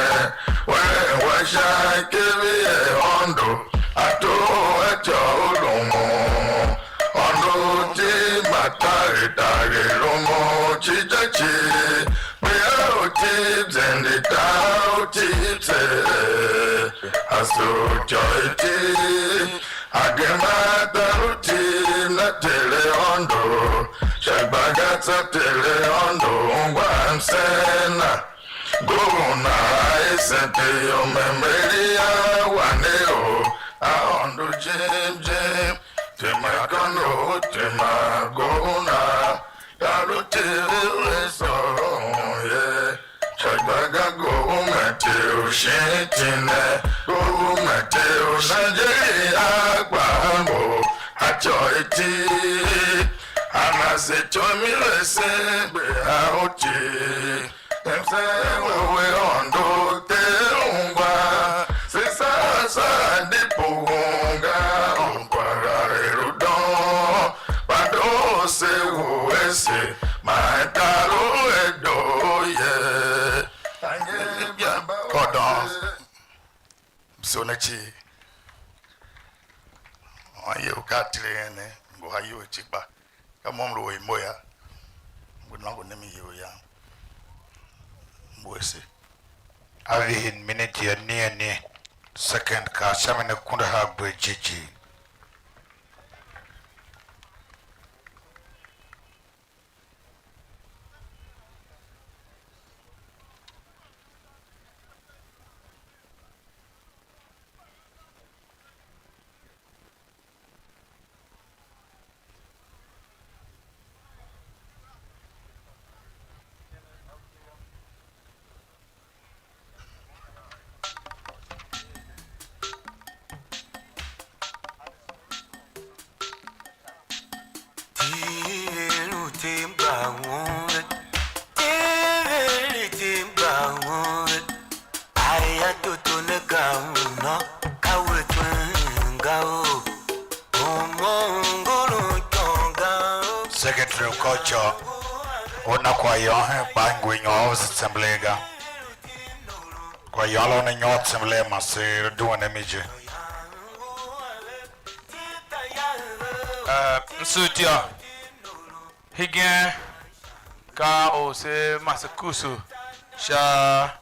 wen wa sha ikev i Aôndo, a too a ityô u lumun. Aôndo u iti mba tar Dagh i rumun cijaci, bia u tib zende, ta u tib tse, aso u ityô i tib, a gema tar u tib na Tere Aôndo, sha gbaga tsa Tere Aôndo ungwa msen na. Gov u na a esente yô, memberi a wane u Aôndo jim jim. Tema kôndo u tema, gov u na, tar u tib u i sôron ye. Sha gbaga gov u mete u shin tine, gov u mete u Nigeria kpaa mbo a ityô i tib. A na se ityô mi le se gbe a u tib. Msen we we Aôndo Ter ungwa, se saa saa di pughun ga, u kwagh a er u doo, kpa doo se u ese, man tar u er doo ye. Kôdoo, mso ne cii, wan ye u ka a tile ene, ngu ha iyol cii kpa. Ka mo m lu or imo yô, m ngu nôngo nem iyol yam, m wuese. A vihin miniti anigheni, second kar sha mi ne kunda haa gber jighjigh. Secretary of Culture, u na kwagh yôôn hen kpa ngu nyôr u se tsembelee ga. Kwagh yôôn la una nyôr tsembelee man se lu duen a mi je. Eh, m sughul ityô. Hegen ka u se mase kusu sha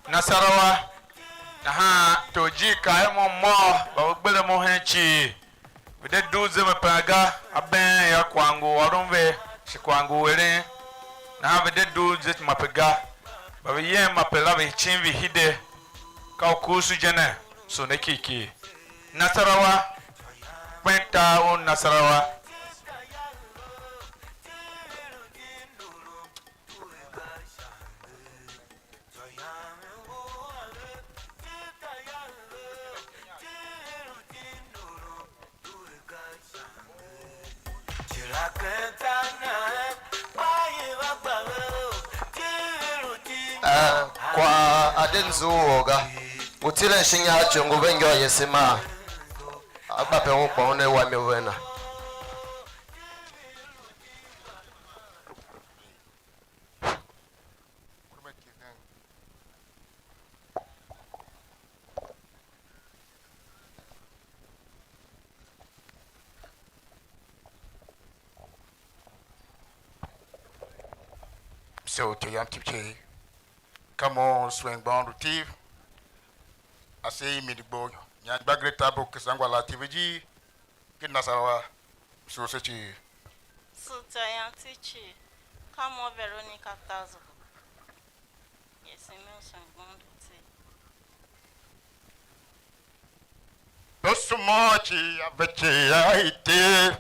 Nasarawa. Nahan tor G ka er mo môm, mba ve gbele mo hen cii, ve de dugh zeme pen ga, a been yô, kwagh ngu ôron ve, shi kwagh ngu eren. Nahan ve de dugh ze mape ga, mba ve yem mape la, ve cin ve hide. Ka u kusu je ne, sune kiki. Nasarawa, kpen tar u Nasarawa. Eh, kwagh a de nzughul ga. U tilen shin inyar cii ngu ve ngô yese maa? A gba pe un kpa una wa mi u ve na. Mse u Tor yam tip cii, ka mo u suen gbôghom lu tiv, ase i mi di gbo, nyan gba gre tabu kesa ngwa la tiv ijir, ki Nasarawa, mse u se cii. Mse u Tor yam tip cii, ka mo Veronica Tazo. Yes, amen. Sangbondo tse. Dosumo ci a ve ci a iti,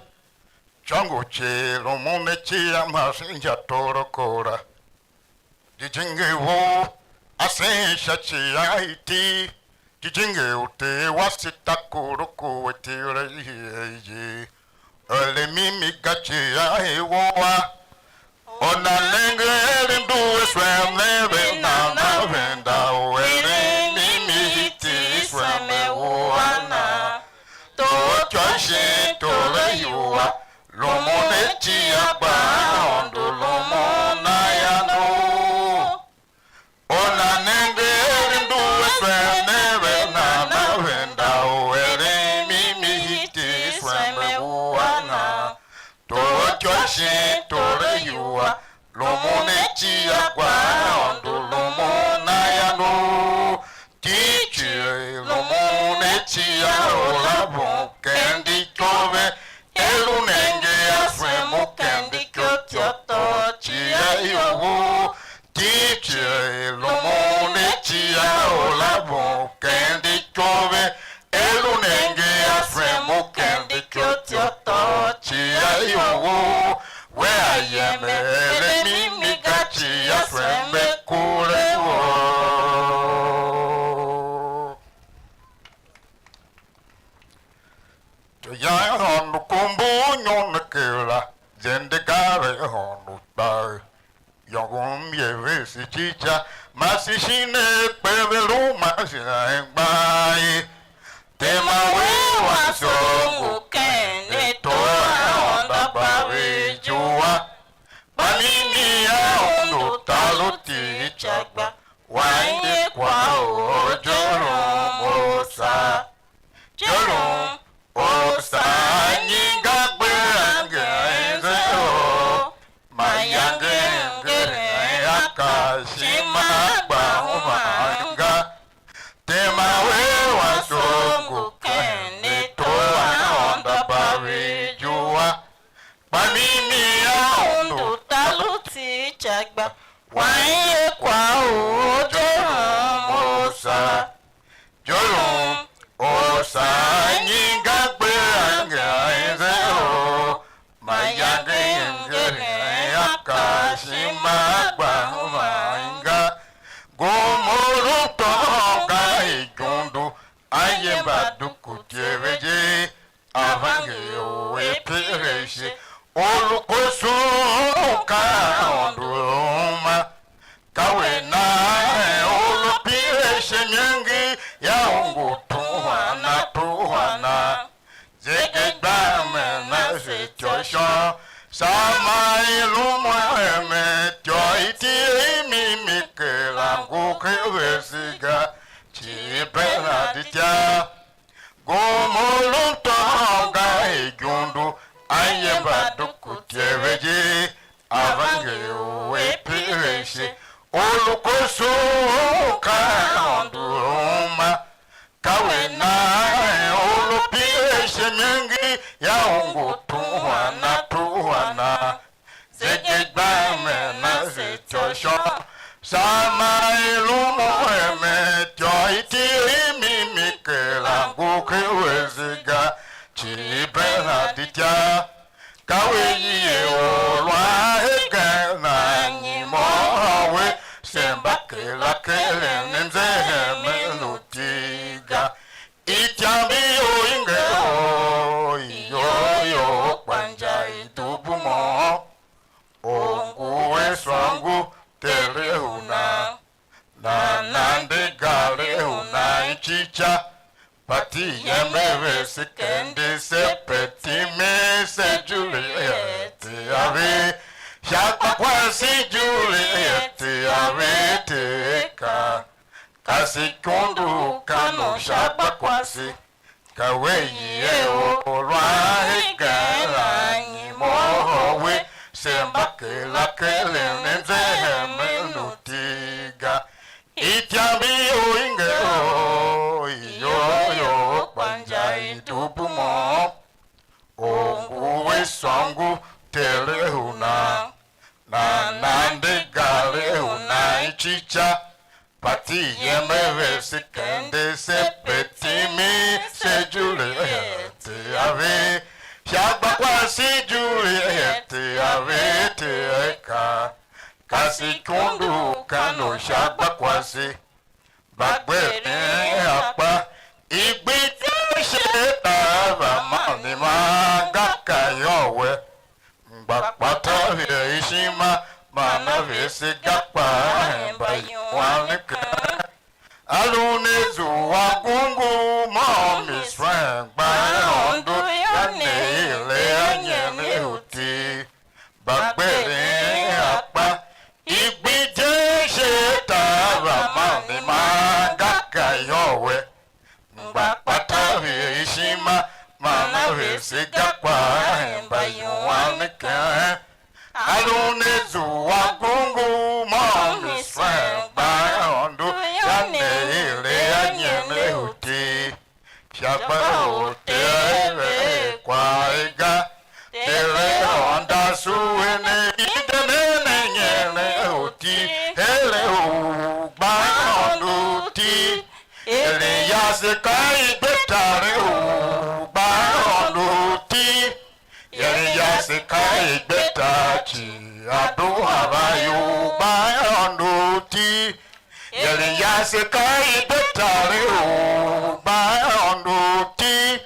chongo ci rumun ne ci a masinja torokora. Jijingi wo a sen sha ci a iti, jijingi u te wa sita kuruku we tire ye ye. Ere mimi ga ci a e wo a. Una nenge er ndu a swem ne ve nan a venda u eren mimi hiti i swem a wua na. Tor ityô shin tor ayua, lumun a cia kpa Aôndo lumun a yandu. Una nenge er ndu a swem ne ve nan a venda u eren mimi hiti i swem a wua na. Tor ityô shin toroiwua, lumun a cia gba Aôndo, lumun a yandu. Tiv cii lumun a cia u la vun ken di ikove, er u nenge a fem u ken di ityôtyôtô cia ior. Tiv cii lumun a cia u la vun ken di ikove, er u nenge a fem u ken di ityôtyôtô cia ior. Wea yem er a mimi ga, cia fem a kure u. Yange hôndo ku mbu u nyon ne kera, zende gar hôndo kpaa. Yôngo m ye vese cica, ma se shin ne kpe ve lu ma se gban ye. Tema wea wase u ngu ken ato a Aôndo a gba ve ijua. Kpa mimi a undu tar u tiv ica gba, wan ye kwagh u orjoorom u Sar. Jôrom u Sar nyi ga gbe angev a enze or, mayange ngeren a kar ishima a gba human ga. Tema wea wase u ngu ken ato a Aôndo a gba ve ijua. Kpa mimi a undu tar u tiv ica gba, wan ye kwagh u orjoorom u Sar. Jôrom u Sar nyi ga gbe angev a enze or, mayange ngeren a kar ishima a gba human ga. Gomor u tôôn ga igundu, a ye mba duku tyev je. Avange u i pir ashe, u lu koso u ka Aôndo u uma. Ka we nahan u lu pir ashe, iyange ya u ngu tuhwan a tuhwan a. Zegegbaamen a se ityô shon, saa ma i lu mwa hemen ityô iti i mimi kera ngu ken vese ga, cii bera di tya. Gomor u tôôn ga igundu, a ye mba duku tyev je, avange u i pir ashe, u lu koso u ka Aôndo u uma. Ka we nahan u lu pir ashe, iyange ya u ngu tuhwan a tuhwan a. Zegegbaamen a se ityô shon, saa ma i lu mwa hemen ityô iti i mimi kera ngu ken vese ga, cii bera di tya. Ka we ye u lu a hegen nan nyim u we, se mba kera keren mzehemen u tiv ga. Ityambi ior i nge or, ior ior kpa inja i dubu môm. Or ngu a sôngo, tere u nan, nan nan de gare u nan icica. Pati yem a vese kende se petime se Juliet a ve, sha gbakwase Juliet a ve te ka. Ka se ikundu u kan u sha gbakwase, ka we ye u lu a hegen a nyimohol we, se mba kera keren mzehemen u tiv ga. Ityambi ior i nge or, ior ior kpa inja i dubu môm. Or ngu a sôngo, tere u nan, nan nan de gare u nan icica. Pati yem a vese kende se petime se Juliet a ve, sha gbakwase Juliet a ve te ka. Ka se ikundu u kan u sha gbakwase. Mbagberen akpa, i gbi tser ishe, tar va man i maa ga ka yô we. Mba kpa taver ishima, man a vese ga kpaa hemba iwan ne keng. A lu ne zua gungu môm Iserael gba Aôndo yô, ne ile a nyen u tiv. Mbagberen akpa, i gbi je ishe, tar va man i maa ga ka yô we. Mba kpa taver ishima, man a vese ga kpaa hemba iwan ne Keghen, a lu ne zua gungu môm, mi suen gba Aôndo yô, ne ere a nyen ne u Ter. Sha gba u Ter ere kwagh ga, Ter ôndo asue ne, i de ne ne nyen ne u Ter, ere u gba Aôndo Ter. Eren yase ka i gbe tare u gba Aôndo Ter. Eren yase ka i gbe tar cii, a doo a va ior gba Aôndo Ter. Eren yase ka i gbe tare u gba Aôndo Ter.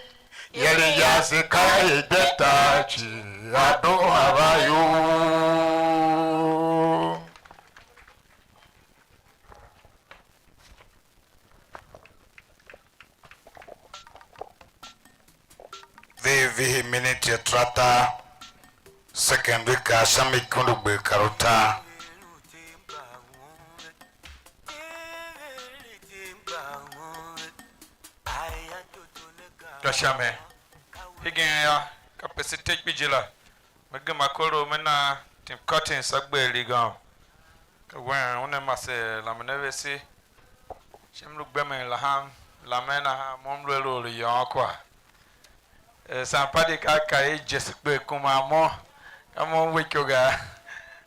Eren yase ka i gbe tar cii, a doo a va ior. Ve vihi miniti atarata, second ve kar sha mi kondo gbe kar utar. Ka sha mi hegen yô, ka pese te kpiji la, me gema koro me na Tim Cuttings a gbe ligom. Ka wen una mase lamen a vese, shi m lu gbemen lahan, lamen nahan mo m lu a lu or u yôôn kwagh. Eh, Sampadi ka a kaa er Jesu kper kuma mo, ka mo m we iko ga.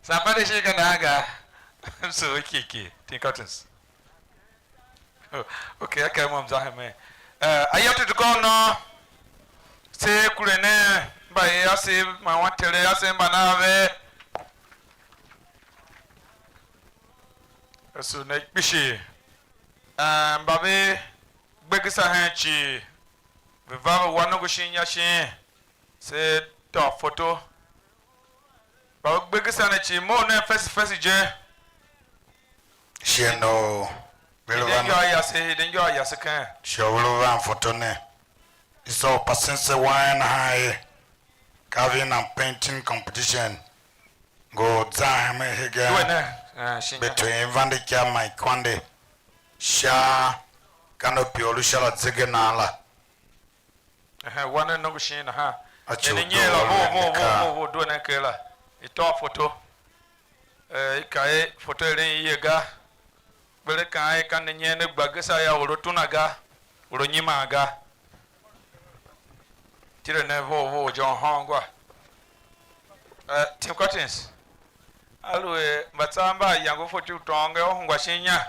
Sampadi shi ka nahan ga. M sugh kiki, Tim Cuttings. Oh, okay, okay, mo m za hemen. Eh, ayol tutu kôr nô, se kure ne mba i ase man wan tere ase mba nan ve. Asu ne kpishi. Eh, mba ve gbegesa hen cii, ve va ve wa nongo shin ya shin, se tôô foto. Kpa ve gbegesa ne cii, mough nen fese fese je. Shighe u ve lu van, hide injô yase, hide injô yase ken. Shighe u ve lu van foto ne. I soo pasen se wine nahan er, Carving and painting competition. Ngu zan hemen hegen. Due ne, eh, shin ga. Between Evandikya man Ikwande. Sha canopy u lu sha la zegenan la. Ehe, wa ne nongo shin nahan. A ci ne u nyer la, doo vo, vo, vo, vo, vo, due ne ker la. I tôô foto. Eh, i ka er foto eren i ye ga. Kper a kaan er ka ne nyen ne gba gesa ya or u tuna ga, or u nyiman ga. Tile ne vough vough je u hôngwa. Eh, Tim Cuttings, aluer mbatsav mba a yange u fatyô u tôôn ga, u hungwa shin inya?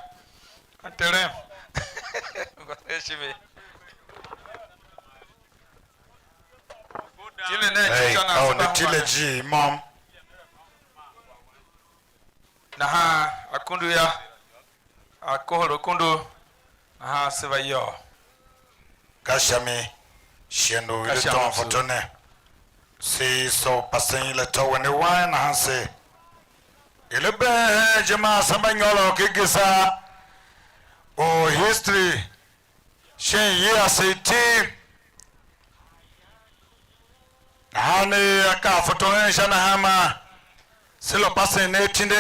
Anterem. Ngôsen shimi. Tile ne, hey, ka u ne tile ji môm. Nahan akundu yô, a kohol akundu, nahan se va yôô. Ka sha mi, shighe u i lu tôôn foto ne, se i soo pasen i la tôwe ne wang nahan se. I lu been hen ijime a se mba nyôron ken igesa u history shin year ase iti. Nahan ne a kaa foto hen sha nahan ma se lu pasen ne tindi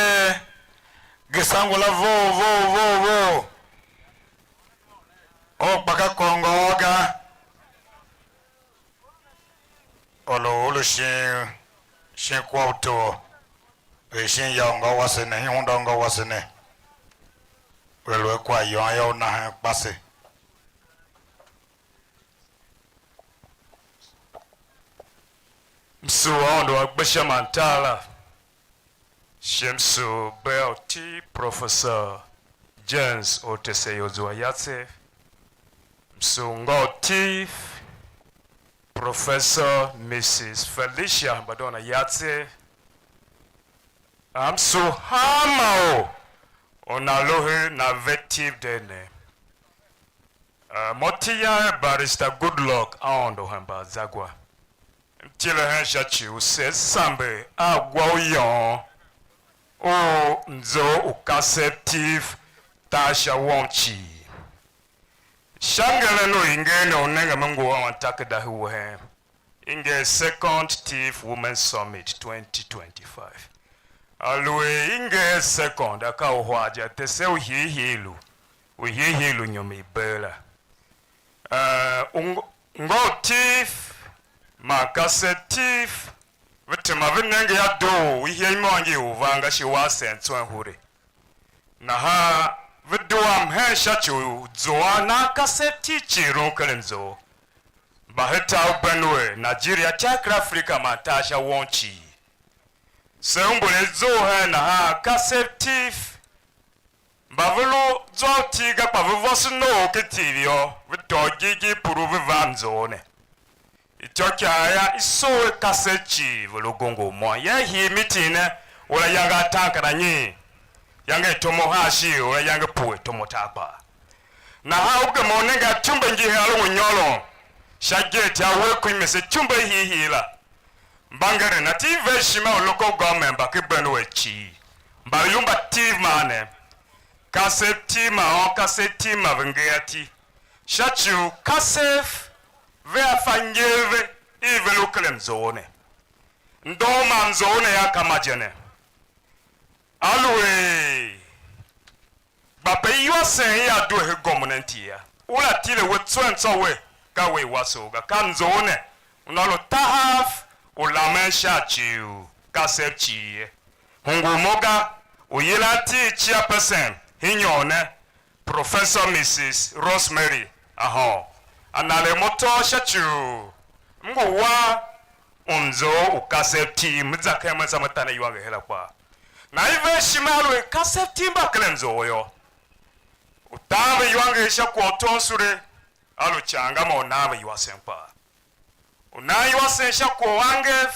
gesa ngula vough vough vough vough. Or kpa ka kwagh u ngôôr ga. Or u u lu shin, shin kwagh u tor, er shin ya u ngô wase ne, shin hunda u ngô wase ne, ve lu a kwagh yôôn yô, u na hen kpase. M sugh Aôndo a gbe sha man tar la. Shi m sugh bea u tiv Professor James Ortese Yozua Yatsev. M sugh ngô u tiv Professor Missus Felicia Mbadona Yatsev. M sugh hanma or u nan lu her nan ve tiv dee ne. Ah, mo iti yam er Barrister Goodluck Aôndo hemba zagwa. M tile hen sha ci u se samber a gwa u yôôn u mzo u kasev tiv tar sha won cii. Sha ngeren u i nger ne u nenge me ngu ôôn takerada u hen. I nger Second Tiv Women Summit twenty twenty-five. Aluer i nger second, a ka uhar je, tese u hiihii lu, u hiihii lu inyom i bee la. Eh, u ng-, ngô u tiv, man ka se tiv, Ve tema ve nenge a doo u ihi imôngi u van ga shi u a sen tswen hure. Nahan ve dua mhen sha ci u zua nan kasev ti cii lun ken mzough. Mba hen tar u Benue, Nigeria, tar ken Africa man tar sha won cii. Se umbur a i zough hen nahan kasev ti Mba ve lu zwa u iti ga, kpa ve vôso noov ken tiv yô, ve tôô jighjigh puru, ve va mzough ne. Ityôkyaa yô, i soo a kasev cii ve lu gongo u môm. Yô, i hii meeting ne, or a yange ataankaranyii, yange i tom uhar shighe, or a yange pue tom utar kpaa. Nahan u gema u nenge atyumbe ngi hen a lu u nyôron sha gate a uwegh ku imese, ityumbe i hiihii la. Mba ngeren ati i ver ishima u local government mba ken Benue cii, mba lu mba tiv man ne. Kasev ti ma ôn, kasev ti ma ve nger ati, sha ci u kasev vea fa nyer ve i ve lu ken mzough ne. Ndor ma mzough ne yô, ka ma je ne. Aluer gba pe iwasen ia due hen gomnenti yô, u la tile we tswen tsô we, ka we i wase u ga, ka mzough ne una lu tahav u lamen sha ci u kasev cii ye. Hungul mo ga, u yilan iti i chairperson hen inyôr ne, Professor Mrs Rosemary Ahon, a na er mo tsô sha ci u m ngu wa u mzough u kasev ti, me za ken me za me ta ne iwanger her a kpaa. Nahan i ver ishima aluer kasev ti mba ken mzough yô, u tan ve iwanger sha kwagh u tom sule, a lu ican ga, man u nan ve iwasen kpaa. U nan iwasen sha kwagh u angev,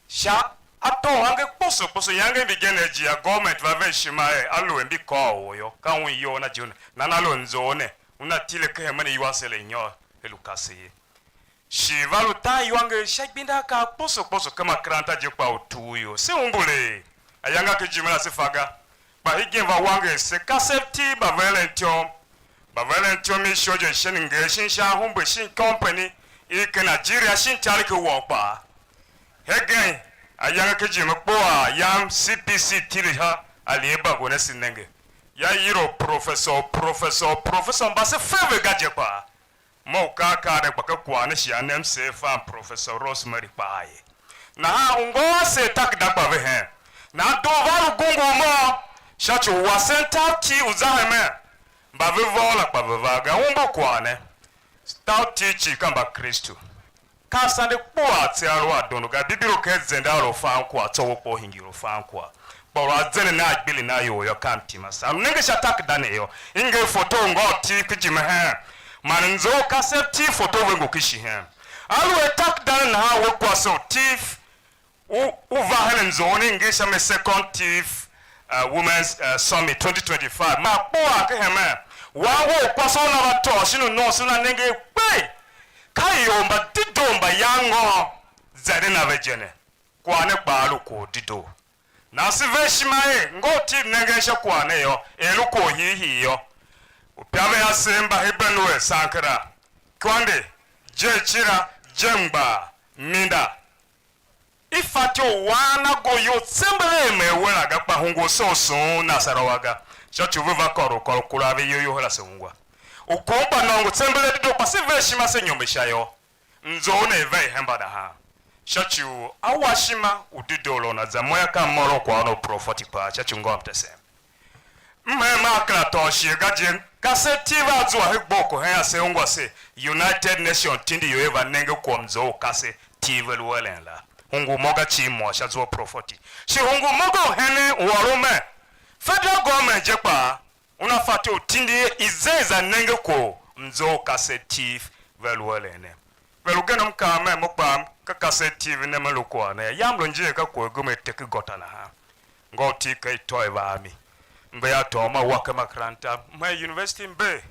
sha atô u angev kposo kposo, iyange mbi gen a jia, government va ver ishima er aluer mbi kôr or yô, ka un iyol na je una, nana lu mzough ne, una tile ken hemen iwasen la inyôr, i lu kasev ye. Shi va lu tan iwanger sha igbindiakaa kposo kposo ken makaranta je, kpa u tugh iyol. Se umbur er ayange a ken ijime la se fa ga, kpa hegen va wanger se, kasev ti mba ve eren ityom, mba ve eren ityom i shojo shin ngee shin sha ahumbe shin company i ken Nigeria shin ityariki wou kpaa. Hegen ayange ken ijime kpuaa yam C P C tile ha Alier Bago ne, se nenge. Ya yila u professor, professor, professor mba se fe ve ga je kpaa. Mo u kaa kaa ne, kpa ka kwagh ne shi a nem seer fan Professor Rosemary kpaa ye. Nahan u ngô ase takida kpa ve hen. Nahan doo va lu gungur mo sha ci u wasen tav ti u za hemen. Mba ve vôr la kpa ve va ga, umbur kwagh ne. Tav ti cii ka Mbakristu. Ka asande kpuaa tse a lu a dondo ga. Bibilo ken zende a lu fan kwagh, tsô we kpa u hingir u fan kwagh. Kpa lu a zenden a gbili na ior yô, ka mtima saan. U nenge sha takida ne yô, i nger foto u ngô u tiv ken ijime hen, man mzough u kasev tiv foto ve ngu ken ishi hen. Aluer takida ne nahan we kwase u tiv, u, u va hen mzough ne, i nger sha mi Second Tiv, uh, Women's, uh, Summit twenty twenty-five, ma kpuaa ken hemen, wan wou u kwase una va tôô shin u nomso una nenge kpee. Ka ior mba dedoo mba yan ngô zenden a ve je ne. Kwagh ne kpaa lu kwagh u dedoo. Nahan se ver ishima er, ngô u tiv nengen sha kwagh ne yô, er lu kwagh u hiihii yô. Uica ve asev mba Hebenewe, Sankera, Kwande, Jechira, Jemgbar, Minda, i fatyô u wan a go iyol tsembelee mer we la ga, kpa hungwa se u sughun Nasarawa ga, sha ci u ve va kôr u kôr u kuran ve iyol you her ase ungwa. U kom kpa nôngo tsembelee dedoo, kpa se ver ishima se nyôr sha yô. Mzough ne i va i hemba nahan, sha ci u a wa ishima u dedoo la una za mo yô, ka m ôron kwagh ne u profeti kpaa sha ci u ngômtesen. M hen maa kera tôô shighe ga je, kasev tiv a zua hen gboko hen ase ungwa se, United Nation tindi ior i va nenge kwagh mzough u kasev tiv ve lu eren la. Hungwa mo ga cii, m ôr sha zwa u profeti. Shi hungwa mo ga u henen u ôron mer federal government je kpaa, una fatyô u tindi i ze i za nenge kwagh mzough u kasev tiv ve lu eren ne. Ve lu gen m kaa mer, mo kpaa ka kasev tiv ne me lu kwagh ne, yam lu njighe ka kwagh gum a teke gôta nahan. Ngô u tiv ka i tôô i va a mi. M ve a tôô, ma wa ken makaranta, m hen University Mbe,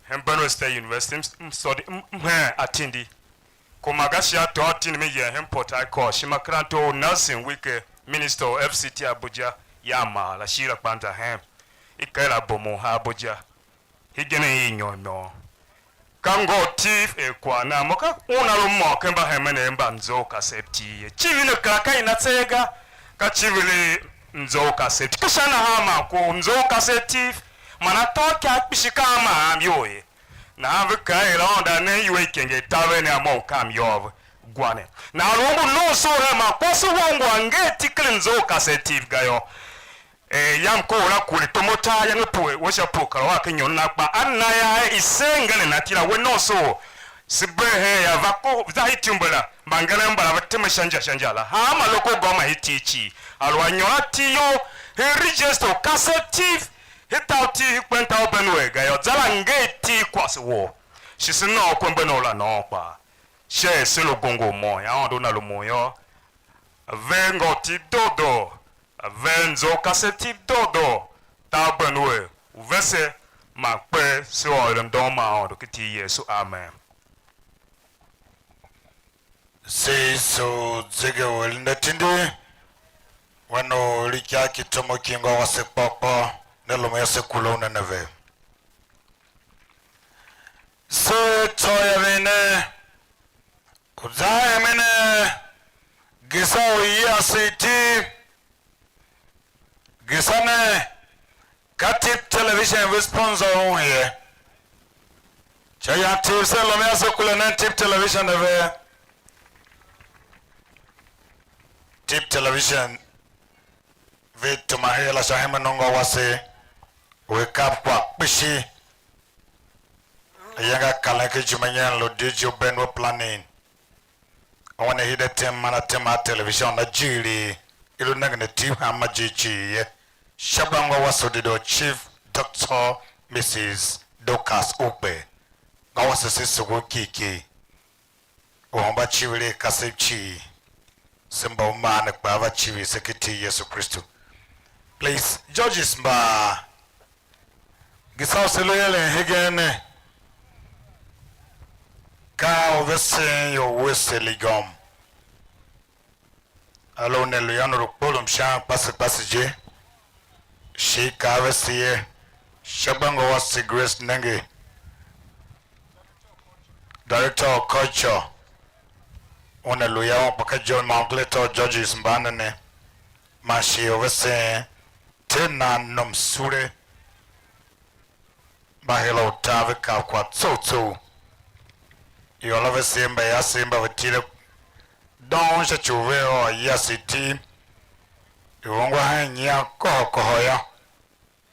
hen Benue State University, m, m study, m, m hen atindi. Kuma ga shi a tôô atindi me yem hen Port Harcourt, shi makaranta u Nelson Wike, Minister of F C T Abuja, ya maa la, shi la kpa m za hen. I kaa la bom u ha Abuja. Hegen i nyôr nyôr. Ka ngô u tiv er kwagh na mo, ka una lu môm ken mbahemenev mba mzough u kasev tiv ye. Icivir ne kera ka i na tseegh ga, ka icivir i mzough u kasev tiv. Ka sha nahan man kwagh u mzough u kasev tiv man atôatyav kpishi ka a ma a iyol ye. Nahan ve kaa er Aôndo a nem iwer ikenge i taver ne a mo u kam yôô ve. kwagh ne. Nahan lu ngu nomso her man kwase wou ngu a nger iti ken mzough u kasev Tiv ga yô, eh, yam kohol a kure tom u tar iyange pue, we sha pue kar u a ken inyon na kpa a na ya er i ser ngeren a tila we nomso, se bee hen ya va ko, za hiti mbala, mbangeren mbala ve teme sha inja sha inja la. Hanma local government hiti cii, a lu a nyôr a iti you, hen register u kasev Tiv, hen tav u Tiv, hen kpen tav u Benue ga yô, za la nger iti kwase wou, shi se nôô kwemben u la nôôn kpaa. Sha er se lu gongo u môm, Aôndo Una lumun yô, a ver ngô u Tiv doo doo, a ver mzough kasev Tiv doo doo, tar u Benue u vese man kper se ôr er mdôghom ma Aôndo ken iti i Yesu. Amen. Se soo zege u eren atindi, wen u i ikar ki tom u ki ngô wase kpôr kpôr, ne lumun yô, se kure u ne ne ve. Se tsô yaven ne, u za hemen ne, gesa u yila se iti, gesa ne, ka Tip Television ve sponsor un ye. Sha yan Tip se lom yô, se kure nen Tip Television a ve. Tip Television ve tuma her la sha hemen ungwa wase u i kap kwagh kpishi. Ayange a karen ken ijimenyen lu D G u Benue Planning. A wen a hide tem man a tema a television a jighilii, i lu nengen a Tip hanma jighjigh ye. Sha ungwa wase u dedoo Chief Doctor Missus Dorcas Ugbe, ngô wase se sugh u kighkigh. U hemba civir a kasev cii, se mba u maa ne kpaa va civir se ken iti i Yesu Kristu. Please, judges mba gisa u se lu eren hegen ne, ka u vesen ior Wesley Ligom. Aluer ne lu yô, ne lu kporom sha kpase kpase je, shi i kaa vese ye, sha gba ngô wase Grace Nenge, Director of Culture, una lu yô, un kpa ka John Mount Letter of Judges mban ne ne, man shighe u vesen, Ter nan nom sule, mba hira utar ve kav kwagh tsough tsough. Ior a vese mba yase mba ve tile dong sha ci u vea ôr yase iti i ungwa hen nyian kôhô kôhô yô.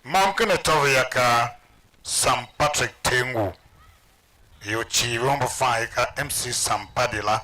Môm ken atô ve yô, ka Sam Patrick Tengu. Ior cii ve mbu fan i ka M C Sampadi la.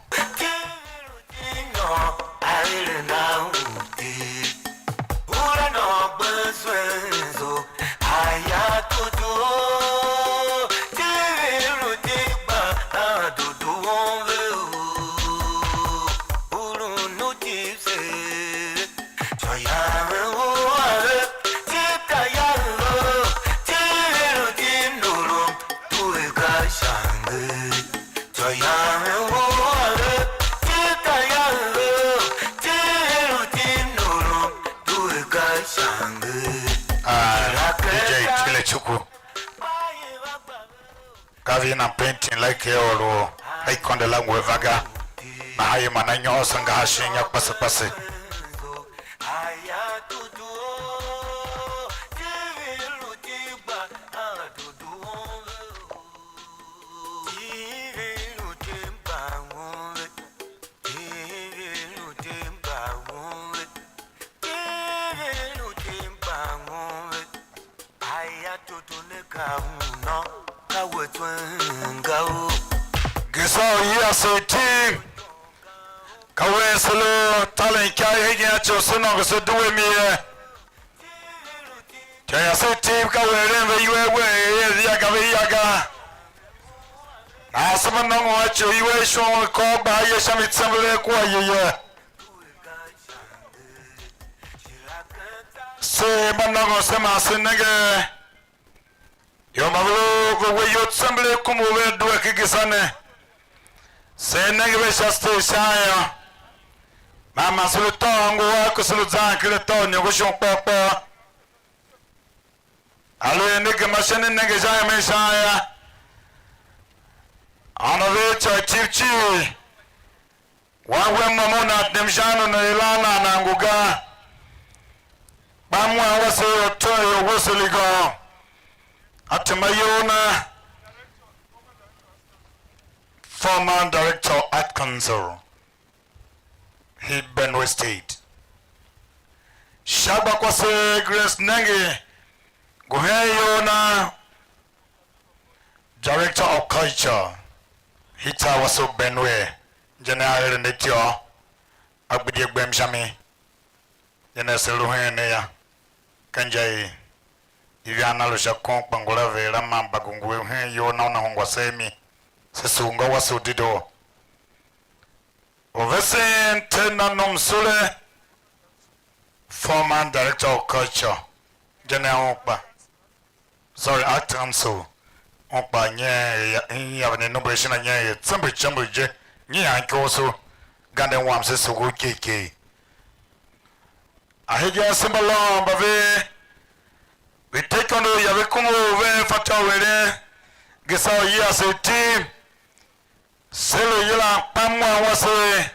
Ah, D J Tile Chuku. Ka ve nan painting la ke or u la ikonde la ngu a va ga. Nahan ye man a nyôr se ngahar shin inya kpase kpase. Gesa u yila se iti, ka wen se lu taren ikyav hegen a ci u se nôngo se due mi ye. Ityô yase i Tip ka u eren ve iwer, wer er yaga ve ya ga. Nahan se mba nôngon a ci u iwer shon u kôr gba a ye sha mi tsembelee kua yeyegh. Se mba nôngon se man se nenge ior mba ve lu ve we iyol tsembelee kum u vea due ken gesa ne. Se nenge ve sha stage sha yô. Man man se lu tôôn ngu a ku se lu zan ken atô u iniongo shon kpôr kpôr. Aluer ne gema sha ne nenge sha emen sha yô, ônov ve ityô i Tip cii, wan wen môm u nan dem sha un u nan yilan nan nan ngu ga, kpa m wan wase ior tom ior Wesley Ligom, a tema iyol na, former director at council. i Benue State. Sha gba kwase Grace Nenge ngu hen iyol na, Director of Culture, hita wase u Benue, je ne a eren atyô, a gbidye gbem sha mi, je ne se lu hen ne ya, ka inja i ivan na lu sha kon kpa ngula ve la man mba gungu hen iyol na una ungwa se a mi, se sugh ngô wase u dedoo. U vesen Tena Nom Sule, former director of culture, je ne un kpa, sorry, art council, un kpa nyen er ya, nyian yaven i nombo shin a nyen er tsember tsember je, nyian ikyoso, ganden wam se sugh u kikii. A hegen se mba lôôn mba ve, ve te ikondo ya ve kungwa u ve fatyô u eren Gesa u yila se iti, se lu yilan kpam wan wase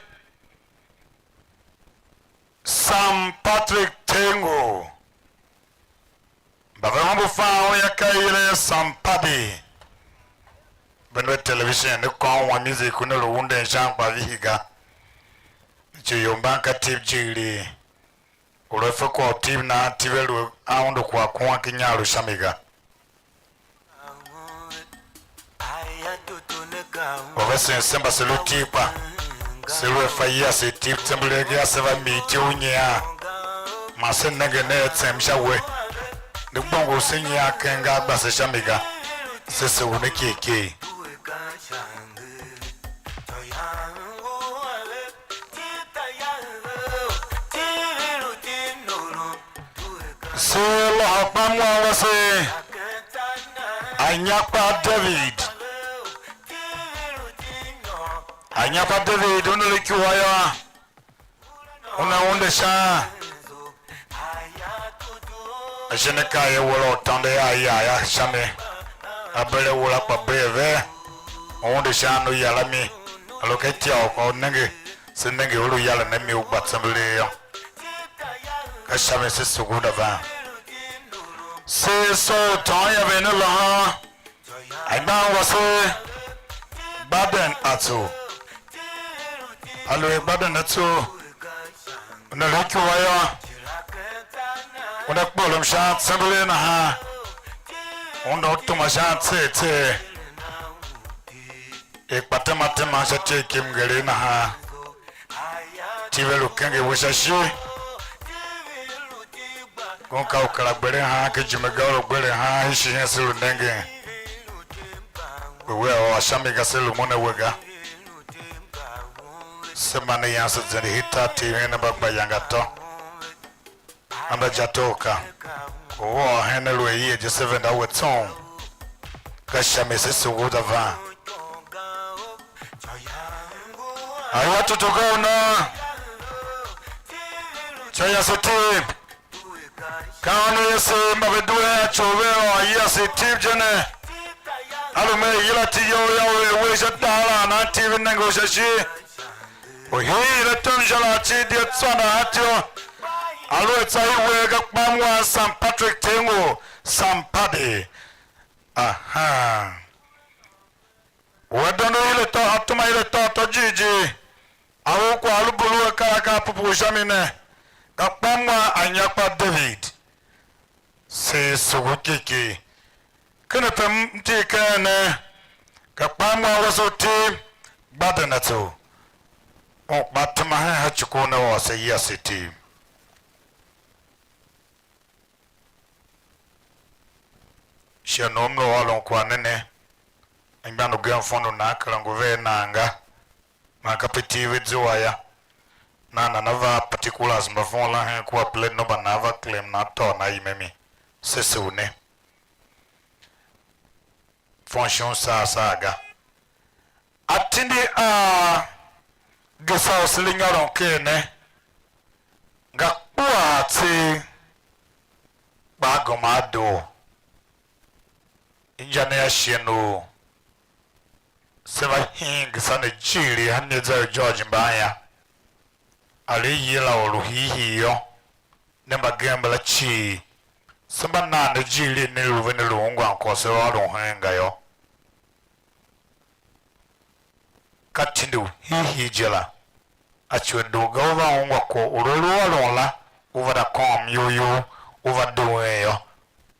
Sam Patrick Tengo. Mba ve hembe fan un yô, ka i yilan Sam Padi. Benue Television, ne kôôn wan music ne lu unden sha mkpa vihi ga. Ci ior mban ka Tiv Jighilii. U lu a fe kwagh u Tiv nan, Tiv a lu a undu kwagh kuan ken inyar u sha mi ga. U vesen se mba se lu Tiv kpa, se lu a fa yase Tiv tsembelegh a se va mi iti u nyian, man se nenge ne a tsem sha we, ne gbôngo u se nyian ken ga a gba se sha mi ga, se se u ne kegh kegh. Se lôhô kpam wan wase, Anyakpa David. Anyakpa David, una lu ikyua yô, una unde sha. A shi ne kaa ye wura u tôndo a ya ya sha mi. A bere wura kpa bee ve. U unde sha a u yar a mi. A lu ka ityô u ka u nenge, se nenge u lu yaren a mi u gba tsembelee yô. Ka sha mi se sugh unda van. Se soo u tôôn yaven ne lôhô. Aimban wase Gbaden Atso. Aluer Gbaden Atso una lu ikyua yô, una kporom sha tsembelee nahan, una u tuma sha tseegh tseegh. Er kpa tema tema sha ityev ki mngeregh nahan, Tiv a lu kenger we sha ishigh. Ngun ka u kera gberen han ken ijime ga, u lu gberen han hen ishihen se lu nengen. We wea ôr sha mi ga, se lumun a we ga. Se mande yan se zende hii tar Tiv hen a mba gba iyange atô. Amba ja too ka u ôr hen a lu a yie je, se venda we tsung. Ka sha mi se sugh u za van. Aia tutu ka u nan, tsô yase Tiv. Ka ônov yase mba ve due a ico ve ôr yase Tiv je ne. A lu me yila Tiv you yô, u er we sha tar la, nan Tiv i nenge u sha ishigh. U hii er atom sha la, a cir di a tsôndo a ityô. Aluer tsô i wer ga, kpam wan Sam Patrick Tengo, Sam Pade. Ahan. U a dondo ile tô, a tuma ile tôô tô jighjigh. A u kwagh lu bulu a kar akaa pupugh sha mi ne. Ka kpam wan Anyakpa David. Se sugh u kiki. Ken ape m tir ken ne, ka kpaa mwan wase u Tiv Gbadenatso, un kpa tema hen ha ci ku una ôr se yase Tiv. Sha u m lu ôron kwagh ne ne, anmgbian ugen fondo nan kera ngu vea nan ga. Man kape Tiv ve zua yô, nan nana va a particulars mba fon la hen kua plate number nan va claim nan tôô nan yem a mi, se sugh ne. Fon shon saa saa ga. Atindi a Gesa u se le nyôron ker ne, nga kpuaa tseegh, kpa a gema a doo. Inja ne a shighe u se va hingir sha ne jighilii a Nyezev George mban yô, a lu i yila u lu hiihii yô, ne mbagenev mbala cii, se mba nan ne jighilii ne lu ve ne lu ungwan kwagh se ôron hen ga yô. Ka tindi u hiihii je la, a tsuwe doo ga, u va ungwa kwagh u lu ôron la, u va da kôôm iyol you, u va duen yô,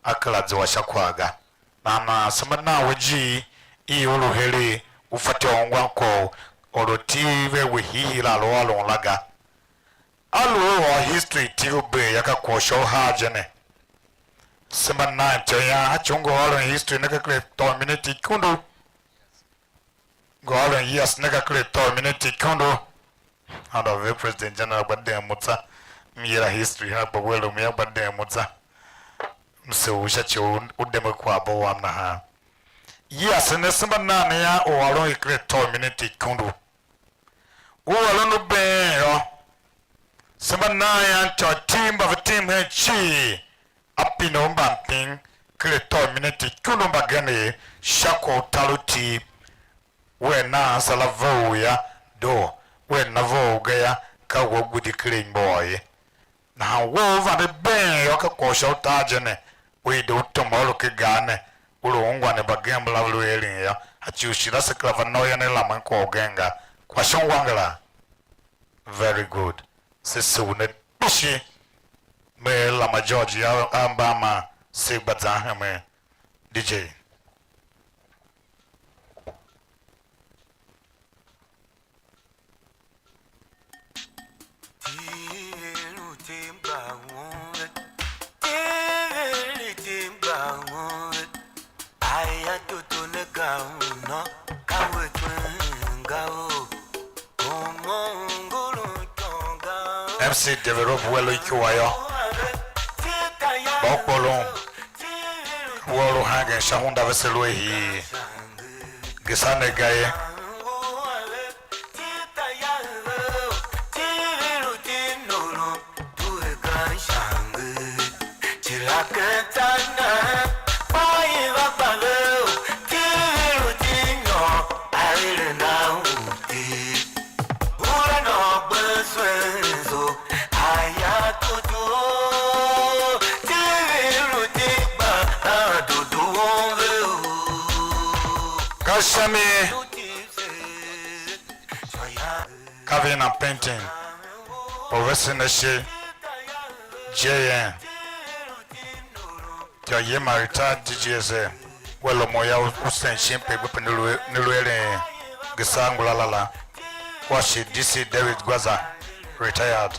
a kera zua sha kwagh ga. Nahan nahan se mba nan we ijiir i u lu heregh, u fatyô u ungwan kwagh u orati ve we hiihii la lu ôron la ga. A lu u ôr history tiv u bee yô, ka kwagh u sha uhar je ne. Se mba nan ityô ian, a tsu ngu ôron history ne ka ker a tôô miniti ikundu. Ngu ôron years ne ka ker a tôô miniti ikundu. Handa ve President General gba den mu tsa. M yila history ha gba we lu mi gba den mu tsa. M se u sha ci u u deme kwaghbo wam nahan. Years ne se mba nan ian u ôron i ker a tôô miniti ikundu. U ôron u been yô, se mba nan ian ityô iti mba ve tim hen cii, a pine u mbampin ker a tôô miniti ikundu mbagenev sha kwagh u tar u iti. Wea nan ase la vough yô, doo, wea na vough ga yô, ka we u gbidi ker a imbôô ye. Nahan wea u vande been yô, ka kwagh u sha utar je ne, u i de u tema u lu ken gar ne, u lu ungwa ne mbagenev mbala ve lu eren yô, a ci u shighe se kera va na u yô, ne lamen kwagh ugen ga. Kwagh shon wangala. Very good. Se sugh ne kpishi. Me Lama George ya a mba ma se gba zan hemen. D J. M C Develop we lu ikyua yô. Ba u kporom. Wea lu hangen sha hunda vese lu a hii. Gesa ne ga ye. Ka sha mi, ka vin a painting, Professor Nashe, J N, Yema, retired D G S A, we lumun ya u sen shin pe gbe pe ne lu, ne lu eren Gesa ngula la la, kua shi D C David Gwaza, retired,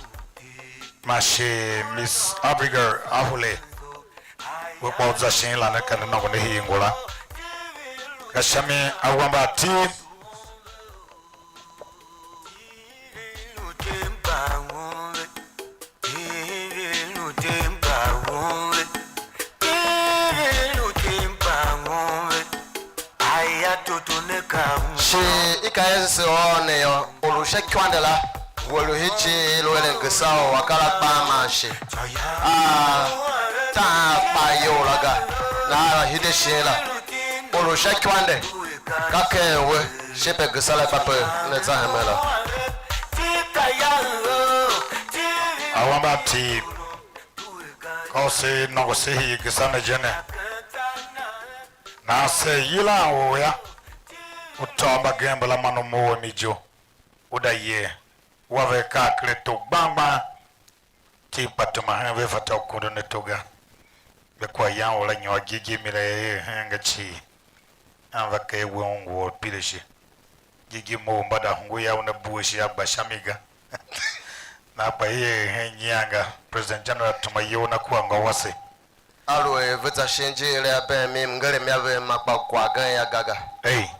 man shi Miss Abigail Ahule, we kpa u za shin la ne kende nôngo ne hii ngula. Ka sha mi awambe ativ. Shi i ka er se ôô ne yô, or u sha ikwande la, we lu hen ijir i lu eren Gesa u a kar a kpaa man shi a tahan a kpa iyol la ga, nahan a hide shin la. Or u sha ikwande, ka ken we, shi pe Gesa la gba pe ne za hemen la. Awambe ativ, ka u se nôngo se hii Gesa ne je ne. Nahan se yilan or yô, u tôô mbagenev mbala man u mough a mi ijo, u da yer, wa ve akaa ker ato gbang gbang. Tiv kpa tema hen ve fatyô u kondo ne to ga. Ve kwaghyan u la nyôr jighjigh mi la er hen ga cii. Anva ker we ungwa u pire shi. Jighjigh mo u mba da hungwa ya una bue shi a gba sha mi ga. Na kpa i er hen nyian ga. President General tuma iyol na kua ngô wase. Aluer ve za shin ijir i a bee mim, mngerem ya ve ma kpa kwagh gen ya ga ga. Ei.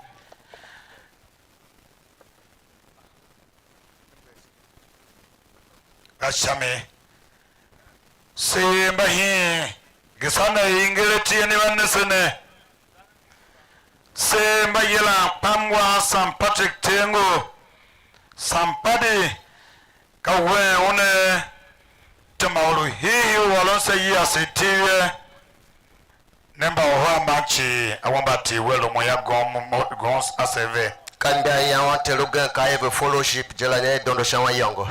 Ka sha mi, se mba hiin Gesa ne i ngir atien i va ne se ne. Se mba yilan kpam wam Saint Patrick Tengo, Sampadi, ka wen una tema u lu hiihii u ôron se yase iti ye. Ne mba uhar mban cii, awambe atii we lumun ya gom, gom ase ve. Ka imba i yawan Ter ugen ka Eve Fellowship je la, nya i dondo sha waniyôngo.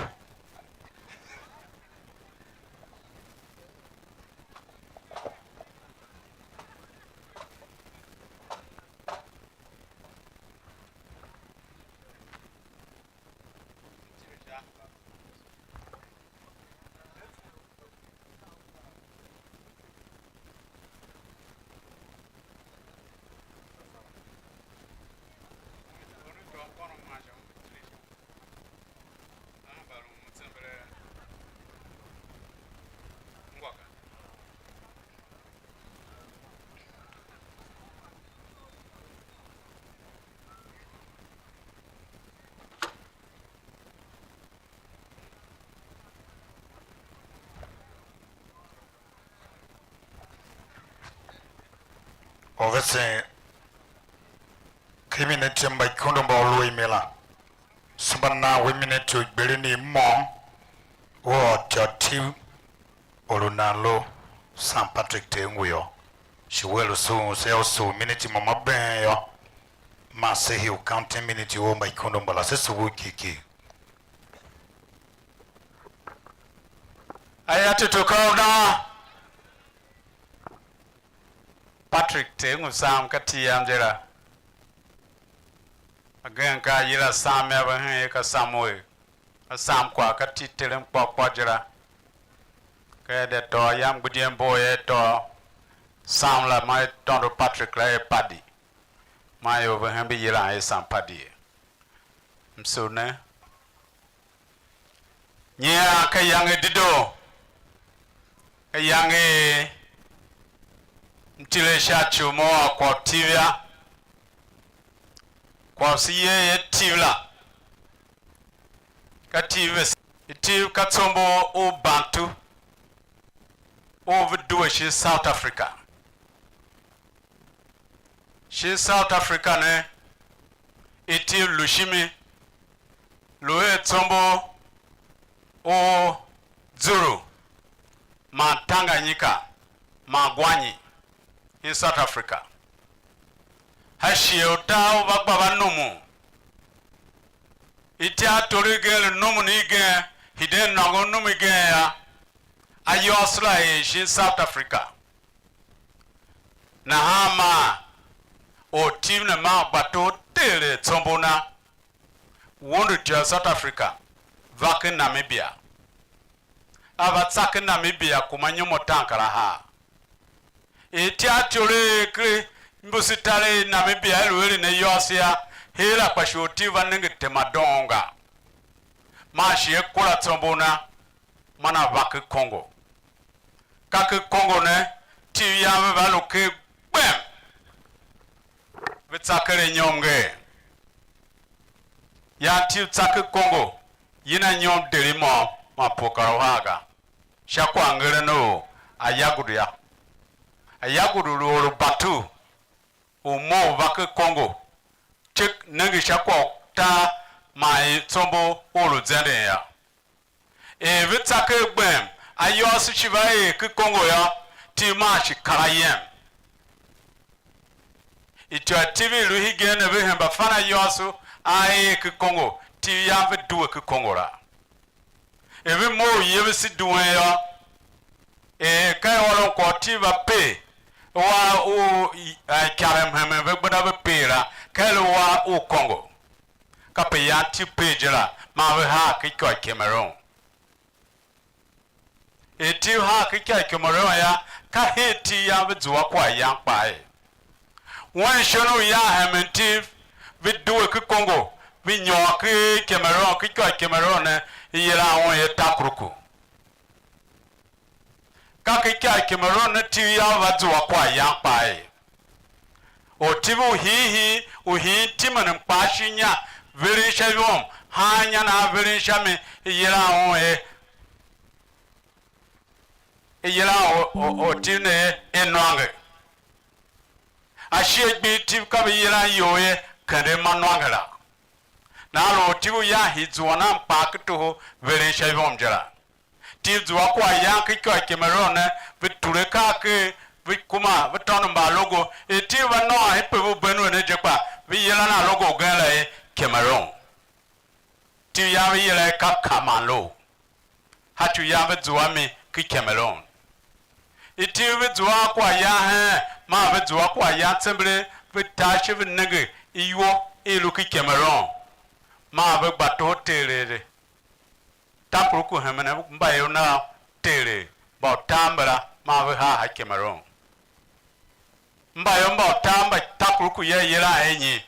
Orvesen ken miniti mba ikondo mba u lu a imi la, se mba nan we miniti u gbilin i môm, u ôr ityôtyev u lu nan lu Saint Patrick Ter ngu yô, shi wea lu sughun se u sugh miniti môm a been yô, man se hii u counting miniti u mba ikondo mbala, se sugh u kiki. Aya tutu ka u nan. Patrick Ter ngu Sam ka iti yam je la. Agen ka a yila Sam yô, ve hen er ka Samuel. Ka Sam kwagh ka iti i Terem kpôr kpôr je la. Ka er de tôô yam gbidyen mbo er tôô Sam la, man er tôndo Patrick la er Paddy. Man ior ve hembe yilan er Sam Paddy ye. Msugh ne. Nyian ka iyange i dedoo, ka iyange i m tile sha ci u mo ôr kwagh u Tiv yô. Kwagh u se yer er Tiv la, ka Tiv vese. Tiv ka tsombor u Bantu u ve due shin South Africa. Shin South Africa ne, Tiv lu shimi, lu er tsombor u Zulu man Tanganyika man Gwanyi in South Africa. Ha shighe utar u va gba va numun. Ityav tor igen lu numun igen, hiden nôngo num igen yô, ayôôso la er shin South Africa. Nahan maa Ortiv ne maa gba tor teelee tsombor na, wondoityô u South Africa, va ken Namibia. A va tsa ken Namibia kuma nyom ataankarahar. Ityav tyole er ken mbuse tar i Namibia i lu eren ayôôso yô, her la kpa shi Ortiv va nenge tema doon ga. Maa shi a kura tsombor na, man a va ken Congo. Ka ken Congo ne, Tiv yam ve va lu ker gbem, ve tsa ker anyom ngee. Yan Tiv tsa ken Congo, yin anyom deri môm man pue kar uhar ga, sha kwaghngeren u Ayagudu yô. Ayagudu lu or u Bantu, u mough va ken Congo, cek nenge sha kwagh u tar man i tsombor u lu zenden yô. Er ve tsa ker gbem, ayôôso shi va er ken Congo yô, Tiv maa shi kar ayem. Ityô i Tiv i lu hegen ne ve hemba fan ayôôso a er ken Congo, Tiv yam ve due ken Congo la. Er ve mough yevese duen yô, er ka i ôron kwagh u Tiv va per, wa u i, a, ikaren mhemen ve gbenda ve per la, ka i lu wa u Congo. Kape yan Tiv per je la, man ve haa ken ikyô i Cameroon. Er Tiv haa ken ikyô i Cameroon yô, ka her Tiv yam ve zua kwaghyan kpaa ye. Wen shon u yan hemen Tiv, ve due ken Congo, ve nyôr ken Cameroon, ken ikyô i Cameroon ne, i yilan un er Takuruku. Ka ken ikyô i Cameroon ne Tiv yam va zua kwaghyan kpaa ye. Ortiv u hiihii, u hiin timen mkpaa shin inya, veren sha ivom, haan inya na a veren sha mi, i yilan un er, i yilan o-, o-, Ortiv ne er Enwange. Ashighe gbir Tiv ka ve yilan iyol er Kende Manwange la. Nahan lu Ortiv u yan hii zuan a mkpaa ken toho veren sha ivom je la. Tiv zua kwaghyan ken ikyô i Cameroon ne, ve ture akaa ker, ve kuma, ve tôndo mbaalogo. Er Tiv va nôôn hen pe ve u Benue ne je kpa, ve yilan alogo ugen la er Cameroon. Tiv yam ve yila er ka Kamanlo. Hatyu yam ve zua mi ken Cameroon. Tiv ve zua a kwaghyan heen, man ve zua kwaghyan tsembelee, ve ta ashe ve nenge iwo i lu ken Cameroon, man ve gba toho teeree. Takuruku hemen mbayev nav teeree, mba utar mbala, man ve haa ha Cameroon. Mbayev mba utar mba Takuruku ya yilan er nyi?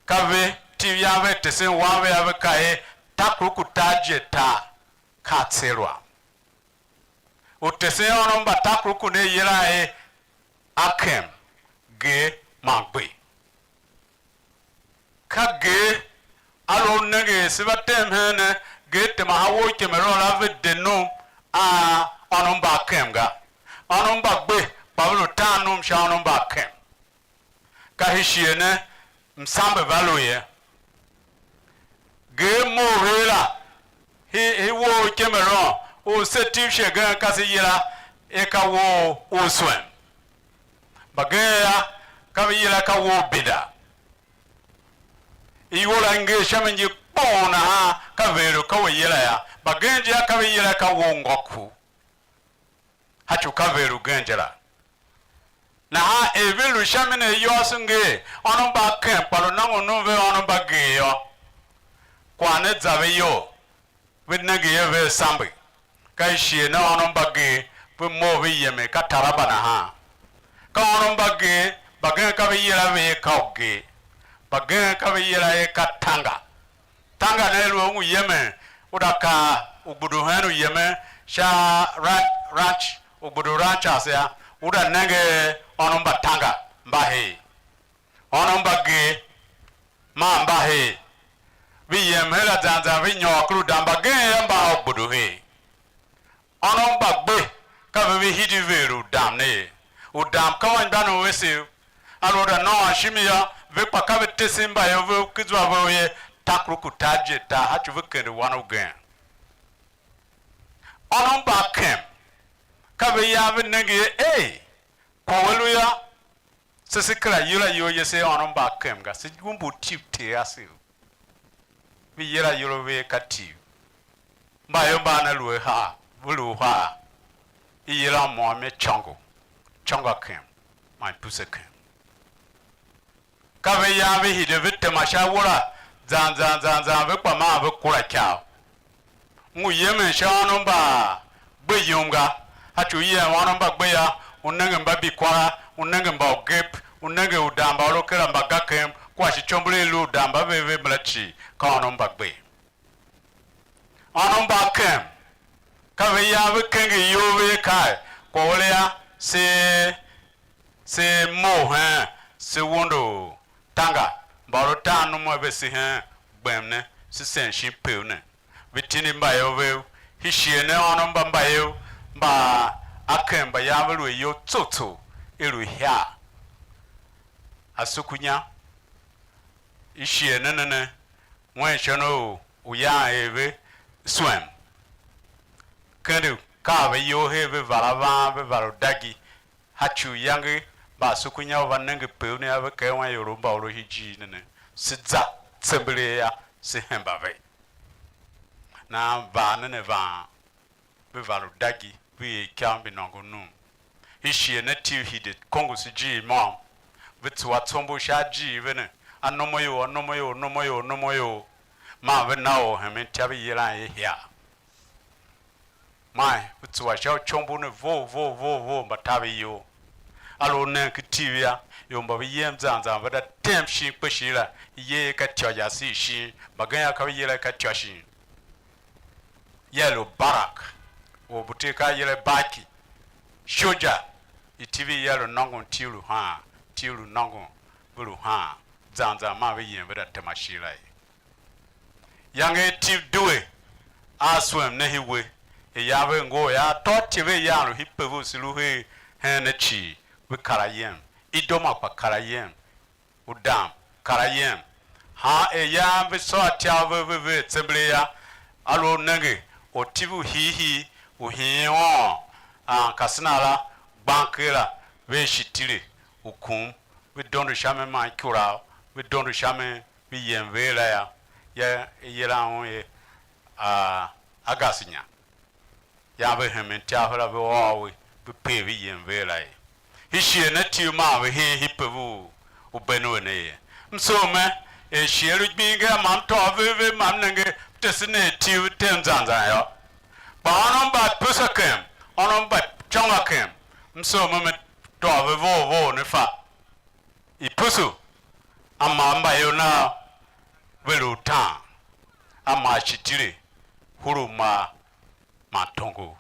Ka ve, Tiv yam ve tesen wan ve a ve kaa er, Takuruku tar je tar, ka tserwa. U tesen ônov mba Takuruku ne yilan er Akem, Ger man Gbe. Ka Ger, a lu u nenge er se va tem hen ne, Ger tema ha uwo u Cameroon la, ve de nom a ônov mba Akem ga. Ônov mba Gbe kpa ve lu tan num sha ônov mba Akem. Ka hii shighe ne msambe va lu ye. Ger mough her la, hii, hii woo u Ikemeron u se tiv shi agen ka se yila er ka woo u Swem. Mbagenev yô, ka ve yila ka woo u Binda. Iwua la i nger sha mi ngi kpoghon nahan, ka Veer u ka we yila yô. Mbagenev je yô, ka ve yila ka woo u Ngôku. Hachi u ka Veer ugen je la. Nahan er ve lu sha mi ne ayôôso nger, ônov mba Akem kpa lu nôngon num ve ônov mba Ger yô, kwagh ne za ve iyol, ve nenge er ve a sambe. Ka i shighe ne ônov mba Ger ve mough ve yemen ka Taraba nahan. Ka ônov mba Ger, mbagenev ka ve yila ve er ka uger, mbagenev ka ve yila er ka Tanga. Tanga ne lu u ngu yemen, u da kaa u gbudu hen u yemen sha ra-, ranch, u gbudu ranchers yô, u da nenge er ônov mba Tanga mba her, ônov mba Ger maa mba her, ve yem her a zan zan ve nyôr ker u dam, mbagenev yô, mba a u gbudu her. Ônov mba Gbe ka ve ve hidi Veer u dam ne ye. U dam ka anmgbianev u asev. A lu a da nôôn shimi yô, ve kpa ka ve tesen mbayev vev ken zwa vev ye, takuruku tar je tar, hachi ve kende wan ugen. Ônov mba Akem ka ve yan ve nenge er, ei, kwagh u a lu yô, se, se kera yila iyol yase er ônov mba Akem ga, se umbur tiv Ter asev. Ve yila ayol a ve er ka Tiv. Mbayev mba ne lu a haa, ve lu uhar, i yila môm er Congo, Congo Akem man Ipusu Akem. Ka ve yan ve hide ve tema sha awura zan zan zan zan, ve kpa maa ve kura ikyav. Ngu yemen sha ônov mba Gbe yum ga. A ci u yem ônov mba Gbe yô, u nenge mba Bikwara, u nenge mba Ugep, u nenge u dan mba Orokera, mba Gakem, kua shi ityombo i lu u dan mba ve ve mbala cii, ka ônov mba Gbe. Ônov mba Akem, ka ve yan ve kenger iyol ve ye, kaa er, kwagh u le yô, se se mough hen, se wonde u Tanga, mba or u tan num a vese hen gbem ne, se sen shin pev ne. Ve tindi mbayev vev, hii shighe ne ônov mba mbayev mba Akem mba yan ve lu ayol tso tso, i lu ihiar. Asukunya, i shighe ne ne ne, wen shon u, u yan er ve swem. Kende ka ve iyol her ve var avan, ve var udagi, a ci u iyange mba asukunya u va nenge pev ne, a ve kaa wan ior u mba or u hijir ne ne, se za tsembelee yô, se hemba ve. Nahan var nen a van, ve var udagi, ve er ikyav mbi nôngo num. I shighe ne Tiv hide kongoso ijiir môm, ve tsuwa tsombor sha ajiir ve ne, a nom a ior, a nom a ior, nom a ior, nom a ior, man ve na or hemen itya ve yilan er Hiar. Man ve tsuwa sha utyombo ne vough vough vough vough, mba taver iyol. A lu u nen ken Tiv yô, ior mba ve yem zan zan ve da tem shin kpeshi la, i yer ka ityô ya asir shin, mbagenev yô, ka ve yila ka ityô shin. Ya lu Barak, or u Buter ka a yila Baki, shoja, i Tiv i ya lu nôngon, Tiv lu haan, Tiv lu nôngon, ve lu haan, zan zan man ve yem ve da tema shighe la ye. Iyange i Tiv due a swem ne hii we, iyange ve ngohol yô, atôatyev a yan lu hii pev u se lu her hen ne cii, ve kar ayem, Idoma kpa kar ayem, u dam kar ayem. Han er yan ve sôr atyav ve ve ver tsembelee yô, a lu u nenge ortiv u hiihii u hiin ôôn, a Kasena la, gban ker la, ve shi tile u kum, ve dondo sha mi man ikurav, ve dondo sha mi, ve yem ve la yô, ya i yilan un er, a, Agasinya. Yan ve hemen ityav her a ve ôô we, ve per ve yem ve la ye. Hii shighe ne Tiv maa ve hen hii pev u, u Benue ne ye. M soo me, er shighe lu gbing ga, ma m tôô ve ve, ma m nenge, m tese ne er Tiv tem zan zan yô. Kpa ônov mba Ipusu Akem, ônov mba Congo Akem, m soo me, me tôô ve vough vough ne fa. Ipusu, a maa mbayev nav ve lu utaan, a maa shi tile, hurumar mar, man tongor.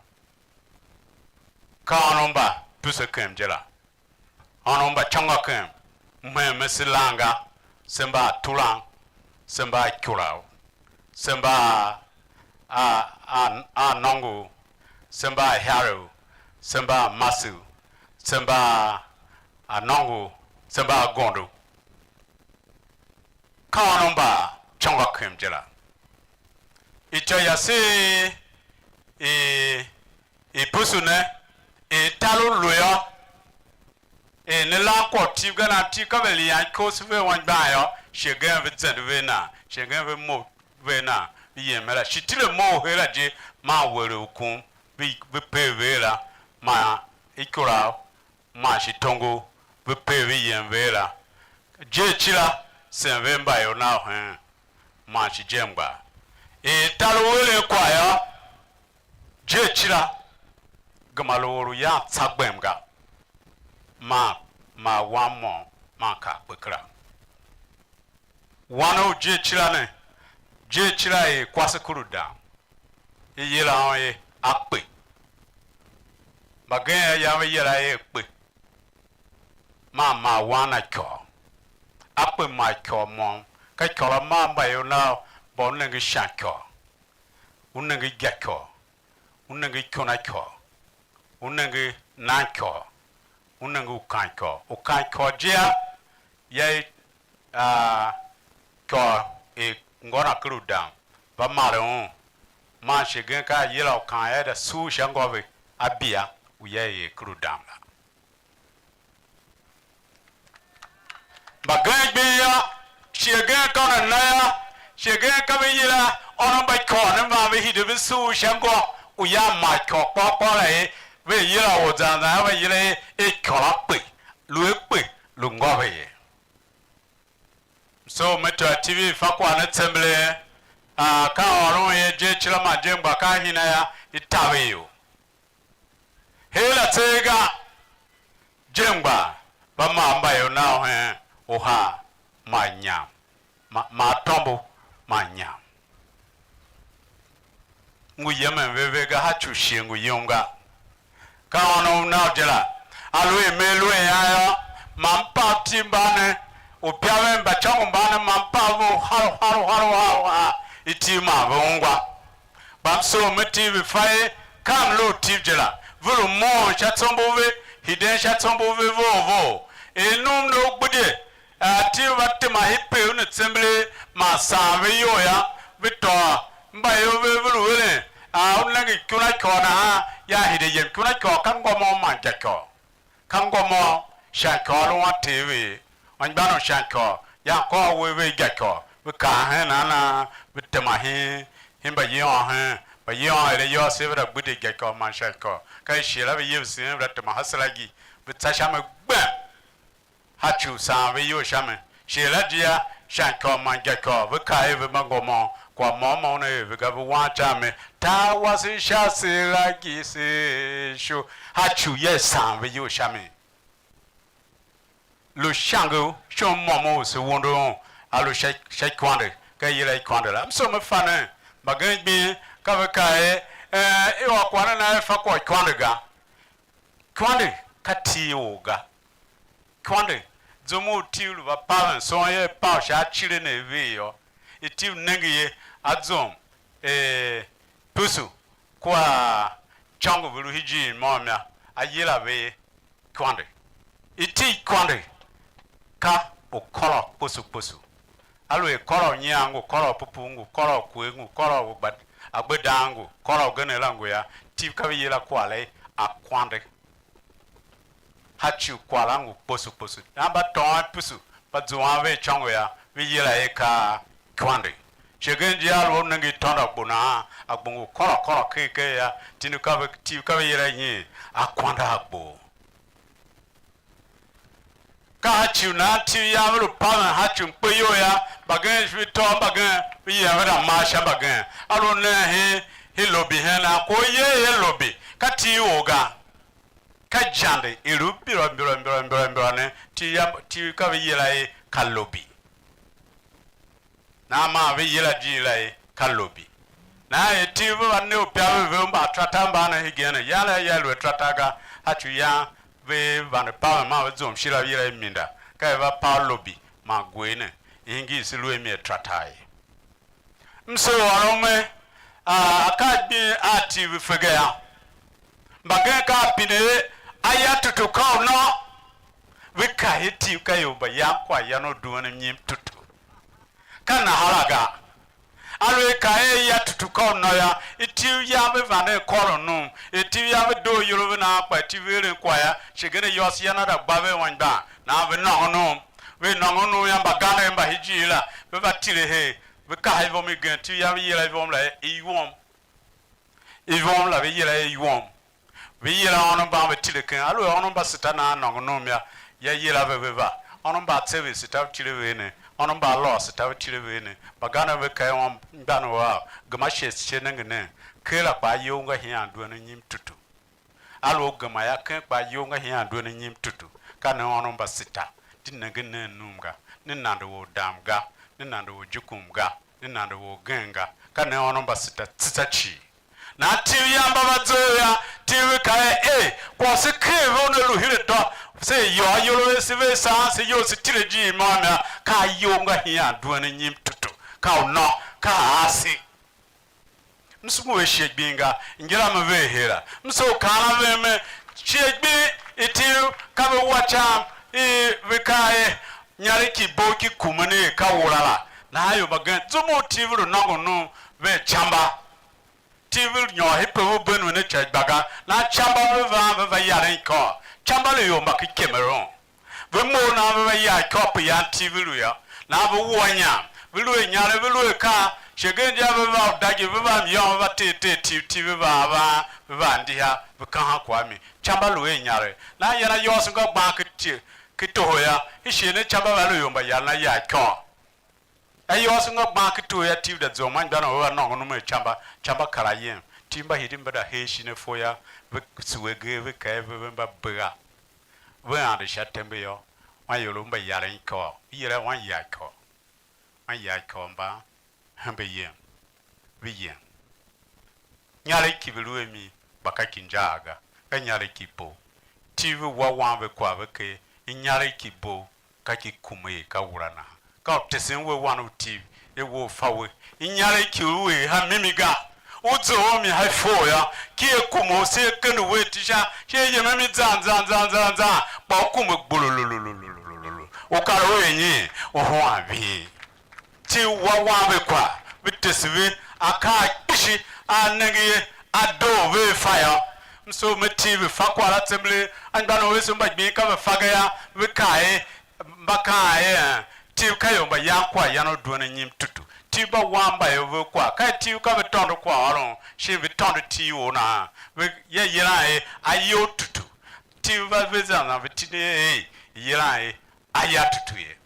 Ka ônov mba Ipusu Akem je la. Ônov mba Congo Akem, m hen me se lan ga, se mba aturan, se mba ikurav, se mba a, a, a nôngo, se mba a iharev, se mba a masev, tsemba a nôngo, tsemba a gondo. Ka ônov mba icôngo kem je la. Ityô yase i, i, i pusu ne, i tar u lu yô, er ne lan kwagh u Tiv ga, nan Tiv ka ve lian ikosi ve anmgbian yô, shi agen ve zende ve a nan, shi agen ve mough ve a nan, ve yem her la, shi tile mough her la je, man were u kum, ve, ve per ve la, man ikurav man shi tongo, ve per ve yem ve la. Je cila, sen ve mbayev nav hen, man shi je mgbaa. Er tar u eren kwagh yô, je cila, gema lu or u yan tsa gbem ga, man, man wan môm, man kar kpe kera. Wan u je cila ne, je cila er kwase kuru dam, i yila un er Akpe. Mbagenev yô, ve yila er Akpe, man mar wan na ikôr. Akpe mar ikôr môm, ka ikôr a mar mbayev nav mba u nenge shan ikôr, u nenge igba ikôr, u nenge ikuna ikôr, u nenge nan ikôr, u nenge ukan ikôr. Ukan ikôr je a, ya i, a, ikôr i ngô na ker u dam, va mare un, man shi gen ka a yila u kaan er da suur sha ngô ve, a bia u ya i er ker u dam la. Mbagenev gbing yô, shighe gen ka una na yô, shighe gen ka ve yila ônov mba ikôr ne, van ve hide ve suur sha ngô u yan mar ikôr kpôr kpôr la ye, ve yila or zan zan yô, ve yila er, er ikôr Akpe, lu Akpe, lu ngô ve ye. So me tôô itivi i fa kwagh ne tsembelee, a, ka ôron er je cila man je mgbaa ka hina yô, i taver ior. Her la tseegh ga, je mgbaa va mar mbayev nav hen uhar man inyam, ma, ma atômbo man inyam. Ngu yemen ve ve ga, ha ci u shighe ngu yum ga. Ka ônov nav je la. Aluer me lu a ian yô, ma m pav tiv mban ne, uipaven mba icôngo mban ne, ma m pav ve uhar uhar uhar uhar uhar, itiv ma ve ungwa. Kpa m soo me tiv ve fa er, ka mlu u tiv je la, ve lu moughon sha tsombor ve, hiden sha tsombor ve vough vough. Er num ne u gbidye, a, tiv va tema hipegh ne tsembelee man saan ve iyol yô, ve tôô mbayev vev ve lu eren, a, u nenge ikuna ikôr nahan, ya hide yem ikuna ikôr ka ngô môm man igba ikôr. Ka ngô môm sha ikôr lu wan ter ve ye. Anmgbianev sha ikôr, yan kôr uwegh ve igba ikôr, ve kar hen nan nan, ve tema hen, hen mbayeon hen, mbayeon er ayôôso ve da gbidye igba ikôr man sha ikôr. Ka i shighe la ve yevese hen, ve da tema Haselagi, ve tsa sha mi gbem. Ha ci u saan ve iyol sha mi. Shighe la je yô, sha ikôr man igba ikôr, ve kaa er ve mba ngô môm, kwagh môm ma una er ve ga, ve wan sha mi, tar wase sha Haselagi se sho. Ha ci u ya i saan ve iyol sha mi. Lu shange u shon môm u se wundu un, a lu sha, sha ikwande, ka i yila ikwande la. M soo me fa nen, mbagenev gbing ka ve kaa er, ee, i ôr kwagh ne na, i fa kwagh u ikwande ga. Ikwande ka tiv u ga. Ikwande, zum u tiv lu va paven, soo er pav sha acile ne a ver yô, itiv nenge ye, a zum, ee, pusu kua icôngo ve lu hijir môm yô, a yila ve ye. Ikwande. Iti ikwande ka u kôrô kposo kposo. Aluer kôrô u nyian ngu, kôrô u pupuu ngu, kôrô u kwer ngu, kôrô u gba-, agbedan ngu, kôrô ugen la ngu yô, tiv ka ve yila kwagh la er akwande. Ha ci u kwagh la ngu kposo kposo. Nahan mba tôôn ipusu, mba zuan ve icôngo yô, ve yila er ka ikwande. Shi gen je a lu a nenge tôndo agbo nahan, agbo ngu kôrô kôrô ker ker yô, tindi ka ve, tiv ka ve yila nyi? Akwande agbo. Ka ha ci u nan tiv yam ve lu paven ha ci u mkpeyol yô, mbagenev shi ve tôô mbagenev, ve yem ve da mar sha mbagenev. A lu nen hen, hen lobi hen a, kwagh u ye ye lobi, ka tiv or ga. Ka ijande i lu mbirô, mbirô, mbirô, mbirô, mbirô ne, tiv yam, tiv ka ve yila er ka lobi. Nahan maa ve yila ijiir la er ka lobi. Nahan er tiv ve va ne uipaven vev mba ataratar mban ne hegen ne, yan la ya lu ataratar ga, a ci u yan ve vande paven man ve zomshila ve yila er minda, ka er va pav lobi man gwer ne, i hingir se lu a mi ataratar ye. M soo ôron me, a, akaa gbing a tiv ve fe ga yô. Mbagenev ka a pine er, Aya tutu ka u nô, ve kahi Tiv ka ior mba yan kwaghyan u duen mnyim tutu. Ka nahan la ga. Aluer ka er ya tutu ka u nô yô, Tiv yam ve vanden kôron num, Tiv yam ve doo iyol ve nan kpa Tiv ve eren kwagh yô, shi gen ayôôso yan a da gba ve anmgbian, nahan ve nôngo num, ve nôngo num yô, mbagenev mba hijir la, ve va tile her, ve kaha ivom igen, Tiv yam ve yila ivom la er iwom. Ivom la ve yila er iwom. Ve yila ônov mban ve tile ken, aluer ônov mba sita nan nôngo nom yô, ya yila ve, ve va. Ônov mba tseven sita ve tile ve ne, ônov mba lôô sita ve tile ve ne. Mbagenev ve kaa er anmgbian u a gema shighe, shighe nenge nen, ker la kpa ayou nga hian duen anyim tutu. Aluer u gema yô, ken kpa ayou nga hian duen anyim tutu. Ka ne ônov mba sita, di nengen nen num ga, ne nande u dam ga, ne nande u jukum ga, ne nande u ugen ga, ka ne ônov mba sita tsitsa cii. Nahan Tiv yam mba va zough yô, Tiv ve kaa er: Ei, kwagh se ker ve una lu her atô, se yôô ayol a se, ve saan se iyol, se tile ijiir i môm yô, ka ayou nga hian duen anyim tutu, ka u nô, ka a ase. M sugh ve shighe gbing ga, ngila me ver her la. M sugh kaan a ve mer, shighe gbing Tiv ka ve wa icam i ve kaa er, inyaregh ki bo ki kumen er ka wura la. Nahan ior mbagenev, zum u Tiv lu nôngo num, ve icamba. Tiv ve nyôr hen pe ve been ne ica i gba ga. Nahan icamba ve van, ve va yaren ikôr. Icamba lu ior mba ken Cameroon. Ve mough nan ve va yar ikôr pe yan Tiv ve lu yô. Nan ve wua inyam, ve lu a inyaregh, ve lu a akaa, shi agen je ve va u dagir, ve va myôôn, ve va ter ter Tiv, Tiv ve va van, ve va ndiha, ve kahan kwagh mi. Icamba lu a inyaregh. Nan yan ayôôso nga gban ken, ken toho yô, i shighe ne icamba va lu ior mba yaren a yar ikôr. Ayôôso nga gban ken toho yô, Tiv da zua anmgbianev ve va nôngo num a icamba, icamba kar a yem. Tiv mba hidi mba da hee shin afo yô, ve sugh agee, ve kaa a ve, ve mba bea. Ve ande sha tembe yô, wan ior u mba yaren ikôr, ve yila wan ya ikôr. Wan ya ikôr mban, hembe yem, ve yem. Inyaregh ki ve lu a mi, kpa ka ki injaa ga, ka inyaregh ki bo. Tiv ve wa wan ve kwagh ve ker, inyaregh ki bo ka ki kume er ka wura nahan. Ka u tesen we wan u Tiv, er we u fa we. Inyaregh ki u er ha mimi ga. U zough a mi ha ifou yô, ki a kuma u se a kende we ati sha, sha iyem a mi zan zan zan zan zan, kpa u kuma gbolololololololo. U kar u er nyi? U huan ving. Tiv wa wan ve kwagh, ve tese ve akaa kpishi a nenge ye, a doo ve a fa yô. M soo me Tiv ve fa kwagh la tsembelee, anmgbianev vesev mba gbing ka ve fa ga yô, ve kaa er, mba kaan er, Tiv ka ior mba yan kwaghyan u duen anyim tutu. Tiv mba wan mba ior ve kwagh, ka Tiv ka ve tôndo kwaghôron, shin ve tôndo Tiv u nahan, ve ya yilan er ayou tutu. Tiv va ve zan zan ve tindi er, ei, yilan er aya tutu ye.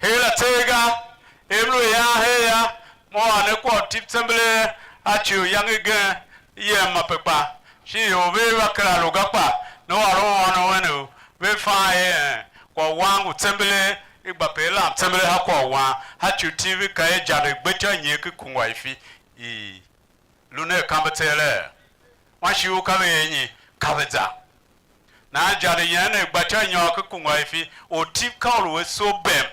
Her la tseegh ga, er m lu yan her yô, mo ôr ne kwagh u Tiv tsembelee a ci u iyange igen, yem mape kpa, shin ior ve va kera lu ga, kpa ne ôron ônov enev, ve fan er, ee, kwagh wan ngu tsembelee, i gba pe i lam tsembelee ha kwagh wan, ha ci u Tiv ve kaa er ijande gbe ityô i nyer ken kungwa ifi i lu ne akambe tseelee? Wan shi u ka ve er nyi? Ka ve za. Nahan ijande yen ne gba ityô i nyôr ken kungwa ifi, or Tiv ka u lu a soo bem.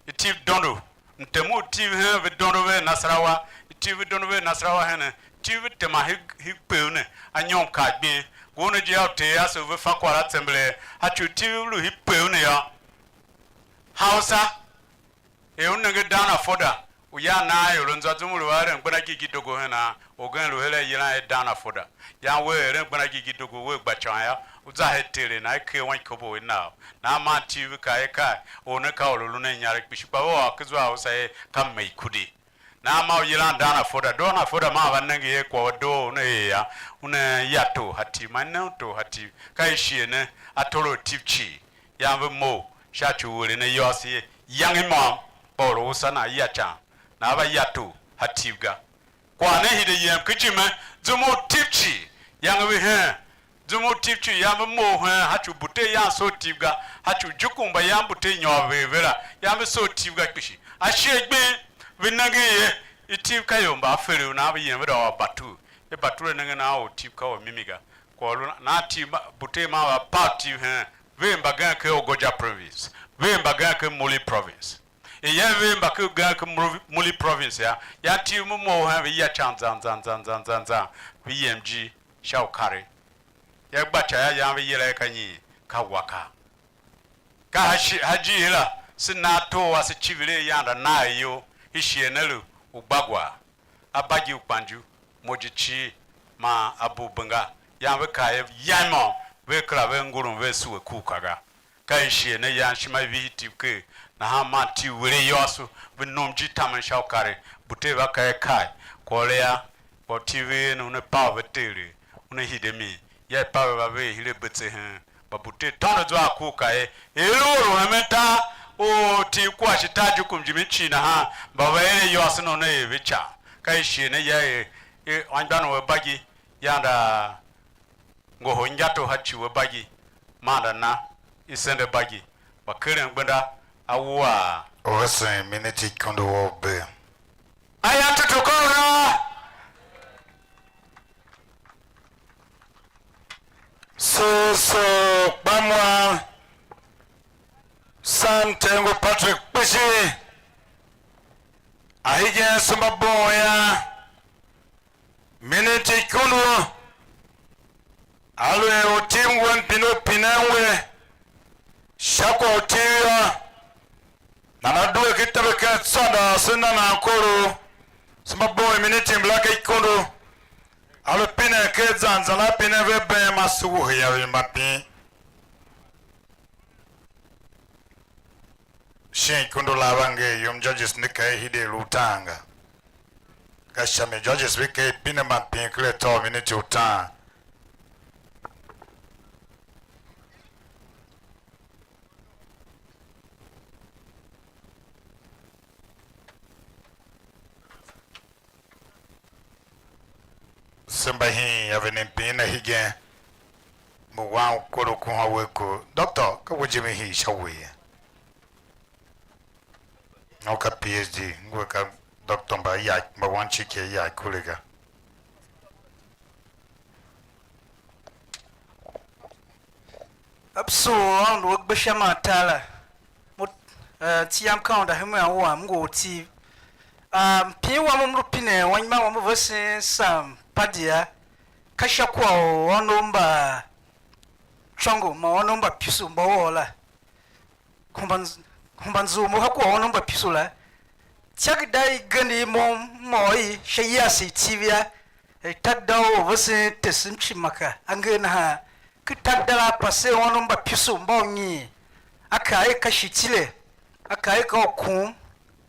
I Tiv dondo, mtem u Tiv hen ve dondo ve a Nasarawa, i Tiv ve dondo ve a Nasarawa henen, Tiv ve tema hi, hi kpev ne, anyom kar gbing, ngur ne je a uter ase u ve fa kwagh la tsembelee, a ci u Tiv ve lu hi kpev ne yô. Hausa, er u nenge Dan Afoda, uyan nan ior a zwa zum u lu a eren gbenda gigi dogo hen a, orgen lu her a yilan er Dan Afoda. Yan wea eren gbenda gigi dogo, wea gba icôn yô, u za her Tere, nan i ker wan ikobo i na u. Nan man Tiv ve kaa er, kai, or ne ka or u lu nen inyaregh kpishi, kpa ve ôr ken zwa Hausa er ka Maikudi. Nan ma u yilan Dan Afoda, Dan Afoda ma a va nenge er kwagh u a doo una er yô, una ya tor ha Tiv, man i ne un tor ha Tiv, ka i shighe ne a tôror Tiv cii, yan ve mough sha ci u eren ayôôso ye, yange i môm, kpa or u Hausa nan ya ican, nan a va ya tor ha Tiv ga. Kwagh ne hide yem ken ijime, zum u Tiv cii, yange ve heen, zum u Tiv cii, yan ve mough heen, ha ci u bute yan soo Tiv ga, ha ci u jukum mba yan bute nyôr ver ve la, yan ve soo Tiv ga kpishi. Ashe gbing, ve nenge ye, i Tiv ka ior mba aferev, nan ve yem ve da ôr batur. E batur a nenge nan or Tiv ka or mimi ga. Kwagh u lu nan Tiv ma, bute ma va pav Tiv heen, ve mbagen ken Ogoja province, ve mbagen ken Muli province. Iyange ve mba ken ugen ken Muri, Muri Province yô, yan Tiv mo mough hen ve ya ican zan zan zan zan zan zan, ve yem ijir sha u karen. Ya gba ica ya yan ve yila er ka nyi? Ka waka. Ka ha shi, ha ijiir la, se na ator ase icivir a yanda na ayol, i shighe ne lu u Gbagwaa, Abagi u Kpanju, Moji Cii, man Abu Benga, yan ve kaa er, ya imôm, ve kera ve ngurun ve sue ku u ka ga. Ka i shighe ne yan ishima i vihi Tiv ker, nahan man Tiv were yôôso, ve nom ijir tamen sha u karen, Buter va kaa er, kai, kwagh u le yô, kwagh u Tiv ve er ne, una pav ve tegher, una hide mi, ya i pav ve va ver hire betse hen. Mba Buter tôndo zwa a ku u ka er, er u or u hemen tar u Tiv kua shi tar jukum jimin cii nahan, mba ve eren yôôso ne una er ve ica. Ka i shighe ne ya er, er anmgbianev a Bagi, yanda ngohol ingato ha ci u a Bagi, manda na, i sende Bagi, mba keren gbenda a wua. U vesen miniti ikondo wou bee. Aya tutu kôra. So, so, kpa mwa, Sam Tengo Patrick kpishi, a hegen se mba bon ya, miniti ikondo, aluer u tim wen pine u pinen we, sha kwagh u Tiv yô, nana due ken tembe ken tsôndo, se na nan kor u, se mba bom miniti mbala ken ikondo, a lu pinen ken zan zan, a pinen ve bem, a se wuhe ya ve mba pin. Shin ikondo la va nger yum, judges ne ka i hide lu utaan ga. Ka sha mi judges ve ka i pine mba pin ken atô u miniti utaan. Se mba hiin a venen pin a hegen, mo wan u kor u kuhan we ko, Doctor, ka we je me hii sha we ye? Nô ka P H D, ngu ka doctor mba ya, mba wan ciki ya kure ga. Apso Aôndo a gbe sha man tar la, mo, eh, tsi yam ka Aôndo a hemen a wam, m ngu Tiv. Ah, mpin wam u m lu pinen anmgbian wam u vesen Sam Padia, ka sha kwagh u ônov mba tsôngo man ônov mba pisu mba u ôr la. Hemba, hemba nzughul mo ha kwagh u ônov mba pisu la. Ityageda i gende i mo m ôr i sha yase i Tiv yô, er takerada u orvesen tese m cii ma ka a nger nahan, ken takerada la a pase ônov mba pisu mba unyiin, a kaa er ka shitile, a kaa er ka ukum,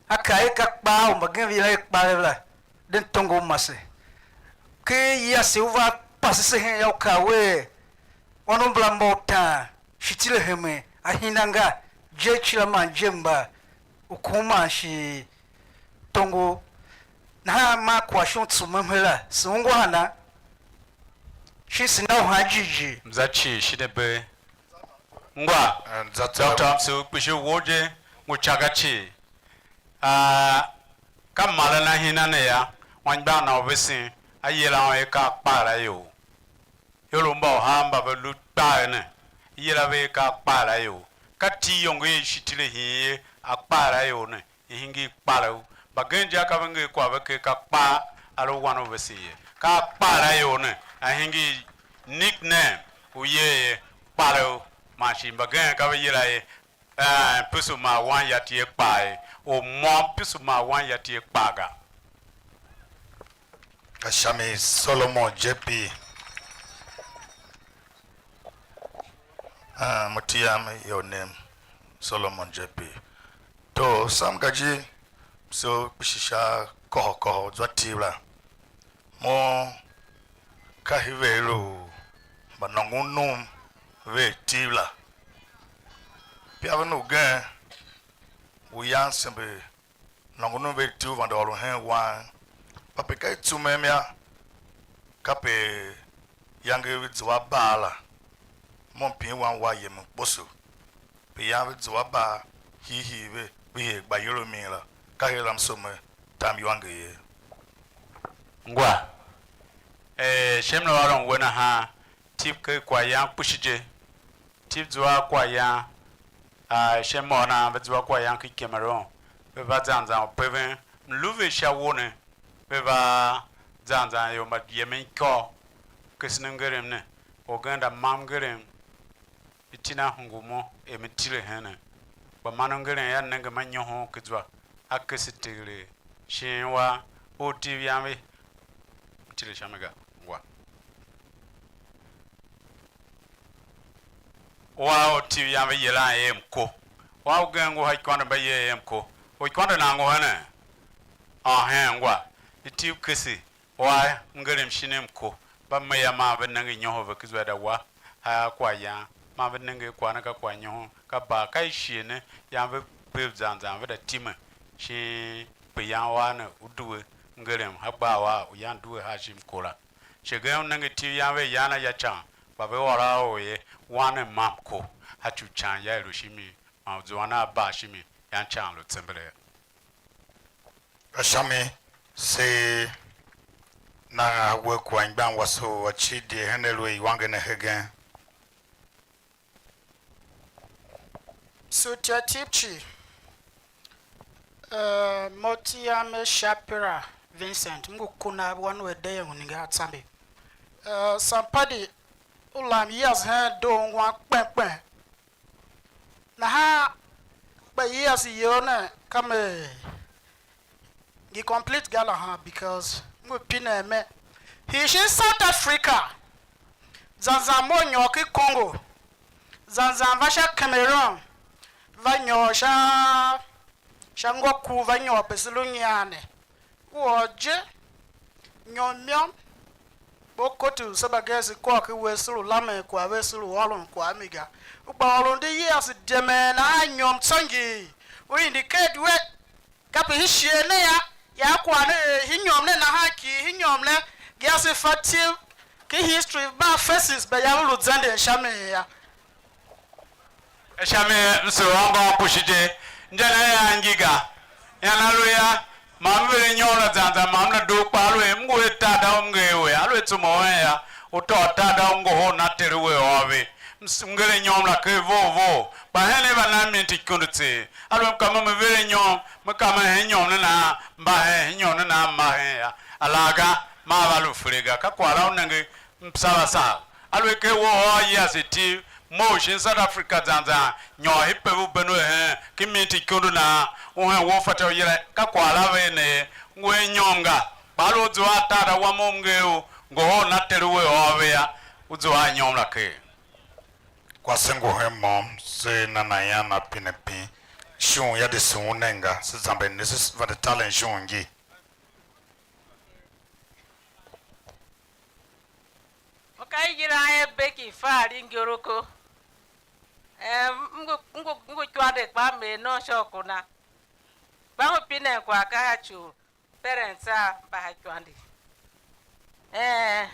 a kaa er ka kpaa u mbagenev yila er kparev la, den tongo u mase. Ken yase u va pase se hen yô, u kaa wer, ônov mbala mba utaan, shitile hemen, ahina nga, je cila man je mba, ukum man shi tongo. Nahan maa kwagh shon tsumem her la, se ungwa hana? Shin se na u han jighjigh? Mza cii shin a bee. Ngwa. Eh, za tsô. Doctor Amsu kpishi wou je, ngu ca ga cii. Ah, ka maren ahina ne yô, anmgbian na u vesen, a yila un er ka akpaareior. Ior u mba uhar mba ve lu kpaa ne, i yila ve er ka akpaareior. Ka iti iyongo i shitile hii ye, akpaareior ne, i hingir kparev. Mbagenev je ka ve nger kwagh ve ker ka kpaa, a lu wan u vesen ye. Ka akpaareior ne, a hingir nickname u yer ye, kparev. Man shi mbagenev ka ve yila ye, eh, pisu ma wan ya tie kpaa ye, u môm pisu ma wan ya tie kpaa ga. Ka sha mi Solomon J P. Ah, mo ti yam, you name Solomon J P. To, sam gaji, so kpishi sha kôhô kôhô zwa Tiv la. Mo ka hiver u mba nôngon num ve Tiv la. Pia ven ugen u yan sembe nôngon u ve Tiv vande ôron hen wan, kpa pe ka i tsumem yô, kape iyange ve zua a baa la, mo mpin wan wa yemen kposo, pe yan ve zua a baa hiihii ve, ve hii gba iyolomin la, ka her a mso me tam iwanger ye. Ngwa, eh, shem la ôron we nahan, Tiv ker kwaghyan kpishi je. Tiv zua a kwaghyan, a, sha mô nan ve zua kwaghyan ken Cameroon. ve va zan zan u peven mlu ve sha wo ne, ve va zan zan ior mba yemen ikôr, kesen mngerem ne, orgen da mam mngerem, iti na hungul mo er me tile heen ne. Kpa man mngerem yô, nenge ma nyohon ken zwa, a kese teghelegh, shin wa u tiv yam ve, m tile sha mi ga, ngwa. Wa u tiv yam ve yilan er mko. Wa ugen ngu ha ikôndo mba yer er mko. U ikôndo nan ngu henen? Ôhen, ngwa. Iti kese, wa mngerem shin mko. Mba me ya man ve nenge inyoho ve ken zwa da wa ha kwaghyan, man ve nenge kwagh ne ka kwaghnyôhon, ka bar, ka ishigh ne, yan ve pev zan zan ve da time, shin pe yan wa ne u due mngerem ha gbar wa u yan due ha shi mko la. Shighe u nenge iti yam ve yan a ya ican, kpa ve ôr a or ye, wan ne mam ko, a ci u ican ya i lu shimi, man u zuan a bar shimi, yan ican lu tsembelee. Ka sha mi se na a we kwagh anmgbian wase u a cir die hen a lu a iwanger ne hegen. Sutia Tipchi, uh, Motiame Shapira Vincent, m ngu kuna wan u Edeyongo Ninga Atsambi. Uh, Sampadi, u lam years hen doo ungwan kpen kpen. Nahan kpa years you ne ka me ngi complete ga la ha, because m ngu pinen me hii shin South Africa, zan zan mo nyôr ki Congo, zan zan va sha Cameroon, va nyôr sha sha ngôku, va nyôr pe se lu nyian ne. U ôr je, nyom nyom, kpa u koti u se mbagenev se kôr ken uwegh, se lu lamen kwagh ve, se lu ôron kwagh mi ga. U gba ôron di years demen nahan nyom tsô ngii, u indicate we, kape hii shighe ne yô, ya kwagh ne er hii nyom ne nahan kii, hii nyom ne, gia se fa tiv ken history, mba faces mba ya ve lu zenden sha mi yô. Sha mi m sugh ôngô kpushi je, inja na ya angi ga. Ian a lu yô, ma m ver anyom la zan zan, ma m la doo kpaa, aluer m ngu a tar da u m nger we, aluer tsô mo wen yô, u tôô tar da u ngohol na ter we ôr ve. M s-, m nger anyom la ker vough vough, kpa hen i va na minti ikondo tseegh. Aluer m ka mo me ver anyom, me ka me hen anyom ne nahan, m mba hen, hen anyom ne nahan m mba hen yô, alaghga, maa va lu fere ga. Ka kwagh la u nenge, m sava sava. Aluer ker we u ôr years iti, mough shin South Africa zan zan, nyôr hii pev u ben u heen, ki minti ikondo nahan, u hen we u fatyô u yila, ka kwagh la ve ne ye, ngu a nyom ga. Kpa aluer u zua a tar da wam u mnger u, ngohol na ter u we ôr ve yô, u zua a nyom la ker. Kwase ngu hen môm, se na nahan ian na pine pin. Shon ya de se unen ga, se zamber ne, se vande talen shon ngi. U ka i yilan er Becky Fari Ngyoroko. Em, m ngu, m ngu, m ngu ikwande kpa m er nom sha u ku na. Kpa m pinen kwagh ka a ci u parents a mba ha ikwande. Eh,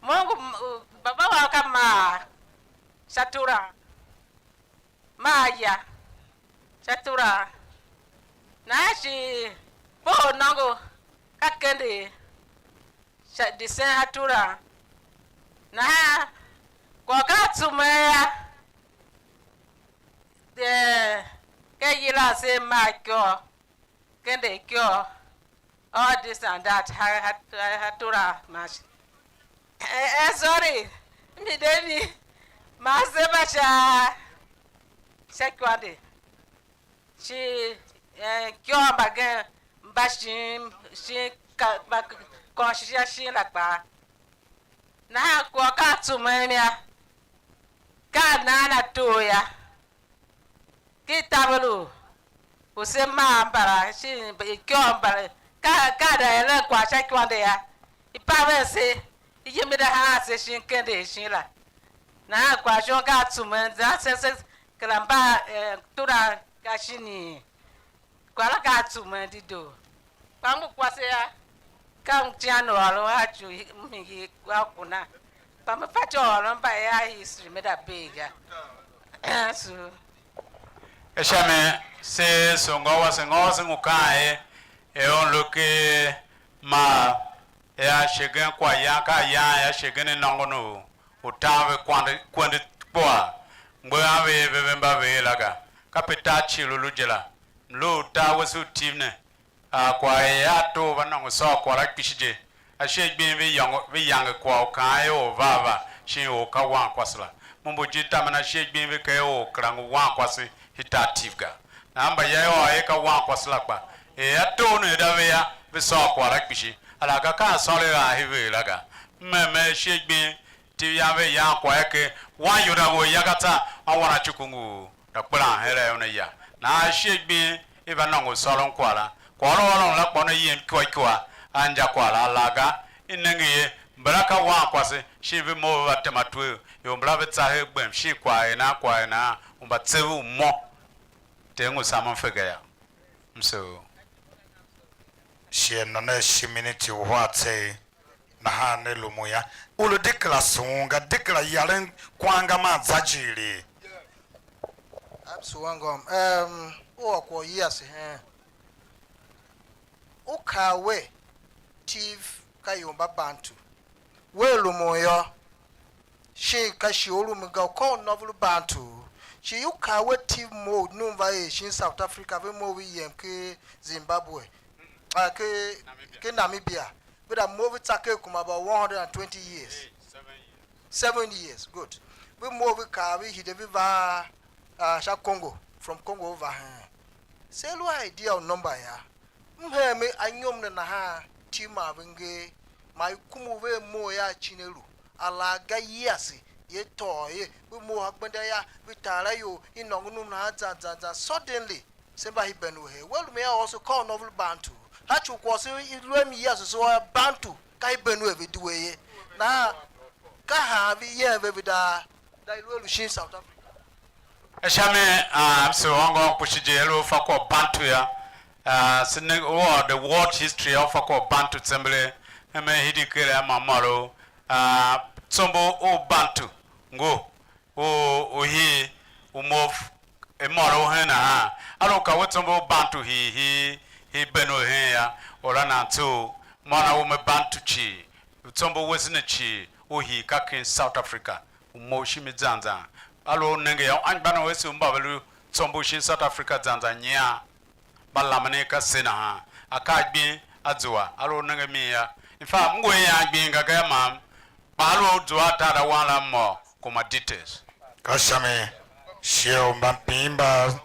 mo ngu m-, u, baba wam ka Maa sha Tura. Maa ya sha Tura. Nahan shi pohol nôngo ka kende sha disen ha Tura. Nahan kwagh ka a tsumen yô, eh, ka i yilan se Maa ikôr, kende ikôr, all this and that, ha, ha, ha, ha Tura mash. Eh, eh, sorry, mi de mi, ma se mba sha, sha ikwande. Shi, eh, ikôr mbagen mba shin, shin ka, mba kônshishi a shin la kpaa. Nahan kwagh ka a tsumen yô, ka a nan a tor yô. Ki taver u, u se maa mbala, shin ikôr mbala, ka, ka da eren kwagh sha ikwande yô, i paven se, i yem i da haan se shin kende shin la. Nahan kwagh shon ka a tsumen, zan se, se kera mba, eh, Tura ka shinii? Kwagh la ka a tsumen dedoo. Kpa m ngu kwase yô, ka m icighan u ôron a ci u m hingir a ku na. Kpa me fatyô u ôron mba a history me da bee ga. So. Ka sha mi se soo ngô wase, ngô wase ngu kaan er, er un lu ken Maa, er a shighe gen kwaghyan, ka a yan er a shighe gen nôngon u, u tan ve kwande, kwende kpuaa, mgbe a ve er ve, ve mba ve er la ga. Kape tar cii lu lu je la, Mlu u tar wese u Tiv ne, a kwagh er a too va nôngo sôr kwagh la kpishi je. Ashighe gbing ve yôngo, ve yange kwagh u kaan er or va va, shin or ka wankwase la. Mo mbo jir tamen ashighe gbing ve kaa er or kera ngu wankwase, i tar Tiv ga. Nahan mba ya i ôr er ka wankwase la kpa, er a too ne da ve yô, ve sôr kwagh la kpishi. Alaghga ka a sôr a a hivir la ga. M er me ashighe gbing, Tiv yam ve yan kwagh er ke wan Yuda ngu a ya ga tsô, wan wan a cuku ngu da kperan her a una ya. Nahan ashighe gbing i va nôngo u sôron kwagh la. Kwagh u ôron la kpa una yem ikua ikua a injakwagh la alaghga. I nenge ye, mbala ka wankwase, shin ve mough ve va tema twer, ior mbala ve tsa her gbem, shin kwagh er nan, kwagh er nan, u mba tsev u mo. Ter ngu sam m fe ga yô. Msoo. Shighe na ne shi miniti uhar tseegh, nahan ne lumun yô. U lu di kera sughun ga, di kera yaren kwan ga man za jighilii. Absu wangôm. Um, u ôr kwagh u yase hen. U kaa wer, Tiv ka ior mba Bantu. Wer lumun yô, shin ka shighe u lumun ga, u ka u nôngo u Bantu. Shi u kaa wer Tiv mough, num va er shin South Africa, ve mough ve yem ken Zimbabwe, ah, ken, ken Namibia. Ve da mough ve tsa ken kuma about one hundred and twenty years. Seven years, good. Ve mough ve kaa ve hide ve va, ah, sha Congo, from Congo ve va heen. Se lu a idea u number ya. M hen me anyom ne nahan, Tiv ma ve nger, ma i kum u ve mough ya a cin a lu, alaghga yase, ye tôô ye, ve mough a gbenda ya, ve tar a ior, i nôngo num nahan zan zan zan, suddenly, se mba hemben u her. We lu me a ôso ka u nôngo u Bantu. Sha ci u kwagh se i lu a mi yase, se ôr Bantu, ka hemben u a ve due ye. Nahan, ka han ve yen ve, ve da, da i lu a lu shin South Africa. Sha mi, ah, m se ôngô kpushi je, a lu fa kwagh u Bantu yô. Ah, se ne, u ôr the world history, a u fa kwagh u Bantu tsembelee. Hemen hidi ker a ma môr u, ah, tsombor u Bantu ngu u, u hii u mough, e môr u hen nahan. A lu ka we tsombor u Bantu hii, hii, hii ben u hen yô, or a nan tsough, mô na u me Bantu cii, u tsombor wese ne cii, u hii ka ken South Africa. U mough shimi zan zan. A lu u nenge yô, anmgbianev u ese u mba ve lu tsombor shin South Africa zan zan nyian, mba lamen er ka se nahan. Akaa gbing a zua, a lu u nenge mi yô. In fact, m ngu a ian gbing ga ga yô, mam, kpa a lu u zua a tar a wan la, m ôr kuma details. Ka sha mi, shighe u mbampin mba,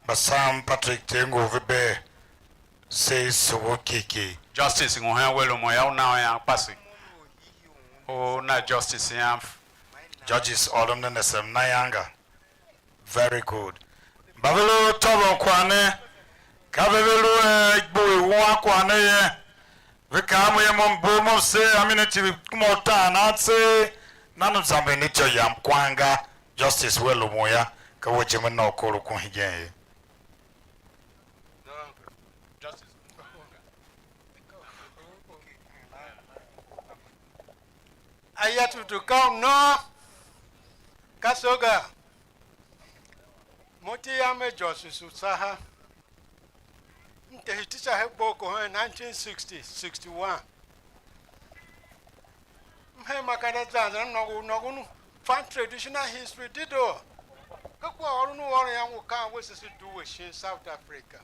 mba Sam Patrick Ter ngu ve bee, se i sugh kiki. Justice ngu hen we lumun yô, u na u ian kpase. U na justice yam. Judges ôron ne ne se mna yanga. Very good. Mba ve lu tôvon kwagh ne, ka ve ve lu, eh, gbu i wuan kwagh ne ye. Ve kaa mo ye, mo m bo, mo m se, a mi ne tindi kuma utaan a tseegh, nan m zamber ne ityô yam kwan ga. Justice we lumun yô, ka we je me na u kor u kun hegen ye. Aya tutu ka u nôô, ka so ga. Mo iti yam er Justice Usaha. M tehe teacher her Gboko hen nineteen sixty, sixty-one. M hen makaranta zan zan, m nôngo, nôngo fan traditional history dedoo. Ka kwaghôron u ôron yô, ngu kan wese se due shin South Africa.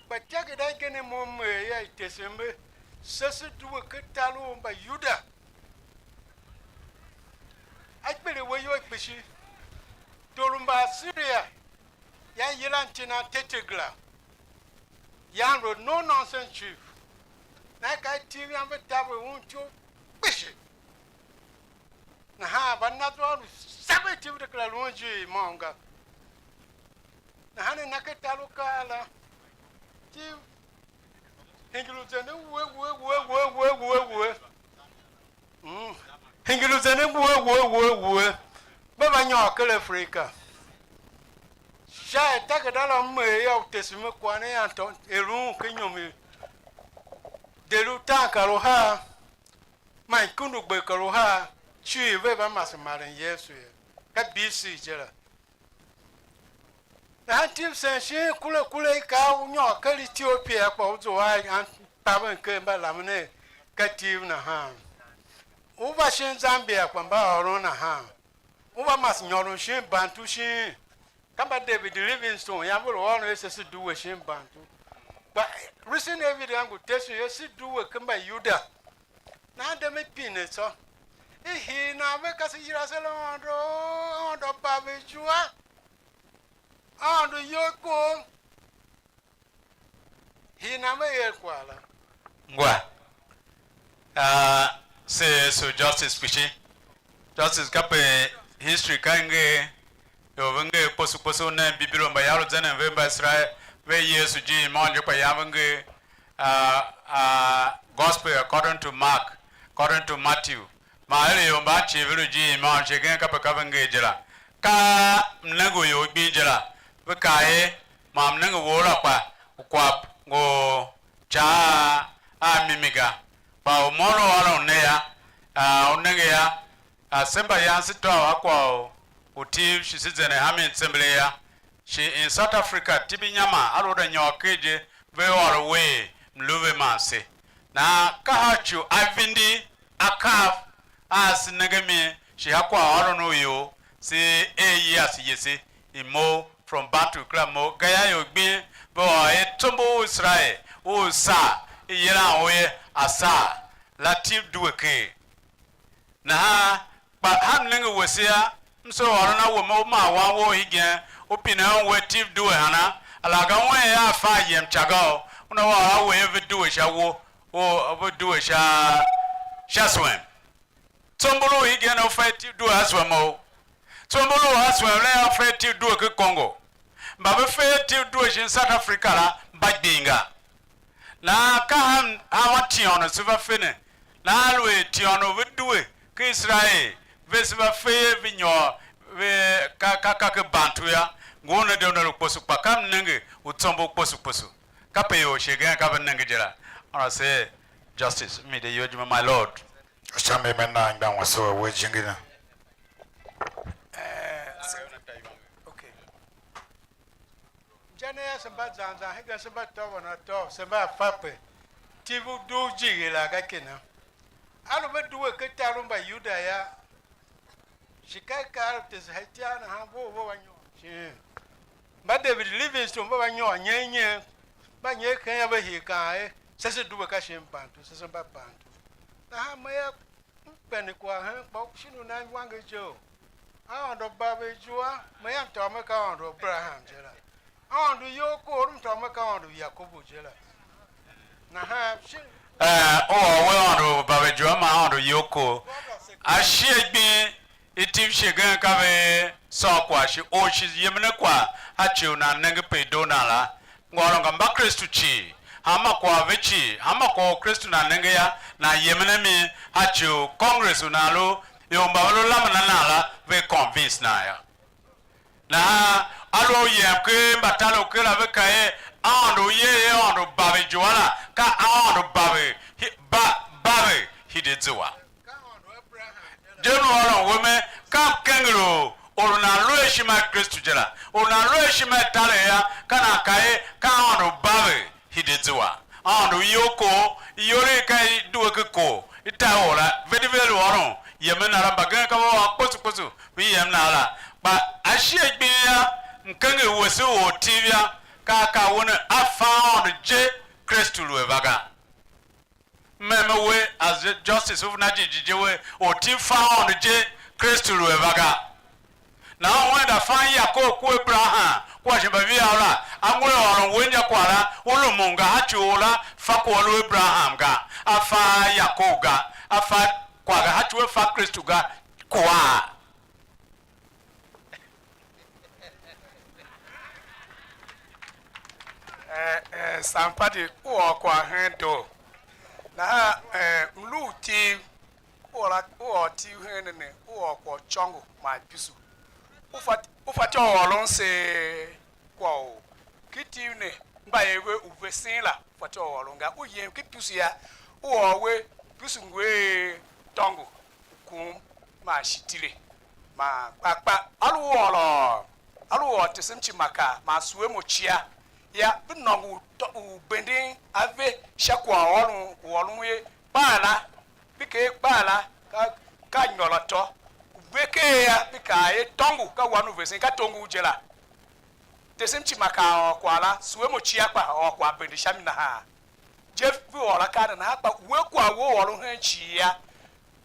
Kpa ityageda igen mo m er yô, i tesen me, se se due ken tar u Mbayuda. A kpiligh we iyol kpishi. Tor u Mbaasiria, yan yilan iti na Tetegla, yan lu no nonsense chief. Nahan ka itiv yam ve taver un ityough kpishi. Nahan mba na zwa a lu seventy ve de kera lu un ijiir môm ga. Nahan ne na ken tar u kaa la, itiv hingir u zenden wue, wue, wue, wue, wue, wue, wue. Mm. Hingir u zenden wue, wue, wue, wue. Ve va nyôr ken Africa. Sha er takerada la m er yô, u tesen me kwagh ne, yan tô, er un ken inyom i de lu taan kar uhar, man ikundugber kar uhar, cii ve va mase maren Yesu ye. Ka B C je la. Nahan Stevenson shin kure kure i kar u nyôr ken Etiopia, kpa u zua a paven ker mba lamen er ka Tiv nahan. U va shin Zambia, kpa mba ôron nahan. U va mase nyôron shin Bantu shin Ka mba David Livingstone yam ve lu ôron er se, se due shin Bantu. Kpa recent evidence ngu tesen er se due ken Mbayuda. Nahan de me pine tsô. I hii nan ve ka se yila se la Aôndo, Aôndo ba ve zua, Aôndo iyol kor. Hii nan ve er kwagh la. Ngwa. Ah, se so Justice kpishi. Justice, kape history ka i nger, ior ve nger kposo kposo u nen Bibilo, mba ya lu zenden ve mba Israel, ve Yesu ijir i môm je, kpa ya ve nger, ah, ah, Gospel according to Mark, according to Matthew. Man er ior mban cii ve lu ijir i môm, shi gen kape ka ve nger je la. Ka mnenge u ior gbing je la, ve kaa er, man mnenge wou la kpa u kwagh ngu ca a, a mimi ga. Kpa u mo u lu ôron ne yô, a, u nenge yô, a, se mba yan se tôô a kwagh u, u Tiv shi se zenden a mi mtsembelee yô. Shi in South Africa, Tibingyama a lu da nyôr ker je, ve ôr uwegh mlu ve man se. Nahan ka ha ci u a vindi akav a se nenge mi, shi ha kwaghôron u ior, se er yase yase i mough, from Bantu kera mough. Gayô, ior gbing ve ôr er tsombor u Israel u Sar, i yilan u er Asar la, Tiv due ker. Nahan kpa ha mnenge wese yô, m se ôron a we, mo u maa wan wou hegen, u pine un wer Tiv due hana? Alaghga wen er a fa a yem ica ga, una ôr a we er ve due sha wo, u ve due sha, sha swem. Tsombor u hegen u fa er Tiv due a swem ou? Tsombor u a swem la yô, u fa er Tiv due ken Congo. Mba ve fe er Tiv due shin South Africa la, mba gbing ga. Nahan ka han, han wan Tion u se va fe ne. Nahan aluer Tion u ve due ken Israel, ve se va fe er ve nyôr, ve ka, ka, ka ken Bantu yô, ngun ne de una lu kposo, kpa ka mnenge u tsombor kposo kposo. Kape ior shi agen ka ve nenge je la. Una se, Justice, m hide iyol jime, my lord. Sha mi me na anmgbian wase u a we jijingi ne. Eh, se-, okay. Inja ne yô, se mba zan zan hegen, se mba tôvon atô, se mba fa pe Tiv u dugh jighilaa ga kina. A lu ve due ken tar u Mbayuda yô, shi ka i kar u tese sha itiar nahan, vough ve va nyôr shin? Mba David Livingstone ve va nyôr nyen nyen, mba nyer ken ya ve hii kaan er, se se due ka shin Bantu, se se mba Bantu. Nahan me yô, m kpen kwagh hen, kpa u shin u nan iwanger je u Aôndo ba ve zua, me yam tôô me ka Aôndo u Abraham je la. Aôndo iyol kor, m tôô me ka Aôndo u Yakobu je la. Nahan shin Eh, u ôr we Aôndo u ba ve zua man Aôndo iyol kor. Ashighe gbing i Tiv shighe gen ka ve sôr kwagh shi, or shi yemen a kwagh a ci u nan nenge pe i doo nan la. Ngôôron nga Mbakristu cii, hanma kwagh ve cii, hanma kwagh u Kristu nan nenge yô, nan yemen a mi a ci u Congress u nan lu, ior mba ve lu lamen a nan la, ve convince nan yô. Nahan a lu a u yem ken mbatalev kera, ve kaa er, Aôndo u yer er Aôndo ba ve zua la, ka Aôndo ba ve, hi-, ba, ba ve hide zua. Je m lu ôron we mer, ka mkenger u or u nan lu a ishima i Kristu je la, or u nan lu a ishima i taregh yô, ka nan kaa er, ka Aôndo u ba ve hide zua. Aôndo u iyol kor, iyol i ka i due ken kor, i ta or la, ve di ve lu ôron yemen na la, mbagenev ka ve ôr kposo kposo, ve yem nan la. Kpa ashighe gbing yô, mkenger wese u ortiv yô, ka a kaa we ne, a fa Aôndo je, Kristu lu a va ga. M er me we, as Justice u venda jighjigh je, we ortiv fa Aôndo je, Kristu lu a va ga. Nahan wenda fan Yakob kua Abraham kua shi mbaviav la, a ngu a ôron we injakwagh la, u lumun ga, a ci u or la fa kwagh u lu Abraham ga, a fa Yakob ga, a fa kwagh ga, a ci u a fa Kristu ga, kwagh. Eh, eh, Sampadi, u ôr kwagh hen doo. Nahan, eh, mlu u Tiv, u ôr a-, u ôr Tiv hen ne ne, u ôr kwagh u côngo man ipusu. U fa-, u fatyô u ôron se kwagh u ki Tiv ne, mba er ve u vesen la, u fatyô u ôron ga. U yem ki ipusu yô, u ôr we ipusu ngu er tôngo, kum man shitile. Man kpa, kpa a lu ôr, a lu ôr tesen cii man kaa, man sue mo cia, ya ve nôngo u tô-, u benden ave sha kwaghôron u ôron ye, kpaa la, ve kaa er kpaa la, ka, ka nyôr atô. Ve ker ya, ve kaa er tôngo ka wan u vesen, ka tongo je la. Tesem cii ma ka a ôr kwagh la, sue mo cia kpa a ôr kwagh bende sha mi nahan. Je ve ôr akaa ne nahan, kpa we kwagh wou ôron hen cii yô,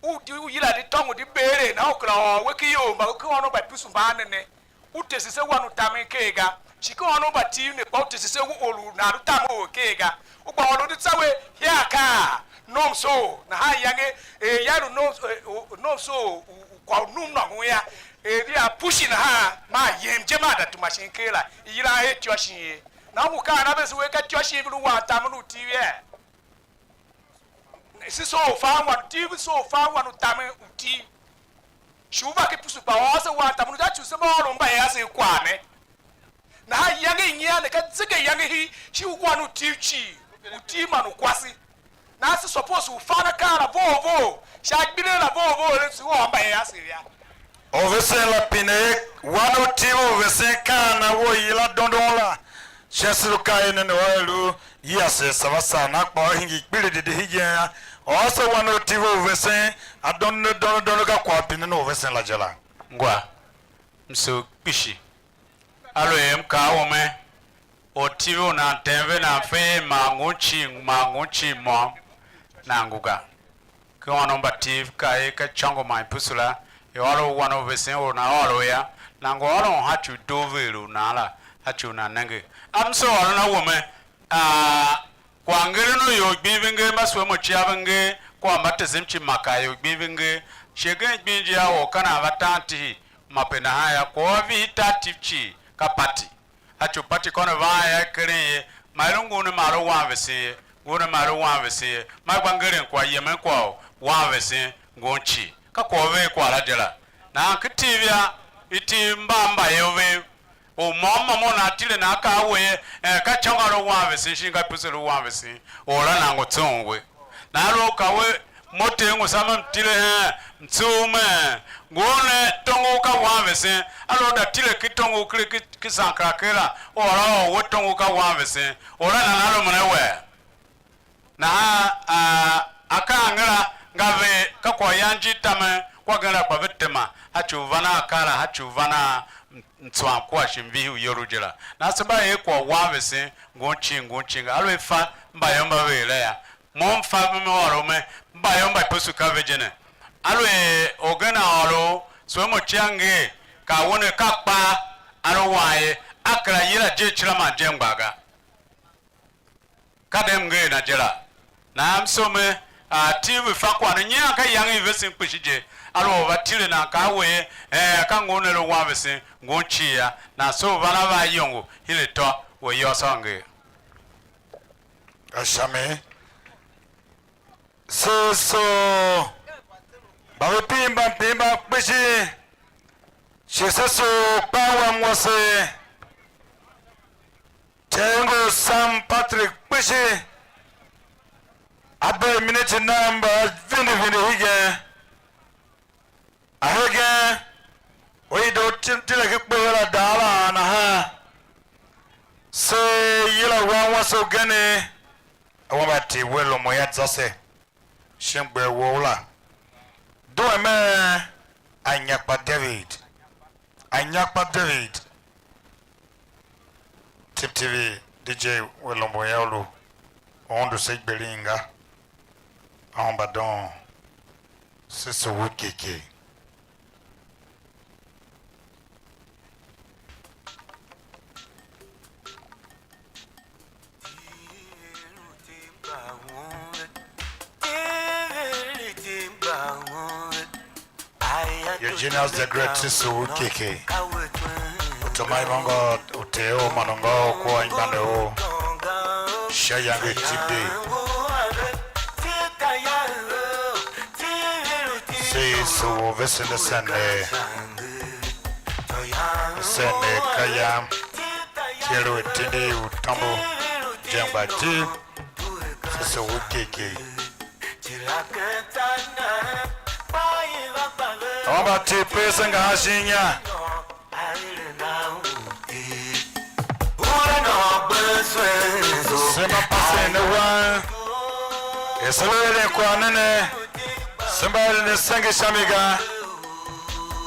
u di, u yila di tôngo di bee er nahan u kera ôr we ken ior mba ken ônov mba Efesu mban ne ne. U tese se wan u tamen ker ga, shi ken ônov mba Tiv ne kpa u tese se or u nan lu tamen or ker ga. U gba ôron di tsa we hia akaa nomso, nahan iyange er ya lu nom, eh, u, nomso u, u kwagh u num nôngon yô, er via pushi nahan, maa yem je, maa da tuma shin ker la, i yilan er ityô shin ye. Nahan ngu kaan a vese we, ka ityô shin ve lu wan tamen u Tiv ye? Se soo u fan wan u Tiv, ve soo u fan wan u tamen u Tiv. Shi u va ken Efesu kpa ôr se wan tamen u Tiv, a tsuwe se mba ôron mba er ase kwagh ne. Nahan iyange i nyian ne ka zege iyange hii, shi u wan u Tiv cii, u Tiv man u kwase. Nahan se suppose u fan akaa la vough vough, sha agbile la vough vough, se ôr mba er ase ya. Orvesen la pine er wan u Tiv u vesen ka ana we u yila dondon la, sha se lu ka enen u a lu yase sa va saa nan kpa u hingir kpiligh didi hegen a ôso wan u Tiv u vesen a dondo dondo dondo, ka kwagh u pinen u vesen la je la. Ngwa, m sugh kpishi. Aluer m kaa u me, Ortiv u nan tem ve nan fe er ma ngun cii, ma ngun cii môm, nan ngu ga. Ken ônov mba Tiv ka er ka icôngo man ipusu la, i ôr u wan u vesen u nan ôr u yô, nan ngu ôron sha ci u doo ve er u nan la, sha ci u nan nenge. A m se ôron a we me, aa, kwagh ngeren u ior gbing ve nger, mba sue mo cia ve nger, kua mba tesem cii ma ka ior gbing ve nger, shi agen gbing je a or ka nan va tan tihi, ma pe nahan yô, kwagh u a vihi tar Tiv cii ka pati. A tso pati kôngo van yô, i keren ye, ma i lu ngun ne ma lu wan vesen ye, ngun ne ma lu wan vesen ye, ma i gba ngeren kwagh yemen kwagh u wan vesen ngun cii. Ka kwagh u vee kwagh la je la. Nahan ken Tiv yô, i Tiv mba mbayev vev, u môm môm u nan tile nan kaa a we ye, eh, ka icôngo a lu wan vesen shin ka ipusu lu wan vesen, or la nan ngu tsoon we. Nahan lu u ka we, mo Ter ngu sa me, m tile hen mtsuv me, ngu u ne tongov ka wan vesen, a lu u da tile ki tongov ker ki, ki sankara ker la, or a ôr we tongov ka wan vesen, or a nana lumun a we? Nahan, a, akaa ngera nga ve, ka kwaghyan jir tamen, kwa gen la kpa ve tema, a ci u van a akaa la, a ci u van a m-, mtsuam kua shi mvihi u iyol je la. Nahan se mba er kwagh wan vesen, ngun cii, ngun cii, aluer fa mbayev mba ve er la yô, mo m fa ve, me ôr u me, mbayev mba ipusu ka ve je ne. Aluer orgen a ôr u, sue mo cia nger, ka a wene ka kpaa, a lu wan ye, a kera yila je cira man je mgbaa ga. Ka dem nger na je la. Nahan m soo me, a, Tiv ve fa kwagh ne nyian, ka iyange i vesen kpishi je. A lu u va tile nan kaa a we ye, ee, ka ngun ne lu wan vesen, ngun cii yô. Nan soo van a va iyongo, hile tô, we yôôso a nger. A sha mi. Se soo, mba ve pin mban pin mban kpishi, shi se soo kpan wam wase, Ter ngu Sam Patrick kpishi, a bee miniti namba vindi vindi hegen. A hegen, u i doo ti-, tile ken kpehe la dang la nahan, se yila wan wase ugen, a wamba Tiv we lumun yô, za se shin gber wou la. Due mer, Anyakpa David, Anyakpa David. Tiv T V, D J we lombor yô, u lu u undu se igberin ga, a hemba doon, se sugh u kiki. Eugenius the Great, se sugh u kiki. U tema ivôngô u Ter u man u ngô u kua anmgbianev ou sha iyange i Tiv Day. Se sugh u vesen ne sende, sende ka yam, tier u tindi u tômbo, je mgba Tiv. Se se u kiki. Awamba Tiv pe se ngahan shin inya. Se mba pasen ne wan. Er se lu eren kwagh ne ne, se mba eren asenge sha mi ga.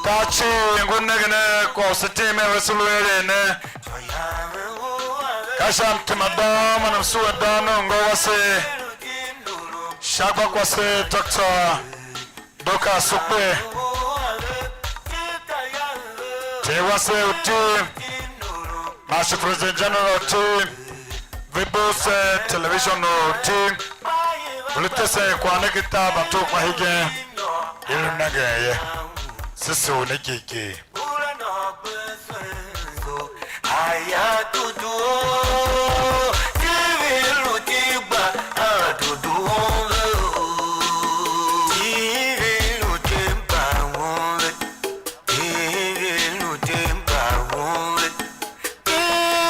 Tar cii ngu nengen a kwagh u se tem er se lu eren ne. Ka sha mtema dang man msughun dang ne u ngô wase, sha gba kwase Doctor Dorcas Ukpe, Ter wase u team, man shi President General u team, ve bose television u team, ve lu tesen kwagh ne ken tar mba tugh kpa hegen, i lu nengen ye. Se sugh ne kighkigh. Aya dudu o, T V lu ti gba, a dudu o ve o. T V lu ti gba o ve. T V lu ti gba o ve. T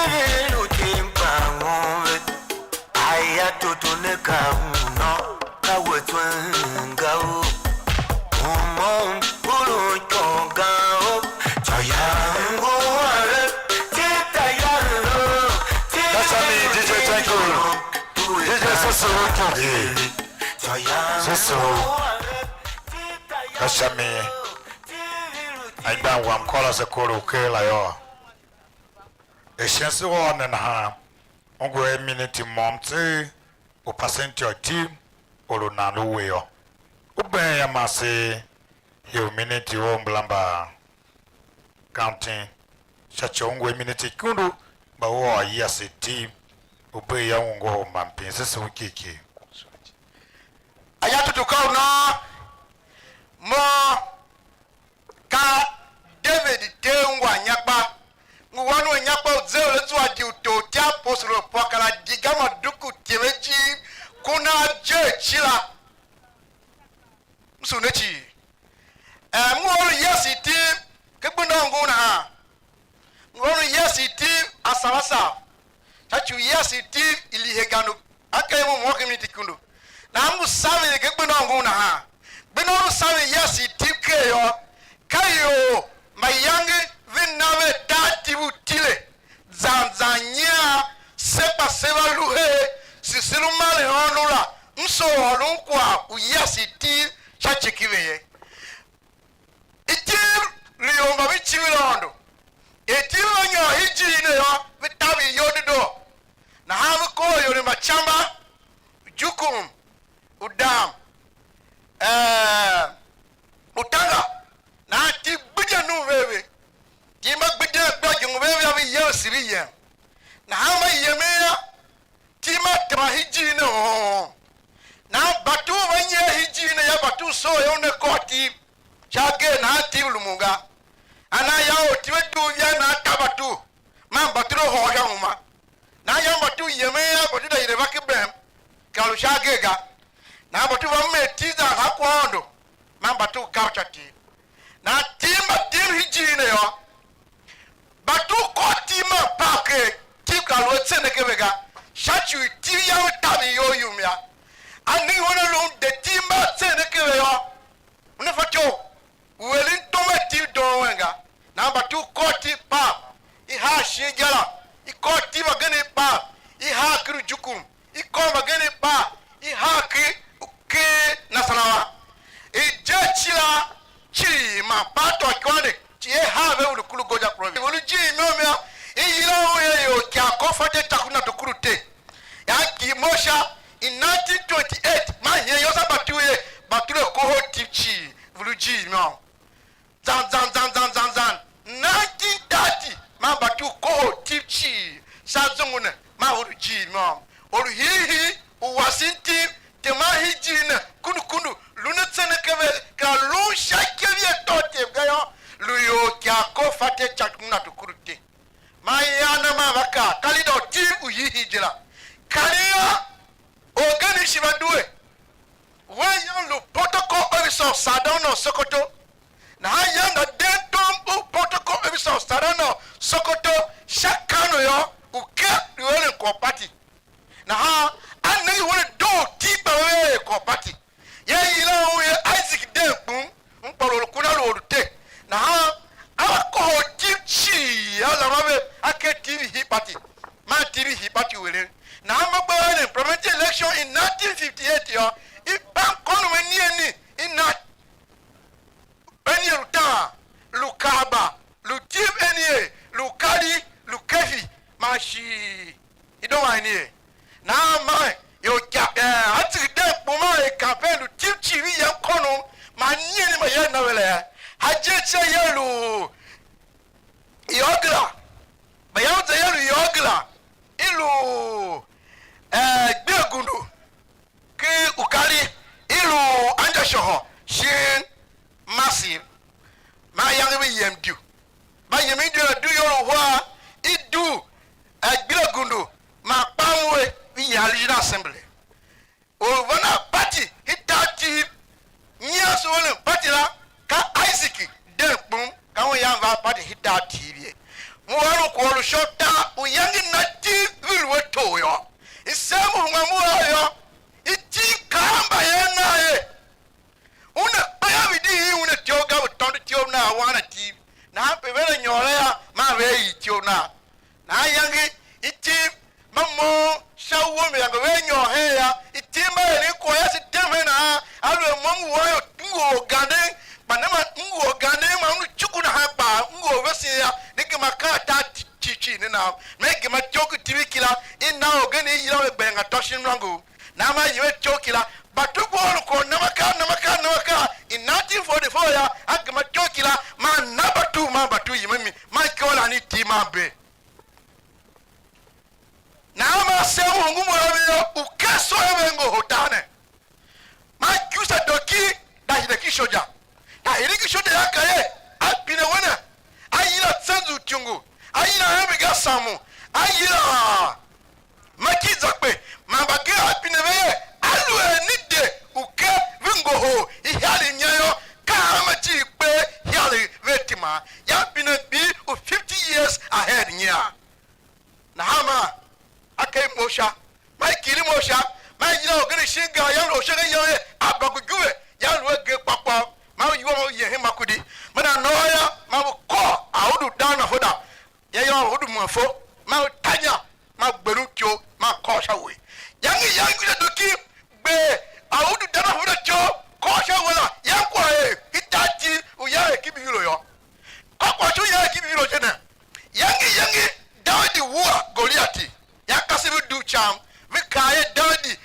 V lu ti gba o ve. Aya tutu ne ka uno, ka we tswen ga o. Uma u mbulun ikyon ga o. Tsô ya ngu are, tita ya lo, That's me, D J, thank you. D J, so so, okay. Tsô ya So so. Ka sha mi, anmgbian wam kôr ase kor u ker la yô. Er shin se ôr ne nahan, ungwa miniti môm tseegh u pasen ityô iti or u nan lu we yô. U been yô, man se hii u miniti u mbala mba counting sha ci u ungwa miniti ikundu mba u ôr yase iti u bee yô, u ngohol mba mpin se se u kighkigh. Aya tutu ka u nan mo. Ka David, Ter ungwa inyakpa, ngu wan u inyakpa u zeor a zua di u tor u apostolo pua kar a di ga ma duku u tyev a ijir, ku nan je a cila. M sugh ne cii. Em, ngu ôron yase iti ken gbenda u ngun nahan. Ngu ôron yase iti asavasav, sha ci u yase iti i li hegen u a kaa er mo môm ken miniti ikundu. Nahan m ngu saven ken gbenda u ngun nahan. Gbenda u saven yase iti ker yô, ka ior mayange ve na ve tar iti u tile zan zan nyian, se kpa se va lu her, shi se lu maren ônov la, m soo ôron kwagh u yase iti sha ci ki ve ye. Iti lu ior mba ve civir Aôndo. Iti va nyôr ijir ne yô, ve taver iyol dedoo. Nahan ve kohol ior i mbacamba, ujukum, udam, eh, utanga. Nahan iti gbidye num ve ve. Iti mba gbidyen gba jung ve ve, ve yem, si ve yem. Nahan mba yemen yô, iti ma tema ijir ne hôôn. Nahan batu u va nyer ijir ne yô, batu u soo yô, una kôr iti sha agee, nahan iti lumun ga. Ana ya or iti ve dugh ivia, nahan ta batu, man batu lu hôr sha uma. Nahan ya mbatu yemen yô, batu da yile va ken bem, kera lu sha agee ga. Nahan mbatu va mer iti zan ha kwagh Aôndo, man mbatu kav sha iti. Nahan iti mba tim ijir ne yô, mbatu kôr iti man pav ker, iti kera lu a tsende ken ve ga, sha ci u iti yam i taver iyol yum yô. A nenge un a lu un de iti mba a tsende ken ve yô, una fatyô u eren tom a iti u doon wen ga. Nahan mbatu kôr iti pav, i haa shin igya la, i kôr iti mbagenev pav, i haa ken ujukum, i kôr mbagenev pav, i haa ken, ken Nasarawa. I je a cila cii man kpa atôatwande cii, i haa ve Wulukulu, Gonja Province. Ve lu ijiir i môm yô, i yila un er ior Kyakor Fate Takunat Ukuru Te. Ya ki mo sha in nineteen twenty-eight, man hyen yô, sa mbatu ye, mbatu le kohol iti cii, ve lu ijiir i môm. Zan zan zan zan zan zan, nineteen thirty, man mbatu kohol iti cii sha zungu ne, man or u ijiir i môm. Or u hiihii u wasen iti, teman ijir ne kundu kundu, lu ne tsene keve, kera lu sha ikev i atôatyev ga yô, lu ior Kyakor Fate Takunat Ukuru Te. Man ya na man va kaa, ka leader u iti u hiihii je la. Karen yô, orgen shi va due. Wen yô, lu protocol officer of Sardauna of Sokoto. Nahan yô, nga den tom u protocol officer of Sardauna of Sokoto sha Kano yô, u kegh lu eren kwagh u party. Nahan a nenge un a doo iti kpa ve er kwagh u party. Yô, i yila un er Isaac Den Kpum, un kpa lu or u kuna lu or u te. Nahan a va kohol iti cii, a zama ve a ken iti i hii party, man iti i hii party u eren. Nahan mba gba eren parliamentary election in nineteen fifty-eight yô, i pam kônom anigheni i na, anigheni lu taan, lu kaaba, lu tim anigheni, lu kari, lu kefi, shi i do wan ni ye. Nahan man ior ikya, eh, a tsigh den kpuma er campaign lu tim cii vi yem kônom, man nyian i mayange na ve le, a je cia ye lu iôgela, mayange za ye lu iôgela, i lu, eh, gbiagundu, ki ukari, i lu anjashôhô shin masiv, man iyange ve yem diu. Mba yemen diu la due ior uhar, i due, eh, gbiagundu, man kpaa ue, ve yar Regional Assembly. Or u van a party, i tar Tiv, nyian se eren party la, ka Isaac den kpum, ka un yan van party i tar Tiv ye. Mo ôron kwagh lu sha utar u iyange na Tiv ve lu a tor yô. I seer mo hungwa mo a yô, i Tiv kaa mbayev nav er, una kpe a vidi i una ityough ga, ve tôndo ityough nav, wan a Tiv. Nahan pe ve la nyôr a ya, man ve i ityough nav. Nahan iyange i Tiv, mba moughon sha uwo, me yange ve a nyôr hen ya, i Tiv mba eren kwagh yô, se tem hen nahan, aluer mo m ngu a, m ngu organden, kpa ne ma m ngu organden, ma m lu cuku nahan kpaa, m ngu orvesen yô, ne gema kaa tar Tiv cii cii ne nam, me gema ityough ki Tiv kila, i na orgen i yila ve gbenga tôshin imôngo. Nahan ma yem a ityough kila, Batu ngu ôron kwagh u namakaa, namakaa, namakaa, in nineteen forty-four yô, a gema ityough kila, man na Batu, man Batu yem a mi, man ikôr la ni Tiv man bee. Nahan ma se u hungum u a ve yô, u ken soo a ve ngohol tar ne. Man Gusadoki da hide ki shoja. Da hide ki shoja yô, a kaa er, a pine we ne, a yila Tsenzutyungu, a yila Henry Gasamu, a yila Makizakpe, man mbagenev a pine ve er, aluer ni de u ke ve ngohol ihyalegh nya yô, ka hanma cii kpe ihyalegh ve timan? Yam pine kpii u fifty years ahead nya. Nahan maa, a kegh mo sha, maa i kighir mo sha, maa i yila orgen shin gar, yan lu u sha ga yô, er a gba gu iwuve, yan lu a gen kpôkpôô, maa u iwua ma u yen hen Makurdi. Me na nôô yô, maa u kôr a u du dan na foda, ya yô, u du mwen fo, maa u ta inya, maa gber u ityough, maa kôr sha we. Yange yan Gusadoki gber a u du dan na foda ityough, kôr sha we la, yan kwagh er i tar Tiv u yan er ki biyilo yô. Ka kwagh sha u yan er ki biyilo je ne. Yange yange Davidi wua Goliati, ya kase ve dugh cam, ve kaa er Davidi,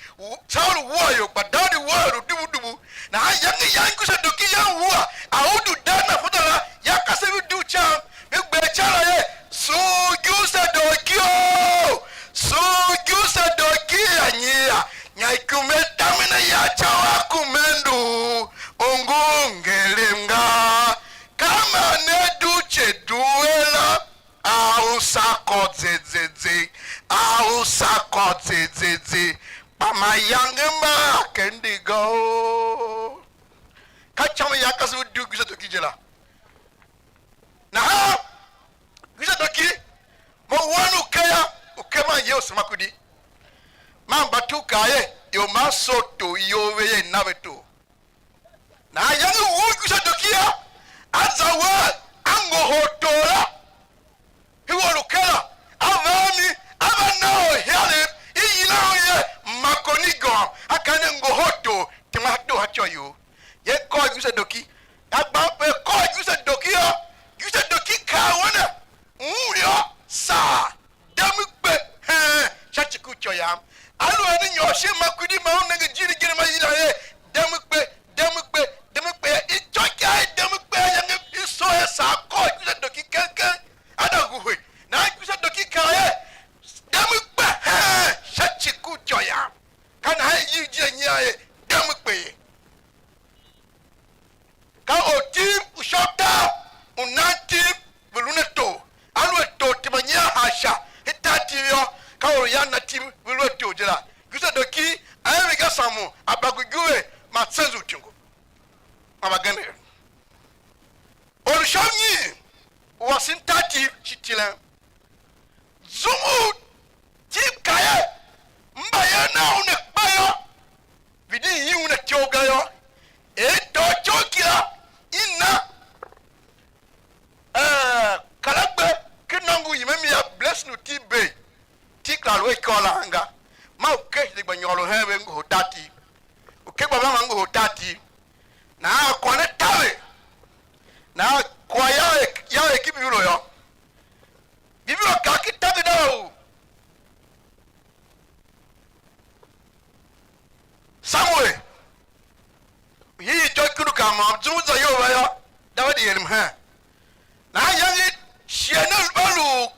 Saulu wua ior, kpa Davidi wua ior u dubu dubu. Nahan yange yan Gusadoki yan wua, a u du dan na foda la, ya kase ve dugh cam, ve gber ica la er, Sugh Gusadoki o! Sugh Gusadoki a nyi ya? Nya ikume tamen a ya ca wa kumendu, u ngu ngeren ga. Ka man ne due ce due la, a u sa kô ze ze ze, a u sa kô ze ze ze, kpa mayange ma ken di ga o. Ka ica me ya kase ve dugh Gusadoki je la. Nahan Gusadoki, mo wan u ke yô, u ke man ye u sema kudi. Man Batu kaa er, ior ma soo tor iyol ve ye, i na ve tor. Nahan yange u Gusadoki yô, a za wer, a ngohol tor la, i wer u kera, a va a mi, a va na oriharen, i yilan er Makonigon, a kaa ne, ngohol tor, tema tor a ityô you. Ye kôr Gusadoki, a gba pe kôr Gusadoki yô, Gusadoki kaa we ne, u yô, saa. De me kpe heen sha ci ku ityô yam. Aluer ne nyôr shin Makurdi, ma u nenge ijiir igen, ma yila er, de me kpe, de me kpe, de me kpe. Ityô ki a i de me kpe a yange i soo er saa kôr Gusadoki keng keng, a da ghuhe. Nahan Gusadoki kaa er, de me kpe heen sha ci ku ityô yam. Ka nahan i ijir nyian er, de me kpe ye. Ka ortiv u sha utar u nan tiv ve lu ne tor. Aluer tor tema nyian haa sha, i tar tiv yô, ka or u yan na tiv ve lu a tor je la. Gusadoki a er ve ga samun, a gba gu iwuve man tsenze u ityungu. Ma mbagenev. Or u sha unyiin u wasen tar tiv shi tilen. Zum u Tiv kaa er, mbayev nav una kpa yô, vidi i una ityough ga yô, er i tôô ityough kila, i na, eh, karagbe ken nôngo u yimen mi ya Blessing u Tiv Bey, Tiv kera lu a ikôr la anga, ma u ke hide gba nyôr u hen ve ngohol tar Tiv, u ke gba van ngohol tar Tiv, nahan kwagh ne taver, nahan kwagh ya er, ya er ki Bibilo yô. Bibilo kaa ken takerada u i er mhen. Nahan iyange shighe ne mba lu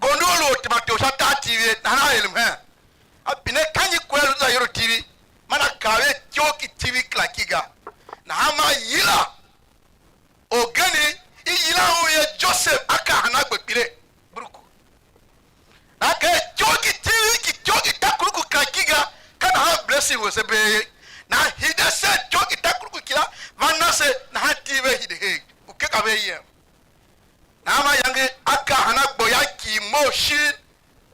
gondon lu ortemator sha tar Tiv ye, nahan a er mhen. A pine ka nyi kwagh lu za iyol u Tiv, man a kaa er ityough ki Tiv kila ki ga. Nahan maa yila orgen i yilan un er Joseph, a kaa hana gbe kpile buruku. Nahan kaa ityough ki Tiv ki ityough ki takuruku kila ki ga, ka nahan blessing wese bee ye. Nahan hide se ityough ki takuruku kila, va na se, nahan Tiv ve hide hegh, u keka ve yem. Nahan ma iyange a kaa hana gbo ya ki mo shin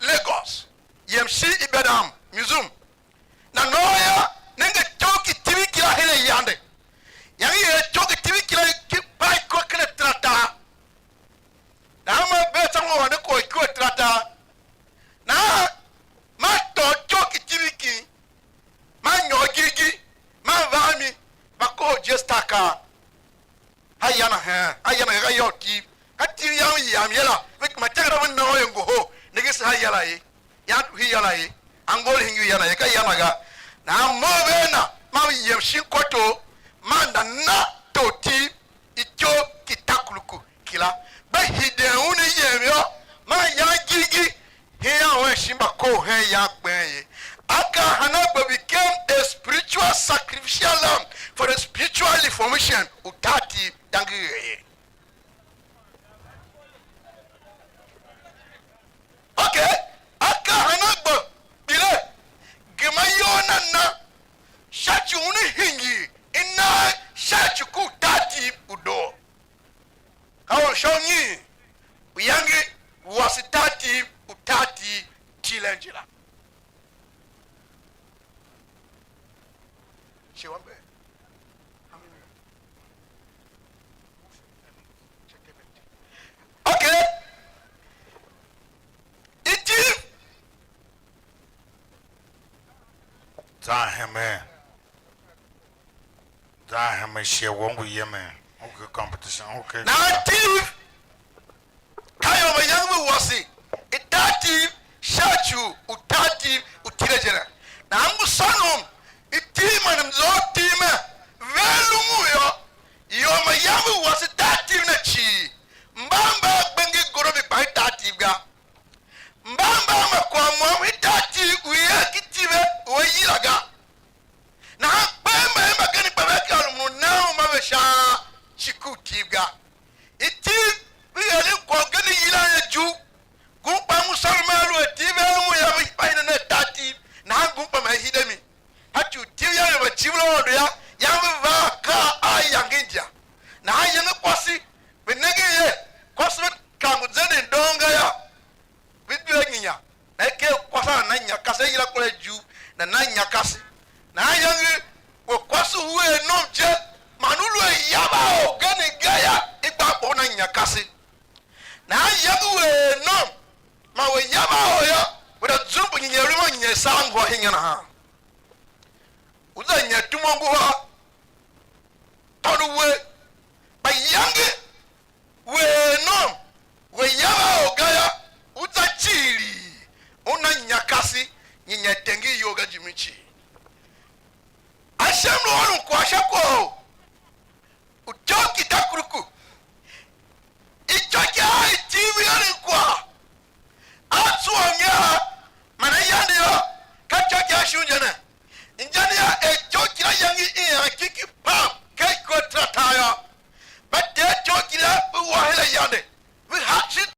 Lagos, yem shin Ibadan, Museum. Na nôô yô, nenge ityough ki Tiv kila hen ayande. Iyange i er ityough ki Tiv kila ki pai ko ken ataratar. Nahan ma bee tsô mo vande kor ikua ataratar. Nahan ma tôô ityough ki Tiv ki, ma nyôr girigi, ma va a mi, va kohol je star car. Ha ya na hen, ha ya na ga ya u Tiv. Ka Tiv yam yam yela, ve kuma tyanger ve na ye ngoho, nenge se ha ya la ye. Yan tu hi ya la ye. Angol hingir ya na ye, ka ya na ga. Nahan mo ve na, ma ve yem shin kwato, ma nda na to Tiv, ityough ki takuruku kila. Gbe hiden un yem yô, ma yan gigi, hian wen shin mba kor hen yan kpen ye. Aka hana gbe became a spiritual sacrificial lamb for the spiritual reformation u tar Tiv dange er ye. Okay, aka hana gbe kpile, gema iyol na na sha ci un hingir i na sha ci ku tar Tiv u doo. Ka or sha u nyi? Uyange wase tar Tiv, u tar Tiv tilen je la. Shi wambe? Okay. Iti. Za hemen. Za hemen shighe wou ngu yemen. Okay, competition. Okay. Nahan Tiv, ka ior mayange ve wase, i tar Tiv, sha ci u tar Tiv u tile je ne. Nahan ngu sônom, i Tiv man mzôr Tiv me, ve lumun yô, ior mayange ve wase tar Tiv ne cii, mba mba gbe ngi gorobi kpa i tar Tiv ga. Mba mba ma kwagh môm i tar Tiv u i er ki Tiv u a yila ga. Nahan kper mbayev mbagenev kpa ve kera lumun u nan uma ve sha ci ku Tiv ga. Iti, ve eren kwagh ugen i yilan er Ju. Ngun kpa ngu sôron mer aluer Tiv vea lumun yô, ve hide mba hiden a tar Tiv, nahan ngun kpa ma i hide mi. Ka ci u Tiv yô, ve civir Aôndo yô, yô, ve va akaa a iyange india. Nahan iyange kwase, ve nenge er, kwase ve kera ngu zenden doon ga yô. Ve due nyinya, nahan i ker kwase a nana nyinya kase, i yila kura Ju, nana nyinya kase. Nahan iyange we kwase u er nom je, man u lu a yav a orgen ga yô, i gba u nana nyinya kase. Nahan iyange we er nom, man we yav a or yô, we za zum u nyinya lu mo nyinya i saa ngô hingen nahan. U za nyinya tum u nguhar, tôndo we, kpa iyange we er nom, we yav a or ga yô, u za cighilii, u na nyinya kase, nyinya i tenge iyol ga jimin cii. Ashe m lu ôron kwagh sha kwagh u, u ityough ki takuruku, ityôkyaa i Tiv i eren kwagh, a tsuwa mnyian, man ayande yô, ka ityôkyaa shon je ne. Inja ne yô, er ityough kila iyange i ian kiki pam ken iko ataratar yô, mba ter ityough kila ve wa her ayande, ve ha shin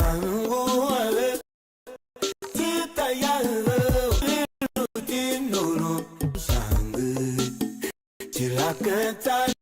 Sango ale, tita ya ere, uliru tinuru, sangu, tilaketana.